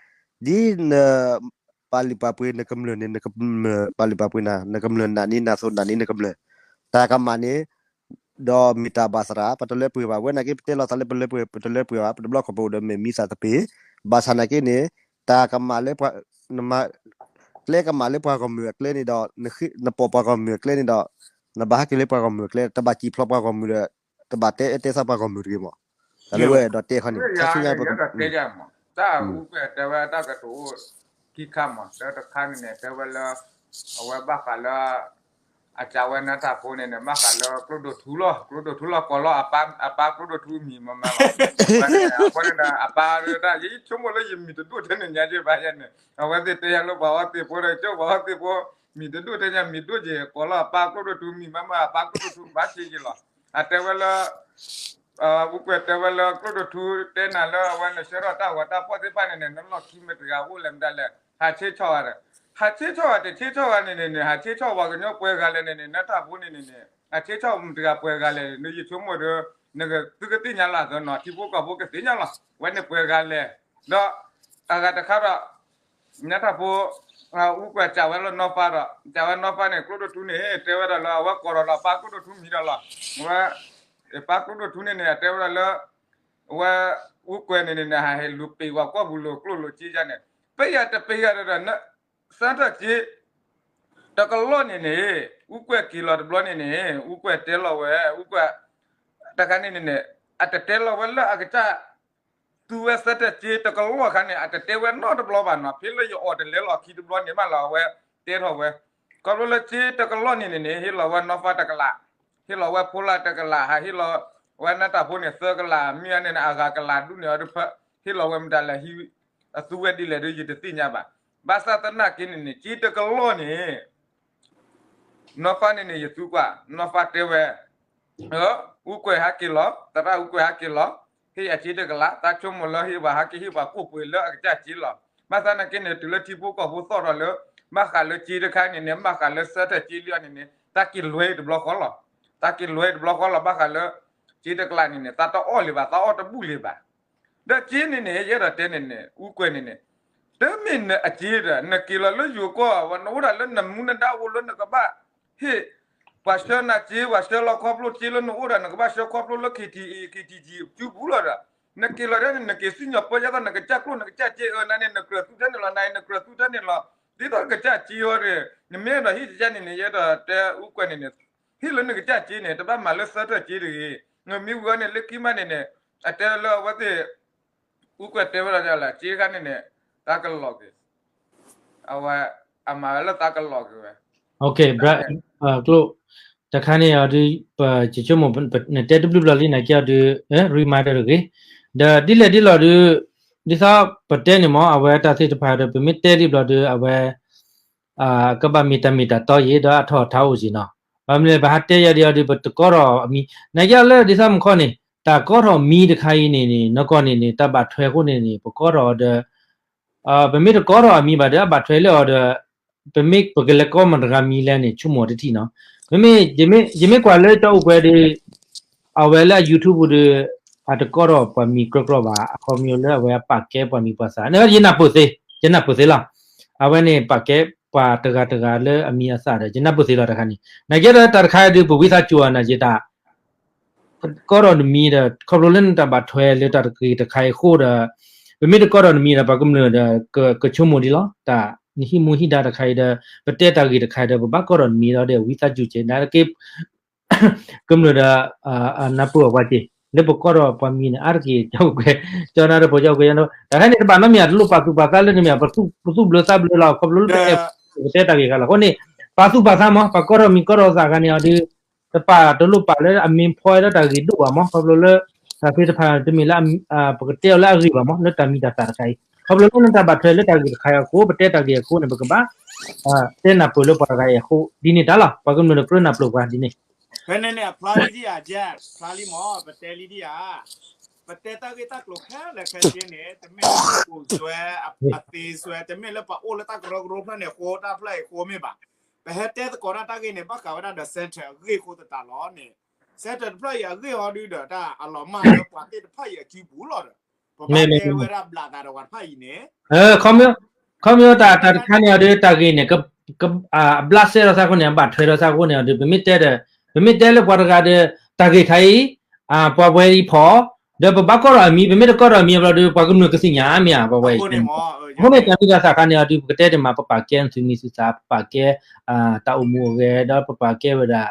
ဒ်န ပာ်လုၢ်ပာ်ပှ့ၤနကမျၢၢ်န့ၣ် နကမျၢၢ် ပာ်လုၢ်ပာ်ပှ့ၤနၤ နကမျၢၢ်နာ်န့ၢ်နၤသိးနာ်န့ၢ်နကမျၢၢ် တၢ်ကမၣ်န့ၣ် ဒီးမ့ၢ်တၢ်ဘၣ်သရၣ် ပတလၢပှဲၤဘၣ် ဝဲနာ်က့ပတဲလီၤသးလၢပလၢပှဲၤ ပတလၢပှဲၤဘၣ် ပတဘျီခီၣ်ပအိၣ်ဒီးမဲာ်မံသးသပ့ၤ ဘၣ်ဆၣ်နာ်က့န့ၣ် တၢ်ကမၣ်လၢပှၤ နမၤ ကျဲကမၣ်လၢပှၤဂီၢ်မုၢ်အကျဲန့ၣ်ဒီး နပိာ်ပှၤဂီၢ်မုၢ်အကျဲန့ၣ်ဒီး နဘၣ်ဟဲက့ၤလၢပှၤဂီၢ်မုၢ်အကျဲ တဘၣ်စံၣ်ဖျိးပှၤဂီၢ်မုၢ်ဒီး တဘၣ်တဲအၢတဲသီပှၤဂီၢ်မုၢ်တဂ့ၤမး တၢ်လၢဝဲအဲၣ်ဒိးတဲခီန့ၣ် ခါဆူညါ ပကတဲယၤမး တၢ်အူကွဲၤတဲဝဲတၢ်ကတိၤအိၣ်ခံခါမး တၢ်တခါန့ၣ်န့ၣ် တဲဝဲလၢ အဝဲဘၣ်ဃးလၢ အကးဝဲနါထါဖိန့ၣ်န့ၣ် ဘၣ်ဃးလၢကျိဒိၣ်ထူလီၤ ကျိဒိၣ်ထူလီၤကိးလီၤ အပၢ်ကျိဒိၣ်ထူမံၤမးမးလီၤ အဃိန့ၣ်ဒီး အပၢ်ဒၣ် ယဆိကမိၣ်လၢယမံၤတဒိၣ်ထဲန့ၣ်ညါက့ဘၣ်ယဲန့ၣ် အဝဲသ့ၣ်တဲယၤလၢပှၤဟီၣ်သ့ၣ်ဖိဒီး ကၠိပှၤဟီၣ်သ့ၣ်ဖိ မံၤတဒိၣ်ထဲညါ မံၤဒိၣ်က့ၤ ကိးလီၤအပၢ်ကျိဒိၣ်ထူမံၤမးမး အပၢ်ကျိဒိၣ်ထူဘၣ်ဆ့က့လီၤ အတဲဝဲလၢ အူကွဲၤတဲဝဲလၢကျိဒိၣ်ထူတဲနၤလၢအဝဲန့ၣ် ဆှၢထီၣ်တၢ်ဂီၤတၢ်ဖီၣ်သ့ၣ်တဖၣ်န့ၣ်န့ၣ် နလီၢ်ခံမ့ၢ်တဂၤအိၣ်လဲၣ်မတၤလဲၣ် ဟးဆ့ဆီၣ်ဂၤဒီး ဟးဆ့ဆီၣ်ဂၤတဆ့ဆီၣ်ဂၤန့ၣ်န့ၣ်န့ၣ် ဟးဆ့ဆီၣ်ပှၤကညီပှဲၤဂၤလဲၣ်န့ၣ်န့ၣ် နါထါဖိန့ၣ်န့ၣ်န့ၣ် ဟးဆ့ဆီၣ်မတၤတဂၤပှဲၤဂၤလဲၣ်န့ၣ် ယဆိကမိၣ်ဒီး နကသုကသ့ၣ်ညါလီၤသနီၤ ထံဖိကီၢ်ဖိကသ့ၣ်ညါလီၤ ဝဲန့ၣ်ပှဲၤဂၤလဲၣ် ဒီး အဂၤတခါဒီး နါထါဖိ အူကွဲးစံးဝဲလၢနီၢ်ဖါဒီး စံးဝဲနီၢ်ဖါန့ၣ် ကျိဒိၣ်ထူန့ၣ် တဲဝဲဒၣ်လၢအဝဲကိးထီၣ်ဒီးပၢ်ကျိဒိၣ်ထူမံၤဒီးလီၤ. ဝဲ ပၢ်ကျိဒိၣ်ထူန့ၣ်န့ၣ် အတဲဝဲဒၣ်လၢ အဝဲ အူကွဲးန့ၣ်န့ၣ် ဟးဟဲလူၤပ့ၤဝဲကွီၢ်ပူၤလိာ်ကျိၣ်လိာ်စ့ယါန့ၣ် ပ့ယၤတပ့ယၤဒီး ဆၢထၢၣ်စ့ တကလီၢ်န့ၣ်န့ၣ် အူကွဲးက့ၤလီၤတဘျီန့ၣ်န့ၣ် အူကွဲးတဲလီၤဝဲ အူကွဲး တခါန့ၣ်န့ၣ်န့ၣ် အတတဲလီၤဝဲလၢအကစၢ် သူဝဲဆၢထၢၣ်စ့တကလီၢ်ခါန့ၣ် အတတဲဝဲနီတဘျီဘၣ်နီၤ ဖဲလၢယအိၣ်တလဲလီၤခံတဘျီန့ၣ်မးလီၤ အဝဲတဲထီၣ်ဝဲ ခီဖျိလၢစ့တကလီၢ်န့ၣ်န့ၣ်န့ၣ် ဟ့ၣ်လီၤဝဲနီၢ်ဖါတကလး ဟ့ၣ်လီၤဝဲဖိလၢ်တကလး ဟးဟ့ၣ်လီၤဝဲနၢ်တၢ်ဖိန့ၣ်သၢကလး မ့ၢ်အန့ၣ်န့ၣ် အဂၤကလးဒူၣ်န့ၣ်အီၤတဖၣ် ဟ့ၣ်လီၤဝဲမတၤလဲၣ် အသူဝဲဒ်လဲၣ်ဒီး ယတသ့ၣ်ညါဘၣ်. ဘၣ်ဆၣ်သနာ်က့န့ၣ်န့ၣ် စ့တကလီၢ်န့ၣ် နီၢ်ဖါန့ၣ်န့ၣ် ယသူကွၢ် နီၢ်ဖါတဲဝဲ အူကွဲးဟးက့ၤလီၤ သရၣ်အူကွဲးဟးက့ၤလီၤ ဟ့ၣ်ယၤစ့တကလး သးဆိကမိၣ်လၢဟ့ၣ်ပှၤဟးက့ၤ ဟ့ၣ်ပှၤကိၣ်ပှ့ၤလၢအကစၢ်စ့လီၤ. ဘၣ်ဆၣ်သနာ်က့န့ၣ် တုၤလၢထံဖိကီၢ်ဖိသီၣ်ထီၣ်လၢ ဘၣ်ဃးလၢစ့တခါန့ၣ်န့ၣ် ဘၣ်ဃးလၢဆၢထၢၣ်စ့လံအီၤန့ၣ်န့ၣ် သးက့ၤလွဲတဘျီဃီလီၤ. သးက့ၤလွဲတဘျီဃီလီၤ ဘၣ်ဃးလၢ စ့တကလးန့ၣ်န့ၣ် သးတအီၣ်လၢၤဘၣ် သးအီၣ်တဘူၣ်လၢၤဘၣ်. ဒီးစ့န့ၣ်န့ၣ် ယအဲၣ်ဒိးတဲန့ၣ်န့ၣ် အူကွဲးန့ၣ်န့ၣ် တမ့ၢ်နအစ့ဒီး နက့ၤလီၤလၢယိၤကီၢ် နအိၣ်ဒၣ်လၢနမူနဒါအိၣ်လၢနကဘၣ် ဟ့ၣ် ပှၤဆှၢနၤစ့ ပှၤဆှၢလီၤခီဖျိစ့လၢနအိၣ်ဒီး နကဘၣ်ဆှၢခီဖျိလၢ K T A K T G စုပူၤလီၤဒီး နက့ၤလီၤဒ်န့ၣ် နက့ၤစံၣ်ညီၣ်ပၢယါသီး နကစၢ်ကျိၣ် နကစၢ်စ့အၢ နၤန့ၣ် နကြၢးသူထဲန့ၣ်လီၤ နၤအံၤ နကြၢးသူထဲန့ၣ်လီၤ. ဒ်သိးကစၢ်စ့အီၤန့ၣ် နမ့ၢ်အဲၣ်ဒိးဟ့ၣ်ကစၢ်န့ၣ်န့ၣ် ယအဲၣ်ဒိးတဲအူကွဲးန့ၣ်န့ၣ် ဟ့ၣ်လၢနကစၢ်စ့န့ၣ် တဘၣ်မၤလၢဆၢထၢၣ်စ့တဂ့ၤ. နမ့ၢ်ဝံၤအီၤန့ၣ် လၢခံမးန့ၣ်န့ၣ် အတဲလၢအဝဲသ့ၣ် အူကွဲးတဲဝဲဒၣ်လၢ စ့တခါန့ၣ်န့ၣ် သးကလီၤက့ၤ အဝဲ အမၤဝဲလၢသးကလီၤက့ၤဝဲ ကျိၣ် တခါန့ၣ်အီၤဒုး ပဆိကမိၣ် နတဲတဘျုးဘျီလံ နာ်က့အီၤဒုး reminder တဂ့ၤ ဒီးဒ်လဲၣ်ဒ်လဲၣ်ဒုး ဒ်သိးပတဲန့ၣ်မ့ၢ် အဝဲတၢ်သ့ၣ်တဖၣ်ဒီး ပမ့ၢ်တဲဒ်ဘျီဒုး အဝဲ ကဘၣ်မ့ၢ်တၢ်မ့ၢ်တၢ်တီယံၤ ဒီးအထီၣ်ထါအိၣ်က့ၤနီၤ. ဘၣ်မနုၤလဲၣ် ပဟးတဲယၤဒ်အီၤဒုး ပတကိးထီၣ်အမံၤ နာ်က့အီၤလၢဒ်သိးမုၢ်ခီန့ၣ် တၢ်ကိးထီၣ်မံၤတခါအံၤန့ၣ်န့ၣ် နီၢ်ကီၢ်န့ၣ်န့ၣ် တၢ်ဘၣ်ထွဲအဃိန့ၣ်န့ၣ် ပကိးထီၣ်အီၤဒီး ပမ့ၢ်တကိးထီၣ်အမံၤဘၣ်ဒီး အဘၣ်ထွဲလၢအီၤဒီး ပမ့ၢ်ပကလဲၤကိးမတၤတဂၤမံၤလဲၣ်န့ၣ် ဆိကမိၣ်တထံၣ်နီၤ. မ့မ့ၢ် ယမ့ၢ်ကွၢ်လၢတၢ်အိၣ်ပှဲၤဒီး အဝဲလၢအ YouTube ပူၤဒီး အတကိးထီၣ်ပှၤမံၤကြီကြီဘၣ် အခီပညီလၢအဝဲအပာ်ကဲပှၤမံၤပှၤသၣ်န့ၣ် ယနၢ်ပၢၢ်သ့ ယနၢ်ပၢၢ်သ့လီၤ. အဝဲန့ၣ်ပာ်ကဲပှၤတဂၤတဂၤလၢအမံၤအသၣ်ဒီး ယနၢ်ပၢၢ်သ့လီၤတခါန့ၣ် နာ်က့ဒီးတၢ်တခါအံၤဒုး ပဝံသးစူၤအီၤနာ်က့တၢ် ကိးထီၣ်နမံၤဒီး ခီဖျိလၢနတၢ်ဘၣ်ထွဲလၢတၢ်တဂ့ၤတခါအံၤအဃိဒီး ပမ့ၢ်တကိးထီၣ်နမံၤဒီး ပှၤကမျၢၢ်ဒီး ကဆိကမိၣ်ဒ်လီၤ. တၢ်နဟံးမူဟံးဒါတခါအံၤဒီး ပတဲတၢ်ဂ့ၤတခါအံၤဒီး ပဘၣ်ကိးထီၣ်နမံၤဒီး ဝံသးစူၤကဲ နာ်က့ ကမျၢၢ်ဒီး နၢ်ပၢၢ်အီၤပှၤက့ၤ လၢပကိးထီၣ်ပှၤမံၤန့ၣ် အါတက့ၢ် ကၠီကွဲ ကၠီနါတဖိ ကၠီကွဲ တၢ်ခါန့ၣ် တဘၣ်နီတမံၤ တလိၣ်ပာ်သူၣ်ပာ်သးလၢနမံၤ ပသူၣ်ဘျၢသးဘျၢလီၤ ခီဖျိလၢပအဲၣ် ပတဲတၢ်ဂ့ၤတခါလီၤ. အဃိန့ၣ် ပာ်သူၣ်ပာ်သးမး ပှၤကိးထီၣ်မံၤကိးထီၣ်သၣ်ခါန့ၣ်အီၤဒုး တပာ်တလိၣ်ပာ်လၢအမ့ၢ်ဖီဝဲဒၣ်တၢ်ဂ့ၤဒိၣ်ဘၣ်မး ခီဖျိလၢ တၢ်သ့ၣ်တဖၣ်တမ့ၢ်လၢ ပကတဲအီၤလၢအဂ့ၤဘၣ်မး လၢတၢ်မံၤတၢ်သၣ်တခါအံၤ ခီဖျိလၢနတၢ်ဘၣ်ထွဲလၢတၢ်ဂ့ၤတခါအံၤအဃိ ပတဲတၢ်ဂ့ၤအဃိန့ၣ် ပကဘၣ် တဲနၢ်ပၢၢ်လၢပှၤတဂၤအံၤအဃိ ဒ်န့ၣ်တၢ်လီၤ. ပှၤကမျၢၢ်ဒီးကြၢးနၢ်ပၢၢ်ပှၤဒ်န့ၣ် ဖဲန့ၣ်န့ၣ် အဖျါလံဒံးဧါ Jack ဖျါလံမး ပတဲလံဒံးဧါ ပတဲတၢ်ဂ့ၢ်တၢ်ကျိၤခဲလၢာ်ခဲဆ့န့ၣ် တမ့ၢ်လၢပကိးစွဲ အသ့စွဲ တမ့ၢ်လၢပအိၣ်လၢတၢ်ကရၢကရိဖျၢၣ်န့ၣ်အဃိ တၢ်ဖျၢၣ်အံၤအဃိမ့ၢ်ဘၣ်. ပဟဲတဲသကိးတၢ်တၢ်ဂ့ၢ်န့ၣ် ဘၣ်ဃးဝဲဒၣ်ဒီး center အဂ့ၢ်အဃိသတးလီၤန့ၣ် center တဖျၢၣ်အံၤအဂ့ၢ်ဟီဒုဒီး တၢ်အလီၤမၢ်လၢပှၤသ့ၣ်တဖၣ်အံၤအစုပူၤလီၤဒီး ပဘၣ်တဲဝဲဒၣ်ဘျးသးဒီးပှၤတဖၣ်အံၤန့ၣ် ခီမ့ၢ် ခီမ့ၢ်တၢ်တၢ်တခါန့ၣ်အီၤဒီး တၢ်ဂ့ၢ်န့ၣ် အဘျးစဲဒီးသးအဃိန့ၣ် အဘၣ်ထွဲဒီးသးအဃိန့ၣ်အီၤဒီး ပမ့ၢ်တဲဒီး ပမ့ၢ်တဲလၢပှၤတဂၤဒီး တၢ်ဂ့ၢ်ခါအံၤ ပှၤဝဲအံၤဖီၣ် ဒီးပဘၣ်ကိးထီၣ်အမံၤ ပမ့ၢ်တကိးထီၣ်အမံၤအဘျီဒီး ပှၤကမျၢၢ်ကသ့ၣ်ညါမ့ၢ်ဧါ ပှၤဝဲအံၤန့ၣ် အဃိန့ၣ် တၢ်မံၤတၢ်သၣ်ခါန့ၣ်အီၤဒီး ပကတဲဒ်မး ပပာ်ကဲနသုးမံၤသုးသၣ် ပပာ်ကဲ တၢ်အိၣ်မူအဂဲၤ ဒီးပပာ်ကဲဝဲဒၣ်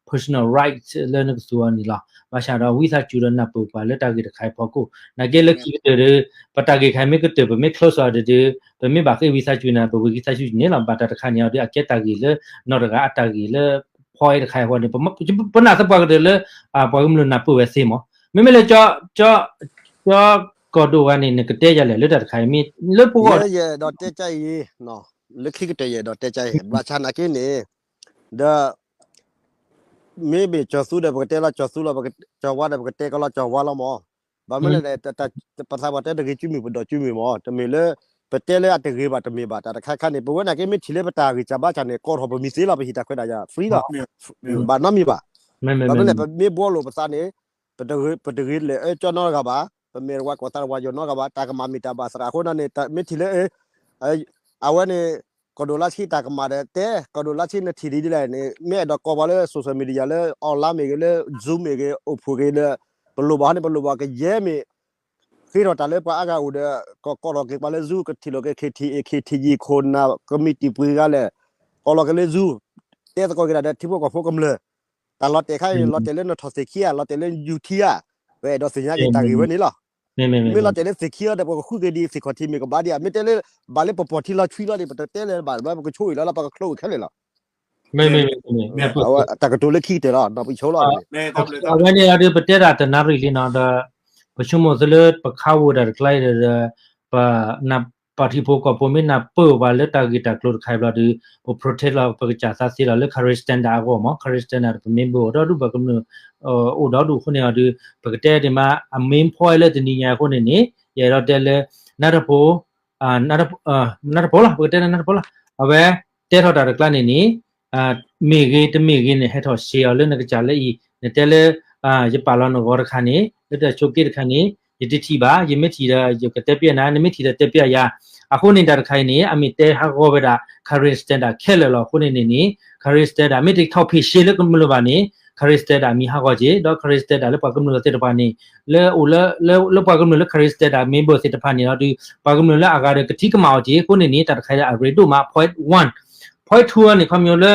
personal rights လၢနကသူအီၤန့ၣ်လီၤ. ဘၣ်ဆၣ်ဒီးဝံသးစူၤဒီးနၢ်ပၢၢ်ပှၤလၢတၢ်ဂ့ၢ်တခါအံၤအဖီခိၣ် နာ်က့လၢခံကတၢၢ်ဒီး ပတၢ်ဂ့ၢ်တခါအံၤမ့ၢ်ကတၢၢ် ပမ့ၢ် close အီၤဒီး ပမ့ၢ်ဘၣ်ဃ့ၢ်ဝံသးစူၤန့ၣ် ပဝံသးစူၤန့ၣ်လီၤ. ဘၣ်တၢ်တခါန့ၣ်အီၤဒီး အကဲတၢ်ဂ့ၢ်လၢ နီၢ်တဂၤအတၢ်ဂ့ၢ်လၢ ဖီအံၤတခါအံၤအဃိန့ၣ် ပနာ်သပှၢ်ကတၢၢ်လၢ ပှၤကမျၢၢ်နၢ်ပၢၢ်ဝဲသ့မး မ့မ့ၢ်လၢ ကၠီ ကၠီကီၢ်ဒိၣ်ဝဲန့ၣ် နကတဲယၤလဲၣ် လၢတၢ်တခါအံၤ မ့ၢ်လၢပဂီၢ် လၢယအဲၣ်ဒိးတဲကါအံၤ လၢခံကတၢၢ်ယအဲၣ်ဒိးတဲကါအံၤ ဘၣ်ဆၣ်နာ်က့န့ၣ် ဒီး မ့မ့ၢ်ကၠီၤသူဒီး ပကတဲလီၤကၠီၤသူလီၤ, ကၠီၤဝါဒီး ပကတဲကလီၤကၠီၤဝါလီၤမး. ဘၣ်မနုၤလဲၣ် ပသးပှၢ်တဲတဂ့ၤ ကၠူမုၢ်ပဒိၣ်ကၠူမုၢ်မး, တမ့ၢ်လၢ ပတဲလၢအတဂ့ၤဘၣ် တမ့ၢ်ဘၣ်. တၢ်တခါခါန့ၣ် ပဝဲနာ်က့မ့ၢ်ထံၣ်လၢပတၢ်ဂ့ၢ်စၢ်ဘၣ်စၢ်န့ၣ် ကိးထီၣ်ပမံၤသ့လီၤ, ပဟ့ၣ်တၢ်ခွဲးတၢ်ယာ် free လီၤ. ဘၣ်နီတမံၤဘၣ်. ဘၣ်မနုၤလဲၣ် ပမ့ၢ်ဘှီလိာ်ပသးန့ၣ် ပတဂ့ၤလဲၤအၢကၠီနီတဂၤဘၣ်, ပမဲာ်တဝါကွၢ်သးတဝါယိာ်နီတဂၤဘၣ်, တၢ်ကမၤမ့ၢ်တၢ်ဘၣ်သရၣ်အဃိန့ၣ် မ့ၢ်ထံၣ်လၢ အဝဲန့ၣ် ကီၢ်ဒိၣ်လါဆံတၢ်ကမၣ်ဒီးတဲ ကီၢ်ဒိၣ်လါဆံနထံၣ်ဒ်လဲၣ်န့ၣ် မ့ၢ်အဲၣ်ဒိးကိးပှၤလၢ social media လၢ online မ့ၢ်ဂ့ၤ လၢ Zoom မ့ၢ်ဂ့ၤ အိၣ်ဖှိၣ်ဂ့ၤဒီး ပလိၣ်ဘၣ်ဟီန့ၣ် ပလိၣ်ဘၣ်ကယဲၢ်မ့ၢ် ဃ့ထီၣ်တၢ်လၢပှၤအါဂၤအိၣ်ဒီး ကကိးထီၣ်က့ၤပှၤလၢ Zoom ကထံၣ်လိာ်က့ၤ KTA KTG ခိၣ်နၢ် ကမံးတံာ်ပှ့ၤဂၤလဲၣ် ကိးလီၤက့ၤလၢ Zoom တဲသကိးက့ၤတၢ်ဒီးထံဖိကီၢ်ဖိကမျၢၢ် တၢ်လီၤတဲာ်ခါအံၤ လီၤတဲာ်လၢနထီၣ်သ့ၣ်ခံဧါ လီၤတဲာ်လၢယူၤထံဧါ ပအဲၣ်ဒိးသ့ၣ်ညါက့ၤတၢ်ဂ့ၢ်ဝဲန့ၣ်လီၤ. မ့ၢ်လီၤတဲာ်လၢသ့ၣ်ခံအီၤဒီး ပကဃုက့ၤဒ်သ့ၣ်ခီၣ်ထံးမ့ၢ်ကဘၣ်ဒံးဧါ မ့ၢ်တဲလၢ ဘၣ်လၢပပီၢ်ထံလီၤဆွံလီၤန့ၣ် ပတတဲလၢၤဘၣ် ပကဆိအံၤလီၤလီၤ ပကချိအံၤခဲလၢာ်လီၤ. တၢ်ကတိၤလၢခံကတၢၢ်လီၤ နီၢ်ပဆိလီၤ. အဝဲန့ၣ်အဒုး ပတဲတၢ်တနၣ်ရံၣ်လံနီၤဒီး ပဆိကမိၣ်သ့လၢပခးဝဲဒၣ်တကျါအံၤဒီး ပ ပှၤထံဖိကီၢ်ဖိမ့ၢ်နၢ်ပၢၢ်ဘၣ်လၢတၢ်ဂ့ၢ်တၢ်ကျိၤတခါအံၤဘျီဒီး ပ protest လီၤ ပကစၢ်သးသ့လီၤလၢ Karen standard အဂီၢ်မး Karen standard ပမ့ၢ်ဘၣ်အိၣ်ဒီဒူၣ်ပှၤကမျၢၢ် အိၣ်ဒီဒူၣ်အဃိန့ၣ်အဒုး ပကတဲဒ်မး အ main point လၢတနံၤညါအဃိန့ၣ်န့ၣ် ယအဲၣ်ဒိးတဲလၢ နၢ်တဖိ နၢ်တဖိလီၤ ပကတဲလၢနၢ်တဖိလီၤ အဝဲတဲထီၣ်တၢ်တကျါန့ၣ်န့ၣ် မ့ၢ်ဂ့ၤတမ့ၢ်ဂ့ၤန့ၣ် ဟဲထီၣ်ရှဲအီၤလၢနကစၢ်လၢအံၤ နတဲလၢ ယပာ်လီၤနဂီၤတခါန့ၣ် လၢတၢ်ဆိးက့တခါန့ၣ် ယတထံၣ်ဘၣ် ယမ့ၢ်ထံၣ်ဒီး ယကတဲပျဲနၤ နမ့ၢ်ထံၣ်ဒီးတဲပျဲယၤ အဃိန့ၣ်တၢ်တခါအံၤန့ၣ် အမ့ၢ်တဲဟးဂီၤဝဲဒၣ် Karen standard ခဲလၢာ်လီၤ အဃိန့ၣ်န့ၣ်န့ၣ် Karen standard မ့ၢ်တထီၣ်ဖံးရှဲလၢကမျၢၢ်ဘၣ်န့ၣ် Karen standard မ့ၢ်ဟးဂီၤက့ၤ ဒီး Karen standard လၢပှၤကမျၢၢ်သ့ၣ်တဖၣ်န့ၣ် လၢအိၣ်လၢ လၢပှၤကမျၢၢ်လၢ Karen standard မ့ၢ်ဘၣ်သ့ၣ်တဖၣ်န့ၣ်လီၤဒီး ပှၤကမျၢၢ်လၢအဂၤဒီးကထံၣ်ကမၣ်အီၤက့ၤ အဃိန့ၣ်န့ၣ် တၢ်တခါအံၤအရ့ဒိၣ်မး point one point two န့ၣ် ခီဖျိလၢ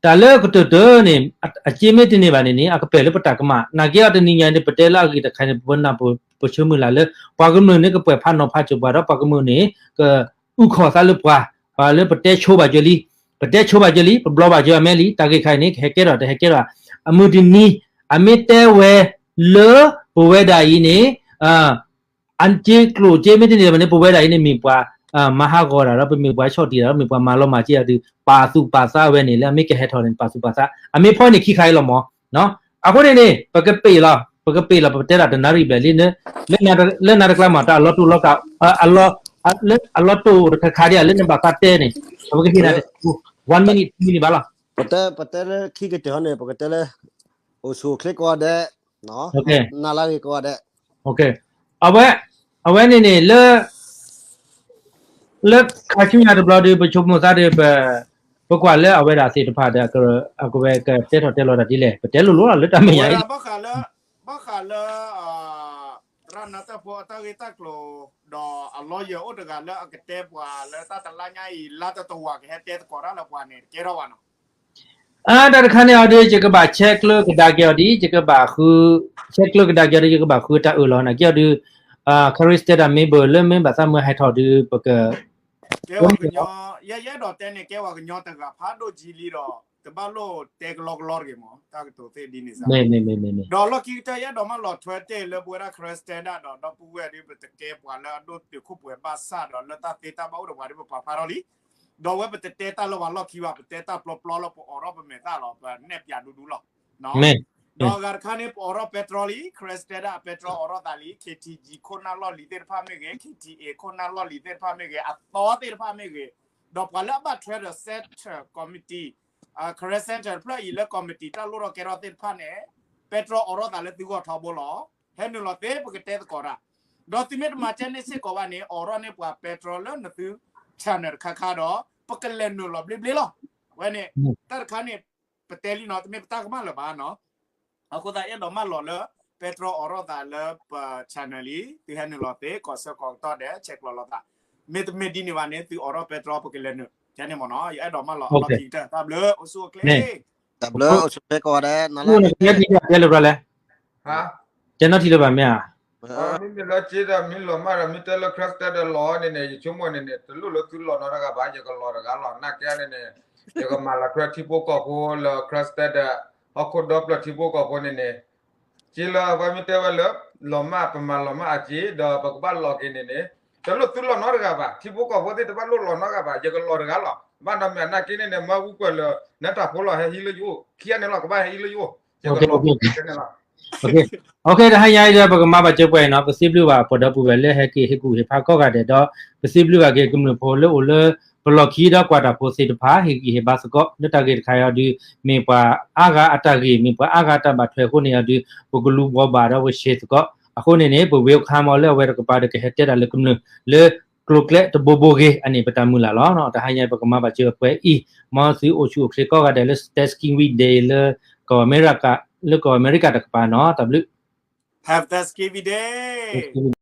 တၢ်လၢကတၢၢ်တၢၢ်န့ၣ် အစ့မ့ၢ်တန့ၢ်ဘၣ်န့ၣ်န့ၣ် အကပဲာ်လၢပတၢ်ကမၣ် နာ်က့အီၤတနံၤညါန့ၣ် ပတဲလၢအဂ့ၢ်တခါန့ၣ် ပနၢ်ပၢၢ်ဆိမုၢ်လၢ်လၢ ပှၤကမျၢၢ်န့ၣ် ကပှဲၤဖးနီၤဖးစိၤပှၤဒီးပှၤကမျၢၢ်န့ၣ် ကအုၣ်ခီၣ်သးလၢပှၤ ပှၤလၢပတဲဆိဘၣ်ကၢလံ ပတဲဆိဘၣ်ကၢလံ ပဘျီဘၣ်ကၢအမဲာ်လံ တၢ်ဂ့ၢ်တခါအံၤန့ၣ် ကဟဲကဲထီၣ်တဟဲကဲထီၣ် အမုၢ်တနံၤ အမ့ၢ်တဲဝဲ လၢပဝဲဒၣ်အံၤန့ၣ် အစ့ကျိၣ်စ့မ့ၢ်တန့ၢ်ဘၣ်န့ၣ် ပဝဲဒၣ်အံၤန့ၣ်မ့ၢ်ပှၤ မၤဟးဂီၤတၢ်ဒီး ပမ့ၢ်ပှၤဆီၣ်တံၢ်တၢ်ဒီး မ့ၢ်ပှၤမၤလီၤမၢ်က့အီၤဒီး ပာ်သူၣ်ပာ်သးဝဲန့ၣ် လၢအမ့ၢ်ကဟဲထီၣ်န့ၣ် ပာ်သူၣ်ပာ်သး အမ့ၢ်ဖီန့ၣ်ခံခါအံၤလီၤမး အဃိန့ၣ်န့ၣ် ပကပ့ၤလီၤ ပကပ့ၤလီၤ ပတဲတၢ်တနၣ်ရံၣ်ဘျဲၣ်လံ လၢနၤတကျါမး တၢ်အလီၤတိၢ်လီၤကး အလီၤတိၢ်တခါခါဒ် လၢနဘၣ်သးတဲန့ၣ် ပကဟ့ၣ်နၤ one minute two minute ဘၣ်လီၤ ပတဲလၢခံကတၢၢ်ဟီန့ၣ် ပကတဲလၢ အိၣ်ဆူၣ်အိၣ်ချ့ကိးဂၤဒဲး နၢ်လၢဂ့ၤကိးဂၤဒဲး အဝဲ အဝဲန့ၣ်န့ၣ် လၢ လၢခါဆူညါတဘျီဒီး ပဆိကမိၣ်သးဒီး ပ ပကွၢ်လၢအဝဲဒၣ်သ့ၣ်တဖၣ်ဒီး အကဝဲကတဲထီၣ်တဲလီၤတၢ်ဒ်လဲၣ် ပတဲလိၤလိၤလီၤလၢတၢ်မဲာ်ညါအံၤ ဘၣ်ဃးလၢ ရၢနၢ်တၢ်ဖိအတၢ်ဂ့ၢ်တၢ်ကျိၤ ဒီးအ lawyer အိၣ်တဂၤလၢအကတဲပှၤလၢတၢ်တလါညါအံၤ လါတတဝာ်ကဟဲတဲသကိးတၢ်လၢပှၤန့ၣ် တကဲထီၣ်ဘၣ်နီၤ တၢ်တခါန့ၣ်အီၤဒီး ယကဘၣ်ဆဲးကျၢကဒါက့ၤအီၤဒ် ယကဘၣ်ဃု ဆဲးကျၢကဒါက့ၤအီၤဒီး ယကဘၣ်ဃုတၢ်အၢၣ်လီၤ နာ်က့အီၤဒီး Karen standard မ့ၢ်ဘၣ်လၢမ့ၢ်ဘၣ်သးမၢဟဲထီၣ်ဒီး ပက ကဲဝဲကညီ ယဲယအဲၣ်ဒိးတဲန့ၣ် ကဲဝဲကညီတဂၤဖးဒိၣ်ကံလံဒီး တဘၣ်လိၣ်တဲကလီကလီတဂ့ၤမး တၢ်ကတိၤသ့ဒ်န့ၣ်စ့ၢ် ဒီးလီၢ်ခံကတၢၢ် ယအဲၣ်ဒိးမၢလီၤထွဲတ့ၢ်လၢပဝဲဒၣ် Karen standard ဒီး ဒီပုၢ်ဝဲၢ်ဒီး ပတကဲပှၤလၢအဒိၣ်တုာ်ခိၣ်ပှဲၤဘၣ်ဆၣ်ဒီး လၢတၢ်သ့တၢ်ဘၣ်အိၣ်ဒီးပှၤဒီးပပာ်ဖျါထီၣ်လံ ဒီးဝဲပတတဲတၢ်လၢပှၤလီၢ်ခံဘၣ် ပတဲတၢ်ပျီပျီလၢပအိးထီၣ်ပမဲာ်သၣ်လီၤ ပနဲၣ်ပၠးဒူဒူလီၤ ဒီးအဂၤတခါန့ၣ် ပအိးထီၣ်ပဲတြီလံ Karen standard အပဲတြီအိးထီၣ်သးလံ KTG ခိၣ်နၢ်လီၢ်လံၤသ့ၣ်တဖၣ်မ့ၢ်ဂ့ၤ KTA ခိၣ်နၢ်လီၢ်လံၤသ့ၣ်တဖၣ်မ့ၢ်ဂ့ၤ အသီသ့ၣ်တဖၣ်မ့ၢ်ဂ့ၤ ဒီးပှၤလၢအဘၣ်ထွဲဒီး Center Committee Karen Center တဖျၢၣ်အံၤလၢ committee တၢ်လိၣ်ထီၣ်ကဲထီၣ်သ့ၣ်တဖၣ်န့ၣ် ပဲတြီအိးထီၣ်သးလၢသုဂီၢ်ထီဘိလီၤ ဟဲနုာ်လီၤသ့ပကတဲသကိးတၢ် ဒီးသုမ့ၢ်တမၤကဲန့ၣ်စ့ၢ်ကီးဘၣ်န့ၣ် အိးထီၣ်န့ၢ်ပှၤပဲတြီလၢနသု channel တခါခါဒီး ပကလဲၤနုာ်လီၤဘျ့ဘျ့လီၤ ဝဲန့ၣ် တၢ်တခါန့ၣ် ပတဲလံနီၤ တမ့ၢ်ပတၢ်ကမၣ်လၢၤဘၣ်နီၤ အဃိသတးအဲၣ်ဒိးမၢလီၤလၢ ပဲတြီအိးထီၣ်သးလၢပ channel လံ သုဟဲနုာ်လီၤသ့ ကိးဆၢကိးကတီၢ်ဒဲး ဆဲးကျိးလိာ်သး မ့တမ့ၢ်ဒ်န့ၣ်ဘၣ်န့ၣ် သုအိးထီၣ်ပဲတြီ ပကလဲၤနုာ် ကဲန့ၣ်မ့ၢ်နီၤ ယအဲၣ်ဒိးမၢလီၤလီၢ်ခံကတၢၢ် တၢ်ဘျုး အိၣ်ဆူၣ်အိၣ်ချ့ တၢ်ဘျုး အိၣ်ဆူၣ်အိၣ်ချ့ကိးဂၤဒဲး နလၢ တဲထံၣ်လၢၤဘၣ်လဲၣ် တဲထံၣ်လၢၤဘၣ်မ့ၢ်ဧါ မ့မ့ၢ်လၢက့ဒီး မ့ၢ်လီၤမၢ်ဒီး မ့ၢ်တဲလၢ Karen standard လီၤန့ၣ်န့ၣ် ယဆိကမိၣ်န့ၣ်န့ၣ် တလိၣ်လၢသုလီၤနီတဂၤဘၣ် ယကလီၤတဂၤလီၤ နာ်က့န့ၣ်န့ၣ် ယကမၤလီၤထွဲထံဖိကီၢ်ဖိလၢ Karen standard ဟီၣ်ခိၣ်ဒီဖျၢၣ်ထံဖိကီၢ်ဖိန့ၣ်န့ၣ် က့လၢပှၤမ့ၢ်တဲဝဲလၢ လီၤမၢ် ပမၤလီၤမၢ်အက့ ဒီးပကဘၣ်လီၤက့ၤန့ၣ်န့ၣ် တလိၣ်သုလီၤနီတဂၤဘၣ် ထံဖိကီၢ်ဖိသ့ၣ်တဘၣ်လိၣ်လီၤနီတဂၤဘၣ် ယကလီၤတဂၤလီၤ ဘၣ်နီတမံၤ နာ်က့န့ၣ်န့ၣ် မၢဝံကွဲးလၢ နတၢ်ဖိလီၤ ဟဲဟံးလၢယအိၣ် ခံဂၤန့ၣ်လီၤ ကဘၣ်ဟဲဟံးလၢယအိၣ် ယကလီၤ တဟါညါအံၤဒီး ပကမၤဘၣ်စၢၤပှဲၤအံၤနီၤ ပစံးဘျုးဘၣ်ပှၤဒီပုၢ်ဝဲၢ်လၢဟဲက့ၤဟ့ၣ်ကူၣ်ဟ့ၣ်ဖးကိးဂၤဒဲးဒီး ပစံးဘျုးဘၣ်က့ၤကမျၢၢ်ဖိလၢအိၣ်လၢ ပလီၢ်ခံဒီးကွၢ်တၢ်ဖိသ့ၣ်တဖၣ် ဟ့ၣ်ဂံၢ်ဟ့ၣ်ဘါသကိး လၢတၢ်ဂ့ၢ်တခါအံၤဒီး မ့ၢ်ပှၤအါဂၤအတၢ်ဂ့ၢ် မ့ၢ်ပှၤအါဂၤတၢ်ဘၣ်ထွဲအဃိန့ၣ်အံၤဒီး ပကလူၤဘှီဘၣ်ဒီးပကရှဲသကိး အဃိန့ၣ်န့ၣ် ပ welcome အီၤလၢအဝဲတကပၤဒီးကဟဲတဲတၢ်လၢကမျၢၢ်လၢ ကျိၤကျဲတဘိဘိဂ့ၤ အန့ၣ် ပတၢ်မုၢ်လၢ်လီၤ. တဟါညါပကမၤဘၣ်စၢၤပှဲၤအံၤ, မ်သုအိၣ်ဆူၣ်အိၣ်ချ့ကိးဂၤဒဲးလၢ Thanksgiving Day လၢ ကီၢ်အမဲရကၤ, လၢကီၢ်အမဲရကၤတကပၤနီၤ, တၢ်ဘျုး Happy Thanksgiving Day.